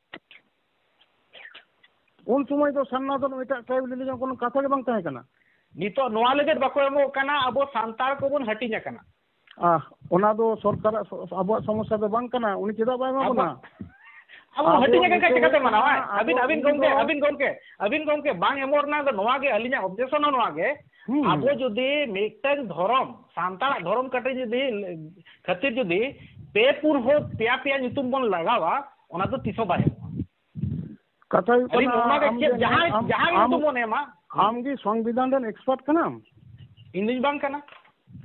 ᱩᱱ ᱥᱚᱢᱚᱭ ᱫᱚ ᱥᱟᱨᱱᱟ ᱫᱷᱚᱨᱚᱢ ᱮᱴᱟᱜ ᱴᱨᱟᱭᱤᱵᱽ ᱨᱤᱞᱤᱡᱚᱱ ᱠᱳᱱᱳ ᱠᱟᱛᱷᱟ ᱜᱮ ᱵᱟᱝ ᱛᱟᱦᱮᱸ ᱠᱟᱱᱟ᱾ ᱱᱤᱛᱚᱜ ᱱᱚᱣᱟ ᱞᱟᱹᱜᱤᱫ ᱵᱟᱠᱚ ᱮᱢᱚᱜ ᱠᱟᱱᱟ, ᱟᱵᱚ ᱥᱟᱱᱛᱟᱲ ᱠᱚᱵᱚᱱ ᱦᱟᱹᱴᱤᱧ ᱟᱠᱟᱱᱟ᱾ ᱟᱦ, ᱚᱱᱟ ᱫᱚ ᱥᱚᱨᱠᱟᱨᱟᱜ ᱥᱚ-, ᱟᱵᱚᱣᱟᱜ ᱥᱚᱢᱚᱥᱥᱟ ᱫᱚ ᱵᱟᱝ ᱠᱟᱱᱟ, ᱩᱱᱤ ᱪᱮᱫᱟᱜ ᱵᱟᱭ ᱮᱢᱟ ᱵᱚᱱᱟ? ᱟᱵᱚᱣᱟᱜ, ᱟᱵᱚ ᱟᱵᱚ ᱦᱟᱹᱴᱤᱧ ᱟᱠᱟᱱ ᱠᱷᱟᱱ ᱱᱤᱛᱚᱜ ᱪᱤᱠᱟᱹᱛᱮ ᱦᱩᱭᱩᱜ ᱢᱟᱱᱟᱣᱟᱭ? ᱠᱟᱱᱟ, ᱟᱹᱵᱤᱱ, ᱟᱵᱚ ᱟᱹᱵᱤᱱ ᱩᱱᱤ ᱜᱚᱢᱠᱮ, ᱫᱚ ᱟᱹᱵᱤᱱ ᱜᱚᱢᱠᱮ, ᱟᱹᱵᱤᱱ ᱜᱚᱢᱠᱮ, ᱵᱟᱝ ᱮᱢᱚᱜ ᱨᱮᱱᱟᱜ ᱫᱚ ᱱᱚᱣᱟ ᱜᱮ ᱟᱹᱞᱤᱧᱟᱜ objection ᱦᱚᱸ ᱱᱚᱣᱟ ᱜᱮ, ᱦᱩᱸ᱾ ᱟᱵᱚ ᱡᱩᱫᱤ ᱢᱤᱫᱴᱟᱝ ᱫᱷᱚᱨᱚᱢ, ᱥᱟᱱᱛᱟᱲᱟᱜ ᱫᱷᱚᱨᱚᱢ ᱠᱟᱹᱴᱤᱡ ᱡᱩᱫᱤ, ᱠᱷᱟᱹᱛᱤᱨ ᱡᱩᱫᱤ ᱯᱮ ᱯᱩᱱ ᱦᱚᱲ, ᱯᱮᱭᱟ ᱯᱮᱭᱟ ᱧᱩᱛᱩᱢ ᱵᱚᱱ ᱞᱟᱜᱟᱣᱟ, ᱚᱱᱟ ᱫᱚ ᱛᱤᱥ ᱦᱚᱸ ᱵᱟᱭ ᱮᱢᱚᱜᱼᱟ᱾ ᱠᱟᱛᱷᱟ ᱦᱩᱭᱩᱜ ᱟᱹᱞᱤᱧ ᱠᱟᱱᱟ, ᱚᱱᱟ ᱜᱮ ᱟᱢ ᱪᱮᱫ ᱡᱮ ᱡᱟᱦᱟᱸ, ᱟᱢ, ᱡᱟᱦᱟᱸ ᱜᱮ ᱟᱢ, ᱧᱩᱛᱩᱢ ᱵᱚᱱ ᱮᱢᱟ᱾ ᱦᱩᱸ᱾ ᱟᱢ ᱜᱮ ᱥᱚᱝᱵᱤᱫᱷᱟᱱ ᱨᱮᱱ expert ᱠᱟᱱᱟᱢ? ᱤᱧ ᱫᱩᱧ ᱵᱟᱝ ᱠᱟᱱᱟ᱾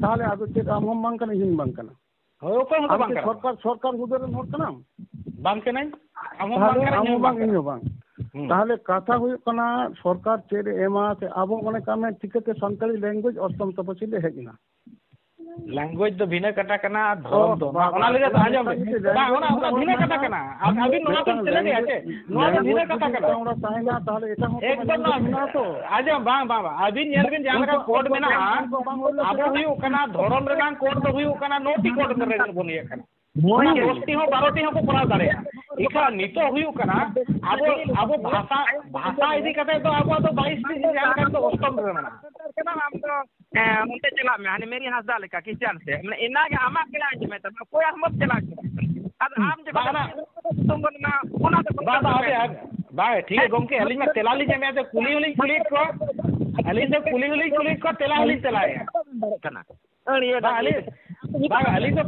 ᱛᱟᱦᱚᱞᱮ ᱟᱫᱚ ᱪᱮᱫ ᱟᱢ ᱦᱚᱸᱢ ᱵᱟᱝ ᱠᱟᱱᱟ, ᱤᱧ ᱦᱚᱸᱧ ᱵᱟᱝ ᱠᱟᱱᱟ? ᱦᱳᱭ, ᱚᱠᱚᱭ ᱦᱚᱸ ᱟᱢ ᱵᱟᱝ ᱠᱤ ᱠᱟᱱᱟ᱾ ᱥᱚᱨᱠᱟᱨ, ᱥᱚᱨᱠᱟᱨ ᱦᱩᱫᱟᱹ ᱨᱮᱱ ᱦᱚᱲ ᱠᱟᱱᱟᱢ? ᱵᱟᱝ ᱠᱟᱹᱱᱟᱹᱧ᱾ ᱟᱢ ᱦᱚᱸ ᱵᱟᱝ ᱛᱟᱦᱚᱞᱮ ᱠᱟᱱᱟ, ᱟᱢ ᱤᱧ ᱦᱚᱸ ᱦᱚᱸ ᱵᱟᱝ, ᱵᱟᱝ ᱤᱧ ᱠᱟᱱᱟ᱾ ᱦᱚᱸ ᱵᱟᱝ᱾ ᱦᱩᱸ᱾ ᱛᱟᱦᱚᱞᱮ ᱠᱟᱛᱷᱟ ᱦᱩᱭᱩᱜ ᱠᱟᱱᱟ, ᱥᱚᱨᱠᱟᱨ ᱪᱮᱫ ᱮ ᱮᱢᱟ, ᱥᱮ ᱟᱵᱚ ᱢᱚᱱᱮ ᱠᱟᱜ ᱢᱮ ᱪᱤᱠᱟᱹᱛᱮ ᱥᱟᱱᱛᱟᱲᱤ language ᱚᱥᱴᱚᱢ ᱛᱚᱯᱚᱥᱤᱞ ᱨᱮ ᱦᱮᱡ ᱮᱱᱟ? ᱞᱮᱝᱜᱩᱭᱮᱡᱽ ᱫᱚ ᱵᱷᱤᱱᱟᱹ ᱠᱟᱛᱷᱟ ᱠᱟᱱᱟ, ᱫᱷᱚᱨᱚᱢ ᱫᱚ ᱵᱟᱝ᱾ ᱚᱱᱟ ᱞᱟᱹᱜᱤᱫ ᱫᱚ ᱟᱸᱡᱚᱢ ᱵᱤᱱ᱾ ᱵᱟᱝ, ᱚᱱᱟ, ᱚᱱᱟ ᱵᱷᱤᱱᱟᱹ ᱠᱟᱛᱷᱟ ᱠᱟᱱᱟ᱾ ᱟᱨ ᱟᱹᱵᱤᱱ ᱱᱚᱣᱟ ᱵᱤᱱ ᱛᱮᱞᱮ ᱞᱮᱭᱟ ᱪᱮ? ᱱᱚᱣᱟ ᱫᱚ ᱵᱷᱤᱱᱟᱹ ᱠᱟᱛᱷᱟ ᱠᱟᱱᱟ᱾ ᱮᱠᱫᱚᱢ ᱱᱚᱣᱟ ᱟᱸᱡᱚᱢ, ᱵᱟᱝ, ᱵᱟᱝ, ᱵᱟᱝ᱾ ᱟᱹᱵᱤᱱ ᱧᱮᱞ ᱵᱤᱱ, ᱡᱟᱦᱟᱸ ᱞᱮᱠᱟ ᱠᱳᱰ ᱢᱮᱱᱟᱜᱼᱟ, ᱟᱵᱚ ᱦᱩᱭᱩᱜ ᱠᱟᱱᱟ, ᱫᱷᱚᱨᱚᱢ ᱨᱮᱱᱟᱜ ᱠᱳᱰ ᱫᱚ ᱦᱩᱭᱩᱜ ᱠᱟᱱᱟ ᱱᱚᱴᱤ ᱠᱳᱰ ᱨᱮ ᱵᱚᱱ ᱤᱭᱟᱹᱜ ᱠᱟᱱᱟ᱾ ᱚᱱᱟ ᱫᱚᱥᱴᱤ ᱦᱚᱸ ᱵᱟᱨᱚᱴᱤ ᱦᱚᱸᱠᱚ ᱠᱚᱨᱟᱣ ᱫᱟᱲᱮᱭᱟᱜᱼᱟ᱾ ᱮᱱᱠᱷᱟᱱ ᱱᱤᱛᱚᱜ ᱦᱩᱭᱩᱜ ᱠᱟᱱᱟ, ᱟᱵᱚ, ᱟᱵᱚ ᱵᱷᱟᱥᱟ, ᱵᱷᱟᱥᱟ ᱤᱫᱤ ᱠᱟᱛᱮ ᱫᱚ ᱟᱵᱚᱣᱟᱜ ᱫᱚ ᱵᱟᱭᱤᱥ ᱴᱤ ᱡᱟᱦᱟᱸ ᱞᱮᱠᱟ ᱫᱚ ᱚᱥᱴᱚᱢ ᱨᱮ ᱢᱮᱱᱟᱜᱼᱟ᱾ ᱥᱟᱱᱛᱟᱲ ᱠᱟᱱᱟᱢ ᱟᱢ ᱫᱚ, ᱦᱮᱸ, ᱚᱱᱛᱮ ᱪᱟᱞᱟᱜ ᱢᱮ, ᱦᱟᱱᱮ ᱢᱮᱨᱤ ᱦᱟᱸᱥᱫᱟ ᱞᱮᱠᱟ ᱠᱷᱨᱤᱥᱪᱟᱱ ᱥᱮ, ᱢᱟᱱᱮ ᱮᱱᱟ ᱜᱮ ᱟᱢᱟᱜ ᱜᱮ ᱟᱸᱡᱚᱢ ᱢᱮ, ᱛᱟᱢᱟ ᱚᱠᱚᱭᱟᱜ ᱦᱚᱸ ᱵᱟᱢ ᱪᱟᱞᱟᱜ ᱠᱟᱱᱟ᱾ ᱟᱫᱚ ᱟᱢ ᱡᱚᱠᱷᱚᱱ ᱵᱟᱝ, ᱚᱱᱟ ᱫᱚ ᱵᱟᱝ, ᱵᱟᱝ, ᱟᱯᱮ, ᱵᱟᱝ, ᱴᱷᱤᱠ ᱜᱮᱭᱟ ᱜᱚᱢᱠᱮ, ᱟᱹᱞᱤᱧ ᱢᱟ ᱛᱮᱞᱟ ᱞᱤᱧ ᱮᱢᱮᱫ, ᱠᱩᱞᱤ ᱦᱚᱸᱞᱤᱧ ᱠᱩᱞᱤᱭᱮᱫ ᱠᱚᱣᱟ, ᱟᱹᱞᱤᱧ ᱫᱚ ᱠᱩᱞᱤ ᱦᱚᱸᱞᱤᱧ ᱠᱩᱞᱤᱭᱮᱫ ᱠᱚᱣᱟ, ᱛᱮᱞᱟ ᱦᱚᱸᱞᱤᱧ ᱛᱮᱞᱟᱭᱮᱫᱼᱟ᱾ ᱫᱟᱲᱮᱭᱟᱜ ᱠᱟᱱᱟ᱾ ᱟᱹᱲᱤᱭᱟᱹ ᱵᱟᱝ, ᱟᱹᱞᱤᱧ, ᱵᱟᱝ, ᱟᱹᱞᱤᱧ ᱫᱚ,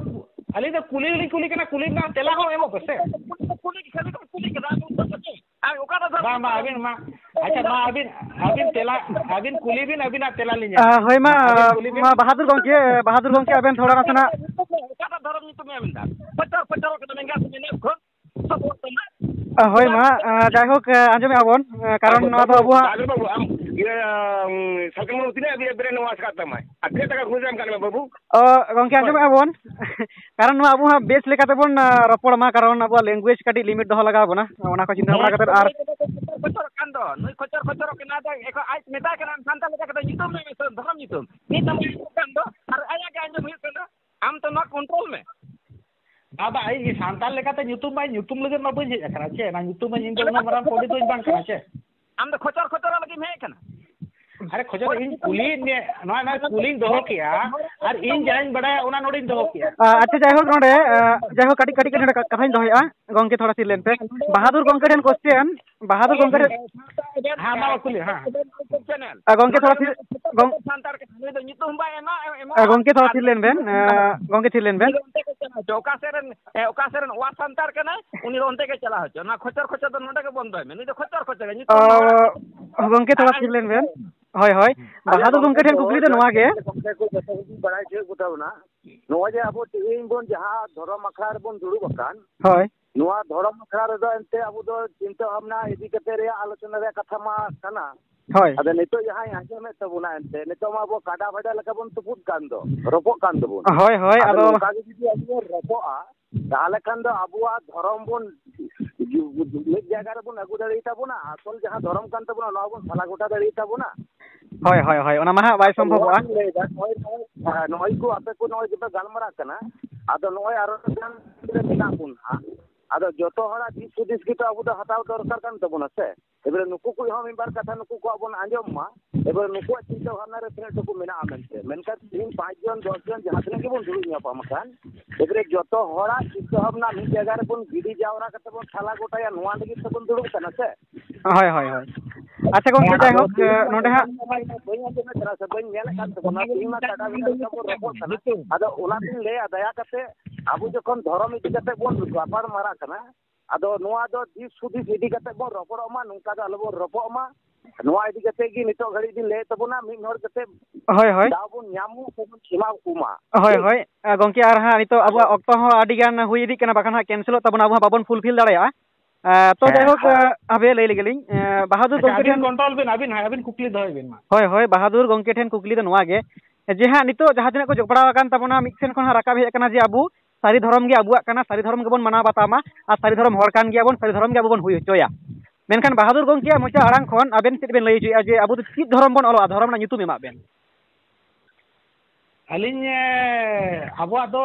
ᱟᱹᱞᱤᱧ ᱫᱚ ᱠᱩᱞᱤ ᱦᱚᱸᱞᱤᱧ ᱠᱩᱞᱤ ᱠᱟᱱᱟ, ᱠᱩᱞᱤ ᱨᱮᱱᱟᱜ ᱛᱮᱞᱟ ᱦᱚᱸ ᱮᱢᱚᱜ ᱯᱮᱥᱮ᱾ ᱠᱩᱞᱤ, ᱠᱩᱞᱤ, ᱠᱷᱟᱹᱞᱤ ᱠᱚ ᱠᱩᱞᱤ ᱠᱟᱱᱟ, ᱟᱫᱚ ᱩᱱᱠᱩ ᱫᱚ ᱪᱮᱫ? ᱟᱨ ᱚᱠᱟ ᱨᱮ ᱫᱚ ᱵᱟᱝ, ᱵᱟᱝ, ᱟᱹᱵᱤᱱ ᱢᱟ, ᱟᱪᱪᱷᱟ, ᱢᱟ ᱟᱹᱵᱤᱱ, ᱟᱹᱵᱤᱱ ᱛᱮᱞᱟ, ᱟᱹᱵᱤᱱ ᱠᱩᱞᱤ ᱵᱤᱱ, ᱟᱹᱵᱤᱱᱟᱜ ᱛᱮᱞᱟ ᱞᱤᱧ ᱮᱢᱟ᱾ ᱟ, ᱦᱳᱭ, ᱢᱟ, ᱢᱟ, ᱟᱹᱵᱤᱱ ᱠᱩᱞᱤ ᱵᱤᱱ᱾ ᱢᱟ, ᱵᱟᱦᱟᱫᱩᱨ ᱜᱚᱢᱠᱮ, ᱵᱟᱦᱟᱫᱩᱨ ᱜᱚᱢᱠᱮ, ᱟᱵᱮᱱ ᱛᱷᱚᱲᱟ ᱱᱟᱥᱮᱱᱟᱜ᱾ ᱚᱠᱟᱴᱟᱜ ᱫᱷᱚᱨᱚᱢ ᱧᱩᱛᱩᱢ ᱮ ᱢᱮᱱᱫᱟ? ᱯᱚᱪᱚᱨ, ᱯᱚᱪᱚᱨᱚᱜ ᱠᱟᱱᱟ, ᱮᱸᱜᱟᱛ ᱢᱮᱱᱮᱫ ᱠᱷᱚᱱ᱾ ᱟ, ᱦᱳᱭ, ᱢᱟ, ᱟ, ᱡᱟᱭᱦᱳᱠ, ᱟ, ᱟᱸᱡᱚᱢᱮᱫᱼᱟ ᱵᱚᱱ, ᱟ, ᱠᱟᱨᱚᱱ ᱟᱨ ᱱᱚᱣᱟ ᱫᱚ ᱵᱟᱹᱵᱩ, ᱟᱵᱚᱣᱟᱜ ᱵᱟᱹᱵᱩ, ᱟᱢ, ᱤᱭᱟᱹ, ᱩᱸ, ᱥᱟᱞᱠᱷᱟᱱ ᱵᱟᱹᱵᱩ, ᱛᱤᱱᱟᱹᱜ brain wash ᱠᱟᱜ ᱛᱟᱢᱟᱭ? ᱟᱨ ᱛᱤᱱᱟᱹᱜ ᱴᱟᱠᱟ ᱜᱷᱩᱥ ᱮᱢ ᱠᱟᱜ ᱢᱮ ᱵᱟᱹᱵᱩ? ᱚ, ᱜᱚᱢᱠᱮ, ᱦᱳᱭ᱾ ᱟᱸᱡᱚᱢᱮᱫᱼᱟ ᱵᱚᱱ, ᱠᱟᱨᱚᱱ ᱱᱚᱣᱟ ᱟᱵᱚ ᱦᱟᱸᱜ ᱵᱮᱥ ᱞᱮᱠᱟ ᱛᱮᱵᱚᱱ, ᱟ, ᱨᱚᱯᱚᱲ ᱢᱟ, ᱠᱟᱨᱚᱱ ᱟᱵᱚᱣᱟᱜ language ᱠᱟᱹᱴᱤᱡ limit ᱫᱚᱦᱚ ᱞᱟᱜᱟᱣ ᱵᱚᱱᱟ, ᱚᱱᱟ ᱠᱚ ᱪᱤᱱᱛᱟᱹ ᱵᱷᱟᱵᱽᱱᱟ ᱠᱟᱛᱮᱫ᱾ ᱟᱨ ᱱᱩᱭ ᱠᱷᱚᱪᱚᱨ ᱠᱷᱚᱪᱚᱨᱚᱜ ᱠᱟᱱ ᱫᱚ, ᱱᱩᱭ ᱠᱷᱚᱪᱚᱨ ᱠᱷᱚᱪᱚᱨᱚᱜ ᱠᱟᱱᱟ ᱫᱚ, ᱮᱠᱷᱚᱱ ᱟᱡ ᱢᱮᱛᱟᱭ ᱠᱟᱱᱟ, ᱟᱢ ᱥᱟᱱᱛᱟᱲ ᱞᱮᱠᱟ ᱠᱟᱛᱮ ᱧᱩᱛᱩᱢ ᱢᱮ, ᱫᱷᱚᱨᱚᱢ ᱧᱩᱛᱩᱢ᱾ ᱱᱤᱛ ᱦᱚᱸ ᱵᱟᱭ ᱟᱸᱡᱚᱢᱚᱜ ᱠᱟᱱ ᱫᱚ, ᱟᱨ ᱟᱭᱟᱜ ᱜᱮ ᱟᱸᱡᱚᱢ ᱦᱩᱭᱩᱜ ᱠᱟᱱᱟ᱾ ᱟᱢ ᱛᱚ ᱱᱚᱣᱟ control ᱢᱮ᱾ ᱵᱟᱵᱟ, ᱤᱧ ᱥᱟᱱᱛᱟᱲ ᱞᱮᱠᱟᱛᱮ ᱧᱩᱛᱩᱢ ᱢᱟ, ᱧᱩᱛᱩᱢ ᱞᱟᱹᱜᱤᱫ ᱢᱟ ᱵᱟᱹᱧ ᱦᱮᱡ ᱟᱠᱟᱱᱟ ᱪᱮ, ᱚᱱᱟ ᱧᱩᱛᱩᱢ ᱢᱟ ᱤᱧ ᱫᱚ ᱩᱱᱟᱹᱜ ᱢᱟᱨᱟᱝ ᱯᱚᱱᱰᱤᱛ ᱫᱚᱧ ᱵᱟᱝ ᱠᱟᱱᱟ ᱪᱮ᱾ ᱟᱢ ᱫᱚ ᱠᱷᱚᱪᱚᱨ ᱠᱷᱚᱪᱚᱨᱚᱜ ᱞᱟᱹᱜᱤᱫ ᱮᱢ ᱦᱮᱡ ᱟᱠᱟᱱᱟ? ᱟᱨᱮ ᱠᱷᱚᱪᱚᱨ, ᱤᱧ ᱠᱩᱞᱤᱭᱮᱫ ᱢᱮᱭᱟ, ᱱᱚᱣᱟ, ᱱᱚᱣᱟ ᱠᱩᱞᱤᱧ ᱫᱚᱦᱚ ᱠᱮᱜᱼᱟ, ᱟᱨ ᱤᱧ ᱡᱟᱦᱟᱸᱧ ᱵᱟᱲᱟᱭᱟ ᱚᱱᱟ ᱱᱚᱰᱮᱧ ᱫᱚᱦᱚ ᱠᱮᱜᱼᱟ᱾ ᱟ, ᱟᱪᱪᱷᱟ, ᱡᱟᱭᱦᱳᱠ, ᱱᱚᱰᱮ, ᱟ, ᱡᱟᱭᱦᱳᱠ, ᱠᱟᱹᱴᱤᱡ, ᱠᱟᱹᱴᱤᱡ, ᱠᱟᱹᱴᱤᱡ ᱱᱚᱰᱮ ᱠᱟ-, ᱠᱟᱛᱷᱟᱧ ᱫᱚᱦᱚᱭᱮᱫᱼᱟ, ᱜᱚᱢᱠᱮ ᱛᱷᱚᱲᱟ ᱛᱷᱤᱨ ᱞᱮᱱ ᱯᱮ᱾ ᱵᱟᱦᱟᱫᱩᱨ ᱜᱚᱢᱠᱮ ᱴᱷᱮᱱ question, ᱵᱟᱦᱟᱫᱩᱨ ᱜᱚᱢᱠᱮ ᱴᱷᱮᱱ ᱦᱮᱸ, ᱢᱟ, ᱢᱟ, ᱠᱩᱞᱤ, ᱦᱮᱸ, ᱦᱮᱸ᱾ ᱪᱮᱱᱮᱞ᱾ ᱟ, ᱜᱚᱢᱠᱮ ᱛᱷᱚᱲᱟ ᱛᱷᱤᱨ, ᱜᱚᱢ-, ᱥᱟᱱᱛᱟᱲ ᱠᱟᱱᱟ, ᱱᱩᱭ ᱫᱚ ᱧᱩᱛᱩᱢ ᱵᱟᱭ ᱮᱢᱟ, ᱮᱢᱟ, ᱟ, ᱜᱚᱢᱠᱮ ᱛᱷᱚᱲᱟ ᱟᱨ ᱛᱷᱤᱨ ᱞᱮᱱ ᱵᱮᱱ, ᱟ, ᱜᱚᱢᱠᱮ ᱛᱷᱤᱨ ᱞᱮᱱ ᱵᱮᱱ᱾ ᱱᱩᱭ ᱫᱚ ᱚᱱᱛᱮ ᱜᱮ ᱪᱟᱞᱟᱣ ᱦᱚᱪᱚ, ᱚᱠᱟ ᱥᱮᱫ ᱨᱮᱱ, ᱮ, ᱚᱠᱟ ᱥᱮᱫ ᱨᱮᱱ ᱚᱣᱟ ᱥᱟᱱᱛᱟᱲ ᱠᱟᱱᱟᱭ, ᱩᱱᱤ ᱫᱚ ᱚᱱᱛᱮ ᱜᱮ ᱪᱟᱞᱟᱣ ᱦᱚᱪᱚ᱾ ᱱᱚᱣᱟ ᱠᱷᱚᱪᱚᱨ ᱠᱷᱚᱪᱚᱨ ᱫᱚ ᱱᱚᱰᱮ ᱜᱮ ᱵᱚᱱᱫᱚᱭ ᱢᱮ᱾ ᱱᱩᱭ ᱫᱚ ᱠᱷᱚᱪᱚᱨ ᱠᱷᱚᱪᱚᱨ ᱜᱮ, ᱧᱩᱛᱩᱢ ᱚ, ᱢᱟ ᱚᱲᱟᱜ ᱜᱚᱢᱠᱮ ᱛᱷᱚᱲᱟ ᱛᱷᱤᱨ ᱞᱮᱱ ᱵᱮᱱ᱾ ᱦᱳᱭ, ᱦᱳᱭ᱾ ᱟᱪᱪᱷᱟ, ᱵᱟᱦᱟᱫᱩᱨ ᱜᱚᱢᱠᱮ ᱴᱷᱮᱱ ᱠᱩᱠᱞᱤ ᱫᱚ ᱱᱚᱣᱟ ᱜᱮ᱾ ᱜᱚᱢᱠᱮ ᱠᱚ ᱡᱚᱛᱚ ᱜᱮᱵᱚᱱ ᱵᱟᱲᱟᱭ ᱦᱚᱪᱚᱭᱮᱫ ᱠᱚ ᱛᱟᱵᱚᱱᱟ᱾ ᱱᱚᱜᱼᱚᱭ ᱡᱮ ᱟᱵᱚ ᱛᱮᱦᱮᱧ ᱵᱚᱱ ᱡᱟᱦᱟᱸ ᱫᱷᱚᱨᱚᱢ ᱟᱠᱷᱲᱟ ᱨᱮᱵᱚᱱ ᱫᱩᱲᱩᱵ ᱟᱠᱟᱱ, ᱦᱳᱭ᱾ ᱱᱚᱣᱟ ᱫᱷᱚᱨᱚᱢ ᱟᱠᱷᱲᱟ ᱨᱮᱫᱚ ᱮᱱᱛᱮ ᱟᱵᱚ ᱫᱚ ᱪᱤᱱᱛᱟᱹ ᱵᱷᱟᱵᱽᱱᱟ ᱤᱫᱤ ᱠᱟᱛᱮ ᱨᱮᱭᱟᱜ ᱟᱞᱳᱪᱚᱱᱟ ᱨᱮᱭᱟᱜ ᱠᱟᱛᱷᱟ ᱢᱟ ᱠᱟᱱᱟ᱾ ᱦᱳᱭ᱾ ᱟᱫᱚ ᱱᱤᱛᱚᱜ ᱡᱟᱦᱟᱸᱧ ᱟᱸᱡᱚᱢᱮᱫ ᱛᱟᱵᱚᱱᱟ, ᱮᱱᱛᱮ ᱱᱤᱛᱚᱜ ᱢᱟ ᱟᱵᱚ ᱠᱟᱰᱟ ᱵᱷᱟᱰᱟ ᱞᱮᱠᱟ ᱵᱚᱱ ᱛᱩᱯᱩᱫ ᱠᱟᱱ ᱫᱚ, ᱨᱚᱯᱚᱜ ᱠᱟᱱ ᱫᱚᱵᱚᱱ᱾ ᱦᱳᱭ, ᱦᱳᱭ, ᱟᱫᱚ ᱟᱫᱚ ᱱᱚᱝᱠᱟ ᱜᱮ ᱡᱩᱫᱤ ᱟᱵᱚ ᱵᱚᱱ ᱨᱚᱯᱚᱜᱼᱟ, ᱛᱟᱦᱚᱞᱮ ᱠᱷᱟᱱ ᱫᱚ ᱟᱵᱚᱣᱟᱜ ᱫᱷᱚᱨᱚᱢ ᱵᱚᱱ ᱢᱤᱫ ᱡᱟᱭᱜᱟ ᱨᱮᱵᱚᱱ ᱟᱹᱜᱩ ᱫᱟᱲᱮᱭᱟᱛᱟ ᱵᱚᱱᱟ, ᱟᱥᱚᱞ ᱡᱟᱦᱟᱸ ᱫᱷᱚᱨᱚᱢ ᱠᱟᱱ ᱛᱟᱵᱚᱱᱟ, ᱱᱚᱣᱟ ᱵᱚᱱ ᱥᱟᱞᱟ ᱜᱚᱴᱟ ᱫᱟᱲᱮᱭᱟᱛᱟ ᱵᱚᱱᱟ᱾ ᱦᱳᱭ, ᱦᱳᱭ, ᱦᱳᱭ, ᱚᱱᱟ ᱢᱟ ᱦᱟᱸᱜ ᱵᱟᱭ ᱟᱫᱚ ᱱᱚᱣᱟ ᱥᱚᱢᱵᱷᱚᱵᱚᱜᱼᱟ᱾ ᱜᱤᱧ ᱞᱟᱹᱭᱫᱟ, ᱱᱚᱜᱼᱚᱭ, ᱱᱚᱜᱼᱚᱭ, ᱦᱮᱸ, ᱱᱚᱜᱼᱚᱭ ᱠᱚ ᱟᱯᱮ ᱠᱚ ᱱᱚᱜᱼᱚᱭ ᱡᱮᱯᱮ ᱜᱟᱞᱢᱟᱨᱟᱜ ᱠᱟᱱᱟ, ᱟᱫᱚ ᱱᱚᱜᱼᱚᱭ ᱟᱨᱚ ᱜᱟᱱ ᱨᱮ ᱢᱮᱱᱟᱜ ᱵᱚᱱ ᱦᱟᱸᱜ᱾ ᱟᱫᱚ ᱡᱚᱛᱚ ᱦᱚᱲᱟᱜ ᱫᱤᱥ ᱦᱩᱫᱤᱥ ᱜᱮᱛᱚ ᱟᱵᱚ ᱫᱚ ᱦᱟᱛᱟᱣ ᱫᱚᱨᱠᱟᱨ ᱠᱟᱱ ᱛᱟᱵᱚᱱᱟ ᱥᱮ᱾ ᱮᱵᱟᱨᱮ ᱱᱩᱠᱩ ᱠᱚ ᱦᱚᱸ ᱢᱤᱫ ᱵᱟᱨ ᱠᱟᱛᱷᱟ ᱱᱩᱠᱩ ᱠᱚᱣᱟᱜ ᱵᱚᱱ ᱟᱸᱡᱚᱢ ᱢᱟ, ᱮᱵᱟᱨᱮ ᱱᱩᱠᱩᱣᱟᱜ ᱪᱤᱱᱛᱟᱹ ᱵᱷᱟᱵᱽᱱᱟ ᱨᱮ ᱛᱤᱱᱟᱹᱜ ᱴᱩᱠᱩ ᱢᱮᱱᱟᱜᱼᱟ ᱢᱮᱱᱛᱮ᱾ ᱢᱮᱱᱠᱷᱟᱱ ᱛᱤᱦᱤᱧ ᱯᱟᱸᱪ ᱡᱚᱱ, ᱫᱚᱥ ᱡᱚᱱ ᱡᱟᱦᱟᱸ ᱛᱤᱱᱟᱹᱜ ᱜᱮᱵᱚᱱ ᱫᱩᱲᱩᱵ ᱧᱟᱯᱟᱢ ᱟᱠᱟᱱ, ᱮᱵᱟᱨᱮ ᱡᱚᱛᱚ ᱦᱚᱲᱟᱜ ᱪᱤᱱᱛᱟᱹ ᱵᱷᱟᱵᱽᱱᱟ ᱢᱤᱫ ᱡᱟᱭᱜᱟ ᱨᱮᱵᱚᱱ ᱜᱤᱰᱤ ᱡᱟᱣᱨᱟ ᱠᱟᱛᱮ ᱵᱚᱱ ᱥᱟᱞᱟ ᱜᱚᱴᱟᱭᱟ, ᱱᱚᱣᱟ ᱞᱟᱹᱜᱤᱫ ᱛᱮᱵᱚᱱ ᱫᱩᱲᱩᱵ ᱠᱟᱱᱟ ᱥᱮ᱾ ᱦᱳᱭ, ᱦᱳᱭ, ᱦᱳᱭ᱾ ᱟᱪᱪᱷᱟ ᱜᱚᱢᱠᱮ, ᱟᱫᱚ ᱡᱟᱭᱦᱳᱠ, ᱛᱤᱦᱤᱧ ᱢᱟ ᱱᱚᱰᱮ ᱦᱟᱸᱜ ᱵᱟᱹᱧ ᱟᱸᱡᱚᱢᱮᱫ ᱠᱟᱱᱟ ᱥᱮ ᱵᱟᱹᱧ ᱧᱮᱞᱮᱫ ᱠᱟᱱ ᱛᱟᱵᱚᱱᱟ, ᱛᱤᱦᱤᱧ ᱢᱟ ᱠᱟᱰᱟ ᱵᱷᱤᱰᱤ ᱞᱮᱠᱟ ᱵᱚᱱ ᱨᱚᱯᱚᱲ ᱠᱟᱱᱟ᱾ ᱟᱫᱚ ᱚᱱᱟᱛᱤᱧ ᱞᱟᱹᱭᱟ, ᱫᱟᱭᱟ ᱠᱟᱛᱮ ᱟᱵᱚ ᱡᱚᱠᱷᱚᱱ ᱫᱷᱚᱨᱚᱢ ᱤᱫᱤ ᱠᱟᱛᱮ ᱵᱚᱱ ᱜᱟᱯᱟᱞ ᱢᱟᱨᱟᱜ ᱠᱟᱱᱟ, ᱟᱫᱚ ᱱᱚᱣᱟ ᱫᱚ ᱫᱤᱥ ᱦᱩᱫᱤᱥ ᱤᱫᱤ ᱠᱟᱛᱮ ᱵᱚᱱ ᱨᱚᱯᱚᱲᱚᱜ ᱢᱟ, ᱱᱚᱝᱠᱟ ᱫᱚ ᱟᱞᱚ ᱵᱚᱱ ᱨᱚᱯᱚᱜ ᱢᱟ᱾ ᱱᱚᱣᱟ ᱤᱫᱤ ᱠᱟᱛᱮ ᱜᱮ ᱱᱤᱛᱚᱜ ᱜᱷᱟᱹᱲᱤᱡ ᱫᱤᱱ ᱞᱟᱹᱭᱮᱫ ᱛᱟᱵᱚᱱᱟ, ᱢᱤᱫ ᱦᱚᱲ ᱠᱟᱛᱮ ᱦᱳᱭ, ᱦᱳᱭ᱾ ᱫᱟᱣ ᱵᱚᱱ ᱧᱟᱢ ᱢᱟ ᱥᱮᱵᱚᱱ ᱮᱢᱟ ᱠᱚ ᱢᱟ᱾ ᱦᱳᱭ, ᱦᱳᱭ᱾ ᱟ, ᱜᱚᱢᱠᱮ, ᱟᱨ ᱦᱟᱸᱜ ᱱᱤᱛᱚᱜ ᱟᱫᱚ ᱟᱵᱚᱣᱟᱜ ᱚᱠᱛᱚ ᱦᱚᱸ ᱟᱹᱰᱤ ᱜᱟᱱ ᱦᱩᱭ ᱤᱫᱤᱜ ᱠᱟᱱᱟ, ᱵᱟᱠᱷᱟᱱ ᱦᱟᱸᱜ ᱠᱮᱱᱥᱮᱞᱚᱜ ᱛᱟᱵᱚᱱᱟ, ᱟᱵᱚ ᱦᱚᱸ ᱵᱟᱵᱚᱱ ᱯᱷᱩᱞᱯᱷᱤᱞ ᱫᱟᱲᱮᱭᱟᱜᱼᱟ᱾ ᱟ, ᱛᱚ ᱦᱮᱸ, ᱡᱟᱭᱦᱳᱠ, ᱦᱮᱸ᱾ ᱟ, ᱦᱟᱯᱮ ᱞᱟᱹᱭ ᱞᱮᱜᱮ ᱞᱤᱧ, ᱟ, ᱵᱟᱦᱟᱫᱩᱨ ᱟᱪᱪᱷᱟ, ᱜᱚᱢᱠᱮ ᱟᱹᱵᱤᱱ ᱴᱷᱮᱱ ᱠᱚᱱᱴᱨᱳᱞ ᱵᱤᱱ, ᱟᱹᱵᱤᱱ, ᱦᱮᱸ, ᱟᱹᱵᱤᱱ ᱠᱩᱠᱞᱤ ᱫᱚᱦᱚᱭ ᱵᱤᱱ ᱢᱟ᱾ ᱦᱳᱭ, ᱦᱳᱭ, ᱵᱟᱦᱟᱫᱩᱨ ᱜᱚᱢᱠᱮ ᱴᱷᱮᱱ ᱠᱩᱠᱞᱤ ᱫᱚ ᱱᱚᱣᱟ ᱜᱮ, ᱡᱮ ᱦᱟᱸᱜ ᱱᱤᱛᱚᱜ ᱡᱟᱦᱟᱸ ᱛᱤᱱᱟᱹᱜ ᱠᱚ ᱡᱚᱯᱲᱟᱣ ᱟᱠᱟᱱ ᱛᱟᱵᱚᱱᱟ, ᱢᱤᱫ ᱥᱮᱱ ᱠᱷᱚᱱ ᱦᱟᱸᱜ ᱨᱟᱠᱟᱵ ᱦᱮᱡ ᱟᱠᱟᱱᱟ ᱡᱮ ᱟᱵᱚ ᱥᱟᱹᱨᱤ ᱫᱷᱚᱨᱚᱢ ᱜᱮ ᱟᱵᱚᱣᱟᱜ ᱠᱟᱱᱟ, ᱥᱟᱹᱨᱤ ᱫᱷᱚᱨᱚᱢ ᱜᱮᱵᱚᱱ ᱢᱟᱱᱟᱣ ᱵᱟᱛᱟᱣ ᱢᱟ, ᱟᱨ ᱥᱟᱹᱨᱤ ᱫᱷᱚᱨᱚᱢ ᱦᱚᱲ ᱠᱟᱱ ᱜᱮᱭᱟᱵᱚᱱ, ᱥᱟᱹᱨᱤ ᱫᱷᱚᱨᱚᱢ ᱜᱮ ᱟᱵᱚ ᱵᱚᱱ ᱦᱩᱭ ᱦᱚᱪᱚᱭᱟ᱾ ᱢᱮᱱᱠᱷᱟᱱ ᱵᱟᱦᱟᱫᱩᱨ ᱜᱚᱢᱠᱮᱭᱟᱜ ᱢᱚᱪᱟ ᱟᱲᱟᱝ ᱠᱷᱚᱱ ᱟᱵᱮᱱ ᱪᱮᱫ ᱵᱮᱱ ᱞᱟᱹᱭ ᱦᱚᱪᱚᱭᱮᱫᱼᱟ ᱡᱮ ᱟᱵᱚ ᱫᱚ ᱪᱮᱫ ᱫᱷᱚᱨᱚᱢ ᱵᱚᱱ ᱚᱞᱚᱜᱼᱟ? ᱫᱷᱚᱨᱚᱢ ᱨᱮᱱᱟᱜ ᱧᱩᱛᱩᱢ ᱮᱢᱟᱜ ᱵᱮᱱ᱾ ᱟᱹᱞᱤᱧ, ᱮ, ᱟᱵᱚᱣᱟᱜ ᱫᱚ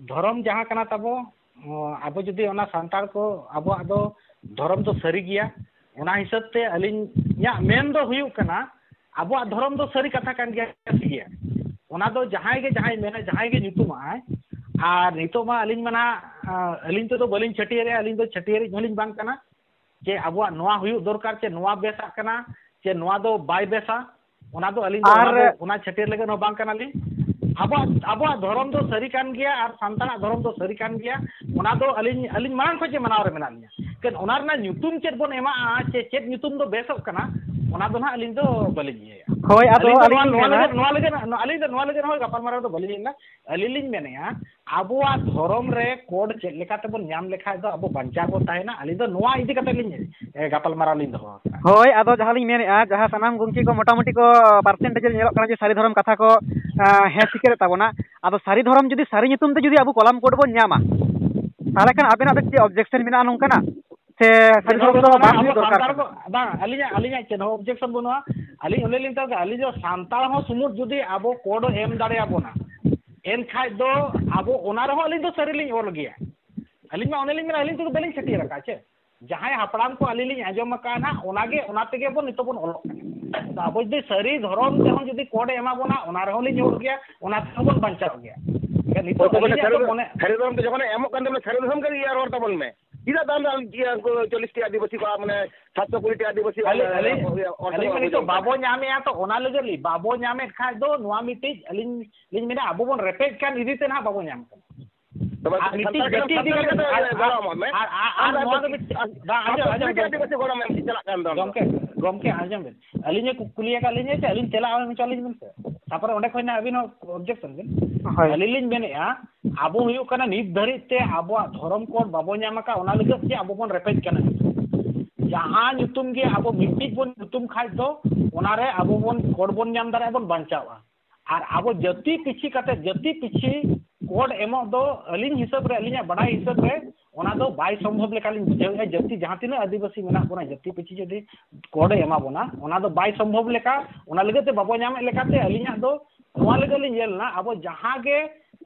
ᱫᱷᱚᱨᱚᱢ ᱡᱟᱦᱟᱸ ᱠᱟᱱᱟ ᱛᱟᱵᱚ, ᱚ, ᱟᱵᱚ ᱡᱩᱫᱤ ᱚᱱᱟ ᱥᱟᱱᱛᱟᱲ ᱠᱚ ᱟᱵᱚᱣᱟᱜ ᱫᱚ ᱫᱷᱚᱨᱚᱢ ᱫᱚ ᱥᱟᱹᱨᱤ ᱜᱮᱭᱟ, ᱚᱱᱟ ᱦᱤᱥᱟᱹᱵ ᱛᱮ ᱟᱹᱞᱤᱧᱟᱜ ᱢᱮᱱ ᱫᱚ ᱦᱩᱭᱩᱜ ᱠᱟᱱᱟ, ᱟᱵᱚᱣᱟᱜ ᱫᱷᱚᱨᱚᱢ ᱫᱚ ᱥᱟᱹᱨᱤ ᱠᱟᱛᱷᱟ ᱠᱟᱱ ᱜᱮᱭᱟ, ᱥᱟᱹᱨᱤ ᱜᱮᱭᱟ᱾ ᱚᱱᱟ ᱫᱚ ᱡᱟᱦᱟᱸᱭ ᱜᱮ, ᱡᱟᱦᱟᱸᱭ ᱢᱮᱱᱟ, ᱡᱟᱦᱟᱸᱭ ᱜᱮ ᱧᱩᱛᱩᱢᱟᱜᱼᱟᱭ᱾ ᱟᱨ ᱱᱤᱛᱚᱜ ᱢᱟ ᱟᱹᱞᱤᱧ ᱢᱟ ᱱᱟᱦᱟᱜ, ᱟ, ᱟᱹᱞᱤᱧ ᱛᱮᱫᱚ ᱵᱟᱹᱞᱤᱧ ᱪᱷᱟᱹᱴᱭᱟᱹᱨᱮᱜᱼᱟ, ᱟᱹᱞᱤᱧ ᱫᱚ ᱪᱷᱟᱹᱴᱭᱟᱹᱨᱤᱡ ᱦᱚᱸᱞᱤᱧ ᱵᱟᱝ ᱠᱟᱱᱟ᱾ ᱪᱮ ᱟᱵᱚᱣᱟᱜ ᱱᱚᱣᱟ ᱦᱩᱭᱩᱜ ᱫᱚᱨᱠᱟᱨ, ᱪᱮ ᱱᱚᱣᱟ ᱵᱮᱥᱟᱜ ᱠᱟᱱᱟ, ᱪᱮ ᱱᱚᱣᱟ ᱫᱚ ᱵᱟᱭ ᱵᱮᱥᱟ, ᱚᱱᱟ ᱫᱚ ᱟᱹᱞᱤᱧ ᱫᱚ, ᱟᱨ ᱚᱱᱟ ᱫᱚ, ᱚᱱᱟ ᱪᱷᱟᱹᱴᱭᱟᱹᱨ ᱞᱟᱹᱜᱤᱫ ᱦᱚᱸ ᱵᱟᱝ ᱠᱟᱱᱟᱞᱤᱧ᱾ ᱟᱵᱚᱣᱟᱜ, ᱟᱵᱚᱣᱟᱜ ᱫᱷᱚᱨᱚᱢ ᱫᱚ ᱥᱟᱹᱨᱤ ᱠᱟᱱ ᱜᱮᱭᱟ ᱟᱨ ᱥᱟᱱᱛᱟᱲᱟᱜ ᱫᱷᱚᱨᱚᱢ ᱫᱚ ᱥᱟᱹᱨᱤ ᱠᱟᱱ ᱜᱮᱭᱟ, ᱚᱱᱟ ᱫᱚ ᱟᱹᱞᱤᱧ, ᱟᱹᱞᱤᱧ ᱢᱟᱲᱟᱝ ᱠᱷᱚᱱ ᱜᱮ ᱢᱟᱱᱟᱣ ᱨᱮ ᱢᱮᱱᱟᱜ ᱞᱤᱧᱟ᱾ ᱮᱱᱠᱷᱟᱱ ᱚᱱᱟ ᱨᱮᱱᱟᱜ ᱧᱩᱛᱩᱢ ᱪᱮᱫ ᱵᱚᱱ ᱮᱢᱟᱜᱼᱟ, ᱪᱮ ᱪᱮᱫ ᱧᱩᱛᱩᱢ ᱫᱚ ᱵᱮᱥᱚᱜ ᱠᱟᱱᱟ, ᱚᱱᱟ ᱫᱚ ᱱᱟᱦᱟᱜ ᱟᱹᱞᱤᱧ ᱫᱚ ᱵᱟᱹᱞᱤᱧ ᱤᱭᱟᱹᱭᱟ᱾ ᱦᱳᱭ, ᱟᱫᱚ ᱟᱹᱞᱤᱧ ᱫᱚ ᱟᱹᱞᱤᱧ ᱱᱚᱣᱟ ᱞᱤᱧ ᱱᱚᱣᱟ ᱢᱮᱱᱟ ᱞᱟᱹᱜᱤᱫ ᱱᱚᱣᱟ ᱞᱟᱹᱜᱤᱫ ᱱᱚᱣᱟ ᱟᱹᱞᱤᱧ ᱫᱚ ᱱᱚᱣᱟ ᱞᱟᱹᱜᱤᱫ ᱦᱚᱸ ᱜᱟᱯᱟᱞᱢᱟᱨᱟᱣ ᱫᱚ ᱵᱟᱹᱞᱤᱧ ᱞᱟᱹᱭᱟ᱾ ᱟᱹᱞᱤᱧ ᱞᱤᱧ ᱢᱮᱱᱮᱫᱼᱟ, ᱟᱵᱚᱣᱟᱜ ᱫᱷᱚᱨᱚᱢ ᱨᱮ ᱠᱳᱰ ᱪᱮᱫ ᱞᱮᱠᱟ ᱛᱮᱵᱚᱱ ᱧᱟᱢ ᱞᱮᱠᱷᱟᱡ ᱫᱚ ᱟᱵᱚ ᱵᱟᱧᱪᱟᱣ ᱵᱚᱱ ᱛᱟᱦᱮᱱᱟ, ᱟᱹᱞᱤᱧ ᱫᱚ ᱱᱚᱣᱟ ᱤᱫᱤ ᱠᱟᱛᱮ ᱞᱤᱧ ᱮ, ᱜᱟᱯᱟᱞᱢᱟᱨᱟᱣ ᱞᱤᱧ ᱫᱚᱦᱚ ᱟᱠᱟᱫᱼᱟ᱾ ᱫᱷᱚᱨᱚᱢ ᱫᱚ ᱵᱟᱹᱱᱩᱜᱼᱟ, ᱵᱟᱝ ᱟᱵᱚ ᱦᱩᱭᱩᱜ ᱫᱚᱨᱠᱟᱨ ᱥᱟᱱᱛᱟᱲ ᱠᱚ ᱠᱟᱱᱟ? ᱵᱟᱝ, ᱟᱹᱞᱤᱧᱟᱜ ᱟᱹᱞᱤᱧᱟᱜ ᱪᱮᱫ ᱦᱚᱸ ᱚᱵᱡᱮᱠᱥᱚᱱ ᱵᱟᱹᱱᱩᱜᱼᱟ᱾ ᱟᱹᱞᱤᱧ ᱚᱸᱰᱮ ᱞᱤᱧ ᱢᱮᱛᱟ ᱠᱚᱣᱟ, ᱟᱹᱞᱤᱧ ᱫᱚ ᱥᱟᱱᱛᱟᱲ ᱦᱚᱸ ᱥᱩᱢᱩᱫ ᱡᱩᱫᱤ ᱟᱵᱚ ᱠᱳᱰ ᱮᱢ ᱫᱟᱲᱮᱭᱟᱵᱚᱱᱟ, ᱮᱱᱠᱷᱟᱡ ᱫᱚ ᱟᱵᱚ ᱚᱱᱟ ᱨᱮᱦᱚᱸ ᱟᱹᱞᱤᱧ ᱫᱚ ᱥᱟᱹᱨᱤ ᱞᱤᱧ ᱚᱞ ᱜᱮᱭᱟ᱾ ᱟᱹᱞᱤᱧ ᱢᱟ ᱚᱱᱮ ᱞᱤᱧ ᱢᱮᱱᱟ, ᱟᱹᱞᱤᱧ ᱫᱚ ᱵᱟᱹᱞᱤᱧ ᱪᱷᱟᱹᱴᱭᱟᱹᱨ ᱟᱠᱟᱫᱼᱟ ᱪᱮ᱾ ᱡᱟᱦᱟᱸᱭ ᱦᱟᱯᱲᱟᱢ ᱠᱚ ᱟᱹᱞᱤᱧ ᱞᱤᱧ ᱟᱸᱡᱚᱢ ᱟᱠᱟᱫᱼᱟ ᱱᱟᱦᱟᱜ, ᱚᱱᱟᱜᱮ, ᱚᱱᱟ ᱛᱮᱜᱮ ᱵᱚᱱ ᱱᱤᱛᱚᱜ ᱵᱚᱱ ᱚᱞᱚᱜ ᱠᱟᱱᱟ᱾ ᱟᱫᱚ ᱟᱵᱚ ᱡᱩᱫᱤ ᱥᱟᱹᱨᱤ ᱫᱷᱚᱨᱚᱢ ᱛᱮᱦᱚᱸ ᱡᱩᱫᱤ ᱠᱳᱰ ᱮ ᱮᱢᱟ ᱵᱚᱱᱟ, ᱚᱱᱟ ᱨᱮᱦᱚᱸ ᱞᱤᱧ ᱚᱞ ᱜᱮᱭᱟ, ᱚᱱᱟ ᱛᱮᱦᱚᱸ ᱵᱚᱱ ᱵᱟᱧᱪᱟᱣ ᱜᱮᱭᱟ᱾ ᱱᱤᱛᱚᱜ ᱟᱹᱞᱤᱧᱟᱜ ᱫᱚ ᱢᱚᱱᱮ ᱥᱟᱹᱨᱤ ᱫᱷᱚᱨᱚᱢ ᱛᱮ ᱡᱚᱠᱷᱚᱱᱮ ᱮᱢᱚᱜ ᱠᱟᱱ ᱛᱟᱵᱚᱱᱟ, ᱥᱟᱹᱨᱤ ᱫᱷᱚᱨᱚᱢ ᱜᱮ ᱤᱭᱟᱹ ᱨᱚᱲ ᱛᱟᱵᱚᱱ ᱢᱮ᱾ ᱪᱮᱫᱟᱜ ᱫᱟᱢ ᱫᱟᱢ ᱤᱭᱟᱹ ᱩᱱᱠᱩ ᱪᱚᱞᱞᱤᱥ ᱴᱤ ᱟᱹᱫᱤᱵᱟᱹᱥᱤ ᱠᱚᱣᱟᱜ ᱢᱟᱱᱮ ᱥᱟᱛᱥᱚ ᱠᱩᱲᱤ ᱴᱤ ᱟᱹᱫᱤᱵᱟᱹᱥᱤ ᱟᱹᱞᱤᱧ ᱟᱹᱞᱤᱧ ᱢᱟ ᱱᱤᱛᱚᱜ ᱵᱟᱵᱚ ᱧᱟᱢᱮᱫᱼᱟ, ᱛᱚ ᱚᱱᱟ ᱞᱟᱹᱜᱤᱫ ᱞᱤᱧ ᱵᱟᱵᱚ ᱧᱟᱢᱮᱫ ᱠᱷᱟᱡ ᱫᱚ ᱱᱚᱣᱟ ᱢᱤᱫᱴᱤᱡ ᱟᱹᱞᱤᱧ ᱞᱤᱧ ᱢᱮᱱᱟ ᱟᱵᱚ ᱵᱚᱱ ᱨᱮᱯᱮᱡ ᱠᱟᱱ ᱤᱫᱤ ᱛᱮ ᱱᱟᱦᱟᱜ ᱵᱟᱵᱚ ᱧᱟᱢ ᱠᱟᱱᱟ᱾ ᱟᱨ ᱢᱤᱫᱴᱤᱡ ᱡᱟᱹᱛᱤ ᱤᱫᱤ ᱠᱟᱛᱮ ᱟᱨ- ᱟᱨ- ᱟᱨ- ᱟᱨ ᱱᱚᱣᱟ ᱫᱚ ᱢᱤᱫᱴᱤᱡ ᱵᱟᱝ, ᱟᱸᱡᱚᱢ, ᱟᱸᱡᱚᱢ, ᱟᱸᱡᱚᱢ᱾ ᱟᱹᱫᱤᱵᱟᱹᱥᱤ ᱜᱚᱲᱚ ᱢᱮ ᱪᱟᱞᱟᱜ ᱠᱟᱱ ᱫᱚ᱾ ᱜᱚᱢᱠᱮ, ᱜᱚᱢᱠᱮ, ᱟᱸᱡᱚᱢ ᱵᱮᱱ, ᱟᱹᱞᱤᱧᱮ ᱠᱩ- ᱠᱩᱞᱤ ᱟᱠᱟᱫ ᱞᱤᱧᱟ ᱡᱮ ᱟᱹᱞᱤᱧ ᱛᱮᱞᱟ ᱮᱢ ᱦᱚᱪᱚ ᱟᱹᱞᱤᱧ ᱵᱮᱱ ᱥᱮ, ᱛᱟᱨᱯᱚᱨᱮ ᱚᱸᱰᱮ ᱠᱷᱚᱱ ᱟᱹᱵᱤᱱ ᱦᱚᱸ ᱚᱵᱡᱮᱠᱥᱚᱱ ᱵᱮᱱ᱾ ᱦᱳᱭ᱾ ᱟᱹᱞᱤᱧ ᱞᱤᱧ ᱢᱮᱱᱮᱫᱼᱟ, ᱟᱵᱚ ᱦᱩᱭᱩᱜ ᱠᱟᱱᱟ ᱱᱤᱛ ᱫᱷᱟᱹᱨᱤᱡ ᱛᱮ ᱟᱵᱚᱣᱟᱜ ᱫᱷᱚᱨᱚᱢ ᱠᱳᱰ ᱵᱟᱵᱚ ᱧᱟᱢ ᱟᱠᱟᱫ, ᱚᱱᱟ ᱞᱟᱹᱜᱤᱫ ᱜᱮ ᱟᱵᱚ ᱵᱚᱱ ᱨᱮᱯᱮᱡ ᱠᱟᱱᱟ᱾ ᱡᱟᱦᱟᱸ ᱧᱩᱛᱩᱢ ᱜᱮ ᱟᱵᱚ ᱢᱤᱫᱴᱤᱡ ᱵᱚᱱ ᱧᱩᱛᱩᱢ ᱠᱷᱟᱡ ᱫᱚ ᱚᱱᱟᱨᱮ ᱟᱵᱚ ᱵᱚᱱ ᱠᱳᱰ ᱵᱚᱱ ᱧᱟᱢ ᱫᱟᱲᱮᱭᱟᱜᱼᱟ, ᱵᱚᱱ ᱵᱟᱧᱪᱟᱣᱼᱟ᱾ ᱟᱨ ᱟᱵᱚ ᱡᱟᱹᱛᱤ ᱯᱤᱪᱷᱤ ᱠᱟᱛᱮ, ᱡᱟᱹᱛᱤ ᱯᱤᱪᱷᱤ ᱠᱳᱰ ᱮᱢᱚᱜ ᱫᱚ ᱟᱹᱞᱤᱧ ᱦᱤᱥᱟᱹᱵ ᱨᱮ, ᱟᱹᱞᱤᱧᱟᱜ ᱵᱟᱰᱟᱭ ᱦᱤᱥᱟᱹᱵ ᱨᱮ, ᱚᱱᱟ ᱫᱚ ᱵᱟᱭ ᱥᱚᱢᱵᱷᱚᱵ ᱞᱮᱠᱟᱞᱤᱧ ᱵᱩᱡᱷᱟᱹᱣᱮᱫᱼᱟ᱾ ᱡᱟᱹᱛᱤ ᱡᱟᱦᱟᱸ ᱛᱤᱱᱟᱹᱜ ᱟᱹᱫᱤᱵᱟᱹᱥᱤ ᱢᱮᱱᱟᱜ ᱵᱚᱱᱟ, ᱡᱟᱹᱛᱤ ᱯᱤᱪᱷᱤ ᱡᱩᱫᱤ ᱠᱳᱰ ᱮ ᱮᱢᱟ ᱵᱚᱱᱟ, ᱚᱱᱟ ᱫᱚ ᱵᱟᱭ ᱥᱚᱢᱵᱷᱚᱵ ᱞᱮᱠᱟ, ᱚᱱᱟ ᱞᱟᱹᱜᱤᱫ ᱛᱮ ᱵᱟᱵᱚ ᱧᱟᱢᱮᱫ ᱞᱮᱠᱟᱛᱮ ᱟᱹᱞᱤᱧᱟᱜ ᱫᱚ ᱱᱚᱣᱟ ᱞᱟᱹᱜᱤᱫ ᱞᱤᱧ ᱧᱮᱞ ᱮᱱᱟ, ᱟᱵᱚ ᱡᱟᱦᱟᱸ ᱜᱮ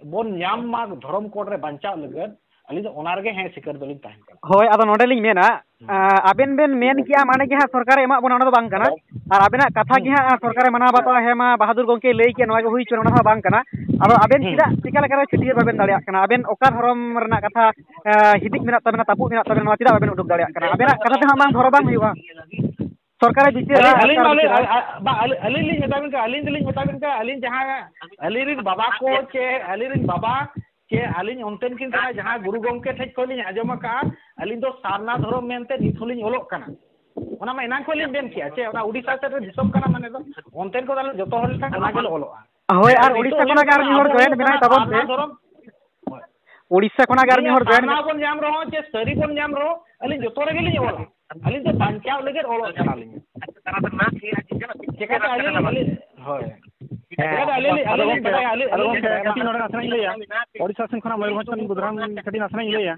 ᱵᱚᱱ ᱧᱟᱢ ᱢᱟ ᱫᱷᱚᱨᱚᱢ ᱠᱳᱰ ᱨᱮ ᱵᱟᱧᱪᱟᱜ ᱞᱟᱹᱜᱤᱫ, ᱟᱹᱞᱤᱧ ᱫᱚ ᱚᱱᱟ ᱨᱮᱜᱮ ᱦᱮᱸ ᱥᱤᱠᱟᱹᱨ ᱫᱚᱞᱤᱧ ᱛᱟᱦᱮᱱ ᱠᱟᱱᱟ᱾ ᱦᱳᱭ, ᱟᱫᱚ ᱱᱚᱰᱮ ᱞᱤᱧ ᱢᱮᱱᱟ, ᱟᱸ, ᱟᱵᱮᱱ ᱵᱮᱱ ᱢᱮᱱ ᱠᱮᱜᱼᱟ, ᱢᱟᱱᱮ ᱜᱮ ᱦᱟᱸᱜ ᱥᱚᱨᱠᱟᱨᱮ ᱮᱢᱟᱜ ᱵᱚᱱᱟ, ᱚᱱᱟ ᱫᱚ ᱵᱟᱝ ᱠᱟᱱᱟ᱾ ᱟᱨ ᱟᱵᱮᱱᱟᱜ ᱠᱟᱛᱷᱟ ᱜᱮ ᱦᱟᱸᱜ ᱥᱚᱨᱠᱟᱨᱮ ᱢᱟᱱᱟᱣ ᱵᱟᱛᱟᱣᱟ, ᱦᱮᱸ ᱢᱟ ᱵᱟᱦᱟᱫᱩᱨ ᱜᱚᱢᱠᱮ ᱞᱟᱹᱭ ᱠᱮᱜᱼᱟ, ᱱᱚᱣᱟ ᱜᱮ ᱦᱩᱭ ᱦᱚᱪᱚ, ᱚᱱᱟ ᱦᱚᱸ ᱵᱟᱝ ᱠᱟᱱᱟ᱾ ᱟᱫᱚ ᱟᱵᱮᱱ ᱪᱮᱫᱟᱜ, ᱪᱤᱠᱟ ᱞᱮᱠᱟᱨᱮ ᱪᱷᱟᱹᱴᱭᱟᱹᱨ ᱵᱟᱵᱮᱱ ᱫᱟᱲᱮᱭᱟᱜ ᱠᱟᱱᱟ? ᱟᱵᱮᱱ ᱚᱠᱟ ᱫᱷᱚᱨᱚᱢ ᱨᱮᱱᱟᱜ ᱠᱟᱛᱷᱟ, ᱟᱸ, ᱦᱤᱫᱤᱡ ᱢᱮᱱᱟᱜ ᱛᱟᱵᱮᱱᱟ, ᱛᱟᱹᱯᱩᱜ ᱢᱮᱱᱟᱜ ᱛᱟᱵᱮᱱᱟ, ᱱᱚᱣᱟ ᱪᱮᱫᱟᱜ ᱵᱟᱵᱮᱱ ᱩᱰᱩᱠ ᱫᱟᱲᱮᱭᱟᱜ ᱠᱟᱱᱟ? ᱟᱵᱮᱱᱟᱜ ᱠᱟᱛᱷᱟ ᱛᱮᱦᱟᱸᱜ ᱵᱟᱝ ᱫᱷᱚᱨᱚ ᱵᱟᱝ ᱦᱩᱭᱩᱜᱼᱟ᱾ ᱥᱚᱨᱠᱟᱨᱮ ᱵᱤᱪᱟᱹᱨᱟ, ᱟᱹᱞᱤᱧ, ᱟᱹᱞᱤᱧ ᱢᱟ ᱥᱚᱨᱠᱟᱨᱮ ᱞᱟᱹᱭ, ᱵᱤᱪᱟᱹᱨᱟ᱾ ᱟ-, ᱟ-, ᱵᱟ, ᱟᱹᱞᱤᱧ, ᱟᱹᱞᱤᱧ ᱞᱤᱧ ᱢᱮᱛᱟ ᱵᱤᱱ ᱠᱟᱱᱟ, ᱟᱹᱞᱤᱧ ᱫᱚᱞᱤᱧ ᱢᱮᱛᱟ ᱵᱤᱱ ᱠᱟᱱᱟ, ᱟᱹᱞᱤᱧ ᱡᱟᱦᱟᱸ ᱟᱹᱞᱤᱧ ᱨᱤᱱ ᱵᱟᱵᱟ ᱠᱚ ᱪᱮ ᱟᱹᱞᱤᱧ ᱨᱤᱱ ᱵᱟᱵᱟ ᱪᱮ ᱟᱹᱞᱤᱧ ᱚᱱᱛᱮᱱ ᱠᱤᱱ ᱠᱟᱱᱟ, ᱡᱟᱦᱟᱸ ᱜᱩᱨᱩ ᱜᱚᱢᱠᱮ ᱴᱷᱮᱡ ᱠᱷᱚᱱ ᱞᱤᱧ ᱟᱸᱡᱚᱢ ᱟᱠᱟᱫᱼᱟ, ᱟᱹᱞᱤᱧ ᱫᱚ ᱥᱟᱨᱱᱟ ᱫᱷᱚᱨᱚᱢ ᱢᱮᱱᱛᱮ ᱱᱤᱛ ᱦᱚᱸᱞᱤᱧ ᱚᱞᱚᱜ ᱠᱟᱱᱟ᱾ ᱚᱱᱟ ᱢᱟ ᱮᱱᱟᱝ ᱠᱷᱚᱱ ᱞᱤᱧ ᱢᱮᱱ ᱠᱮᱜᱼᱟ, ᱪᱮ ᱚᱱᱟ ᱩᱰᱤᱥᱟ ᱥᱮᱫ ᱨᱮ ᱫᱤᱥᱚᱢ ᱠᱟᱱᱟ ᱢᱟᱱᱮ ᱫᱚ ᱚᱱᱛᱮᱱ ᱠᱚᱫᱚ ᱟᱞᱮ ᱡᱚᱛᱚ ᱦᱚᱲ ᱞᱮᱠᱟ ᱚᱱᱟ ᱜᱮᱞᱮ ᱚᱞᱚᱜᱼᱟ᱾ ᱦᱳᱭ, ᱟᱨ ᱱᱤᱛᱚᱜ ᱩᱲᱤᱥᱥᱟ ᱦᱩᱭᱩᱜ ᱠᱷᱚᱱᱟᱜ ᱜᱮ ᱟᱨ ᱠᱟᱱᱟ ᱢᱤᱫ ᱦᱚᱲ ᱟᱵᱚ join ᱢᱮᱱᱟᱭ ᱛᱟᱵᱚᱱ ᱥᱟᱨᱱᱟ ᱛᱮ᱾ ᱫᱷᱚᱨᱚᱢ᱾ ᱩᱲᱤᱥᱥᱟ ᱠᱷᱚᱱᱟᱜ ᱜᱮ ᱟᱨ ᱢᱤᱫ ᱦᱚᱲ join ᱥᱟᱨᱱᱟ ᱵᱚᱱ ᱧᱟᱢ ᱨᱮᱦᱚᱸ, ᱪᱮ ᱥᱟᱹᱨᱤ ᱵᱚᱱ ᱧᱟᱢ ᱨᱮᱦᱚᱸ, ᱟᱹᱞᱤᱧ ᱡᱚᱛᱚ ᱨᱮᱜᱮ ᱞᱤᱧ ᱚᱞᱟ᱾ ᱟᱹᱞᱤᱧ ᱫᱚ ᱵᱟᱧᱪᱟᱣ ᱞᱟᱹᱜᱤᱫ ᱚᱞᱚᱜ ᱠᱟᱱᱟᱞᱤᱧ᱾ ᱪᱮᱠᱟᱛᱮ ᱟᱹᱞᱤᱧ, ᱟᱹᱞᱤᱧ, ᱦᱳᱭ᱾ ᱦᱮᱸ, ᱪᱮᱠᱟᱛᱮ ᱟᱹᱞᱤᱧ, ᱟᱫᱚ ᱟᱹᱞᱤᱧ ᱞᱤᱧ ᱜᱚᱢᱠᱮ, ᱵᱟᱰᱟᱭᱟ, ᱟᱹᱞᱤᱧ, ᱟᱫᱚ ᱟᱹᱞᱤᱧ ᱜᱚᱢᱠᱮ, ᱞᱤᱧ ᱵᱟᱰᱟᱭᱟ᱾ ᱠᱟᱹᱴᱤᱡ ᱱᱚᱰᱮ ᱱᱟᱥᱮᱱᱟᱜ ᱤᱧ ᱞᱟᱹᱭᱟ᱾ ᱳᱰᱤᱥᱟ ᱥᱮᱱ ᱠᱷᱚᱱᱟᱜ ᱢᱚᱭᱩᱨᱵᱷᱚᱸᱡᱽ ᱠᱷᱚᱱ ᱵᱩᱫᱷᱩᱨᱟᱢ ᱠᱟᱹᱴᱤᱡ ᱱᱟᱥᱮᱱᱟᱜ ᱤᱧ ᱞᱟᱹᱭᱟ᱾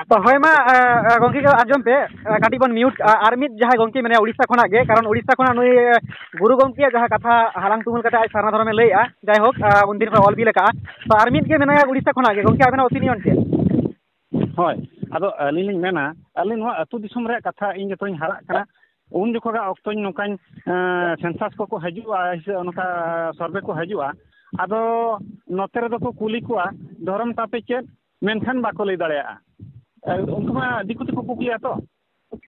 ᱛᱚ ᱦᱳᱭ ᱢᱟ, ᱟ, ᱟ, ᱜᱚᱢᱠᱮ ᱠᱚ ᱟᱸᱡᱚᱢ ᱯᱮ, ᱟ, ᱠᱟᱹᱴᱤᱡ ᱵᱚᱱ mute, ᱟ, ᱟᱨ ᱢᱤᱫ ᱡᱟᱦᱟᱸᱭ ᱜᱚᱢᱠᱮ ᱢᱮᱱᱟᱭᱟ ᱳᱰᱤᱥᱟ ᱠᱷᱚᱱᱟᱜ ᱜᱮ, ᱠᱟᱨᱚᱱ ᱳᱰᱤᱥᱟ ᱠᱷᱚᱱᱟᱜ ᱱᱩᱭ, ᱟ, ᱜᱩᱨᱩ ᱜᱚᱢᱠᱮᱭᱟᱜ ᱡᱟᱦᱟᱸ ᱠᱟᱛᱷᱟ ᱦᱟᱞᱟᱝ ᱛᱩᱢᱟᱹᱞ ᱠᱟᱛᱮ ᱟᱡ ᱥᱟᱨᱱᱟ ᱫᱷᱚᱨᱚᱢᱮ ᱞᱟᱹᱭᱮᱜᱼᱟ, ᱡᱟᱭᱦᱳᱠ, ᱟ, ᱩᱱᱫᱤᱱ ᱠᱷᱚᱱ ᱚᱞ ᱵᱤᱞ ᱟᱠᱟᱜᱼᱟ᱾ ᱛᱚ ᱟᱨ ᱢᱤᱫ ᱜᱮ ᱢᱮᱱᱟᱭᱟ ᱳᱰᱤᱥᱟ ᱠᱷᱚᱱᱟᱜ ᱜᱮ, ᱜᱚᱢᱠᱮ ᱟᱵᱮᱱᱟᱜ opinion ᱪᱮᱫ? ᱦᱳᱭ, ᱟᱫᱚ ᱟᱹᱞᱤᱧ ᱞᱤᱧ ᱢᱮᱱᱟ, ᱟᱹᱞᱤᱧ ᱱᱚᱣᱟ ᱟᱹᱛᱩ ᱫᱤᱥᱚᱢ ᱨᱮᱭᱟᱜ ᱠᱟᱛᱷᱟ ᱤᱧ ᱡᱚᱛᱚᱧ ᱦᱟᱨᱟᱜ ᱠᱟᱱᱟ, ᱩᱱ ᱡᱚᱠᱷᱚᱱᱟᱜ ᱚᱠᱛᱚᱧ ᱱᱚᱝᱠᱟᱧ, ᱮᱸ, census ᱠᱚᱠᱚ ᱦᱤᱡᱩᱜᱼᱟ, ᱥᱮ ᱱᱚᱝᱠᱟ survey ᱠᱚ ᱦᱤᱡᱩᱜᱼᱟ, ᱟᱫᱚ ᱱᱚᱛᱮ ᱨᱮᱫᱚ ᱠᱚ ᱠᱩᱞᱤ ᱠᱚᱣᱟ, "ᱫᱷᱚᱨᱚᱢ ᱛᱟᱯᱮ ᱪᱮᱫ?" ᱢᱮᱱᱠᱷᱟᱱ ᱵᱟᱠᱚ ᱞᱟᱹᱭ ᱫᱟᱲᱮᱭᱟᱜᱼᱟ᱾ ᱮ, ᱩᱱᱠᱩ ᱢᱟ ᱫᱤᱠᱩ ᱛᱮᱠᱚ ᱠᱩᱠᱞᱤᱭᱟ ᱛᱚ,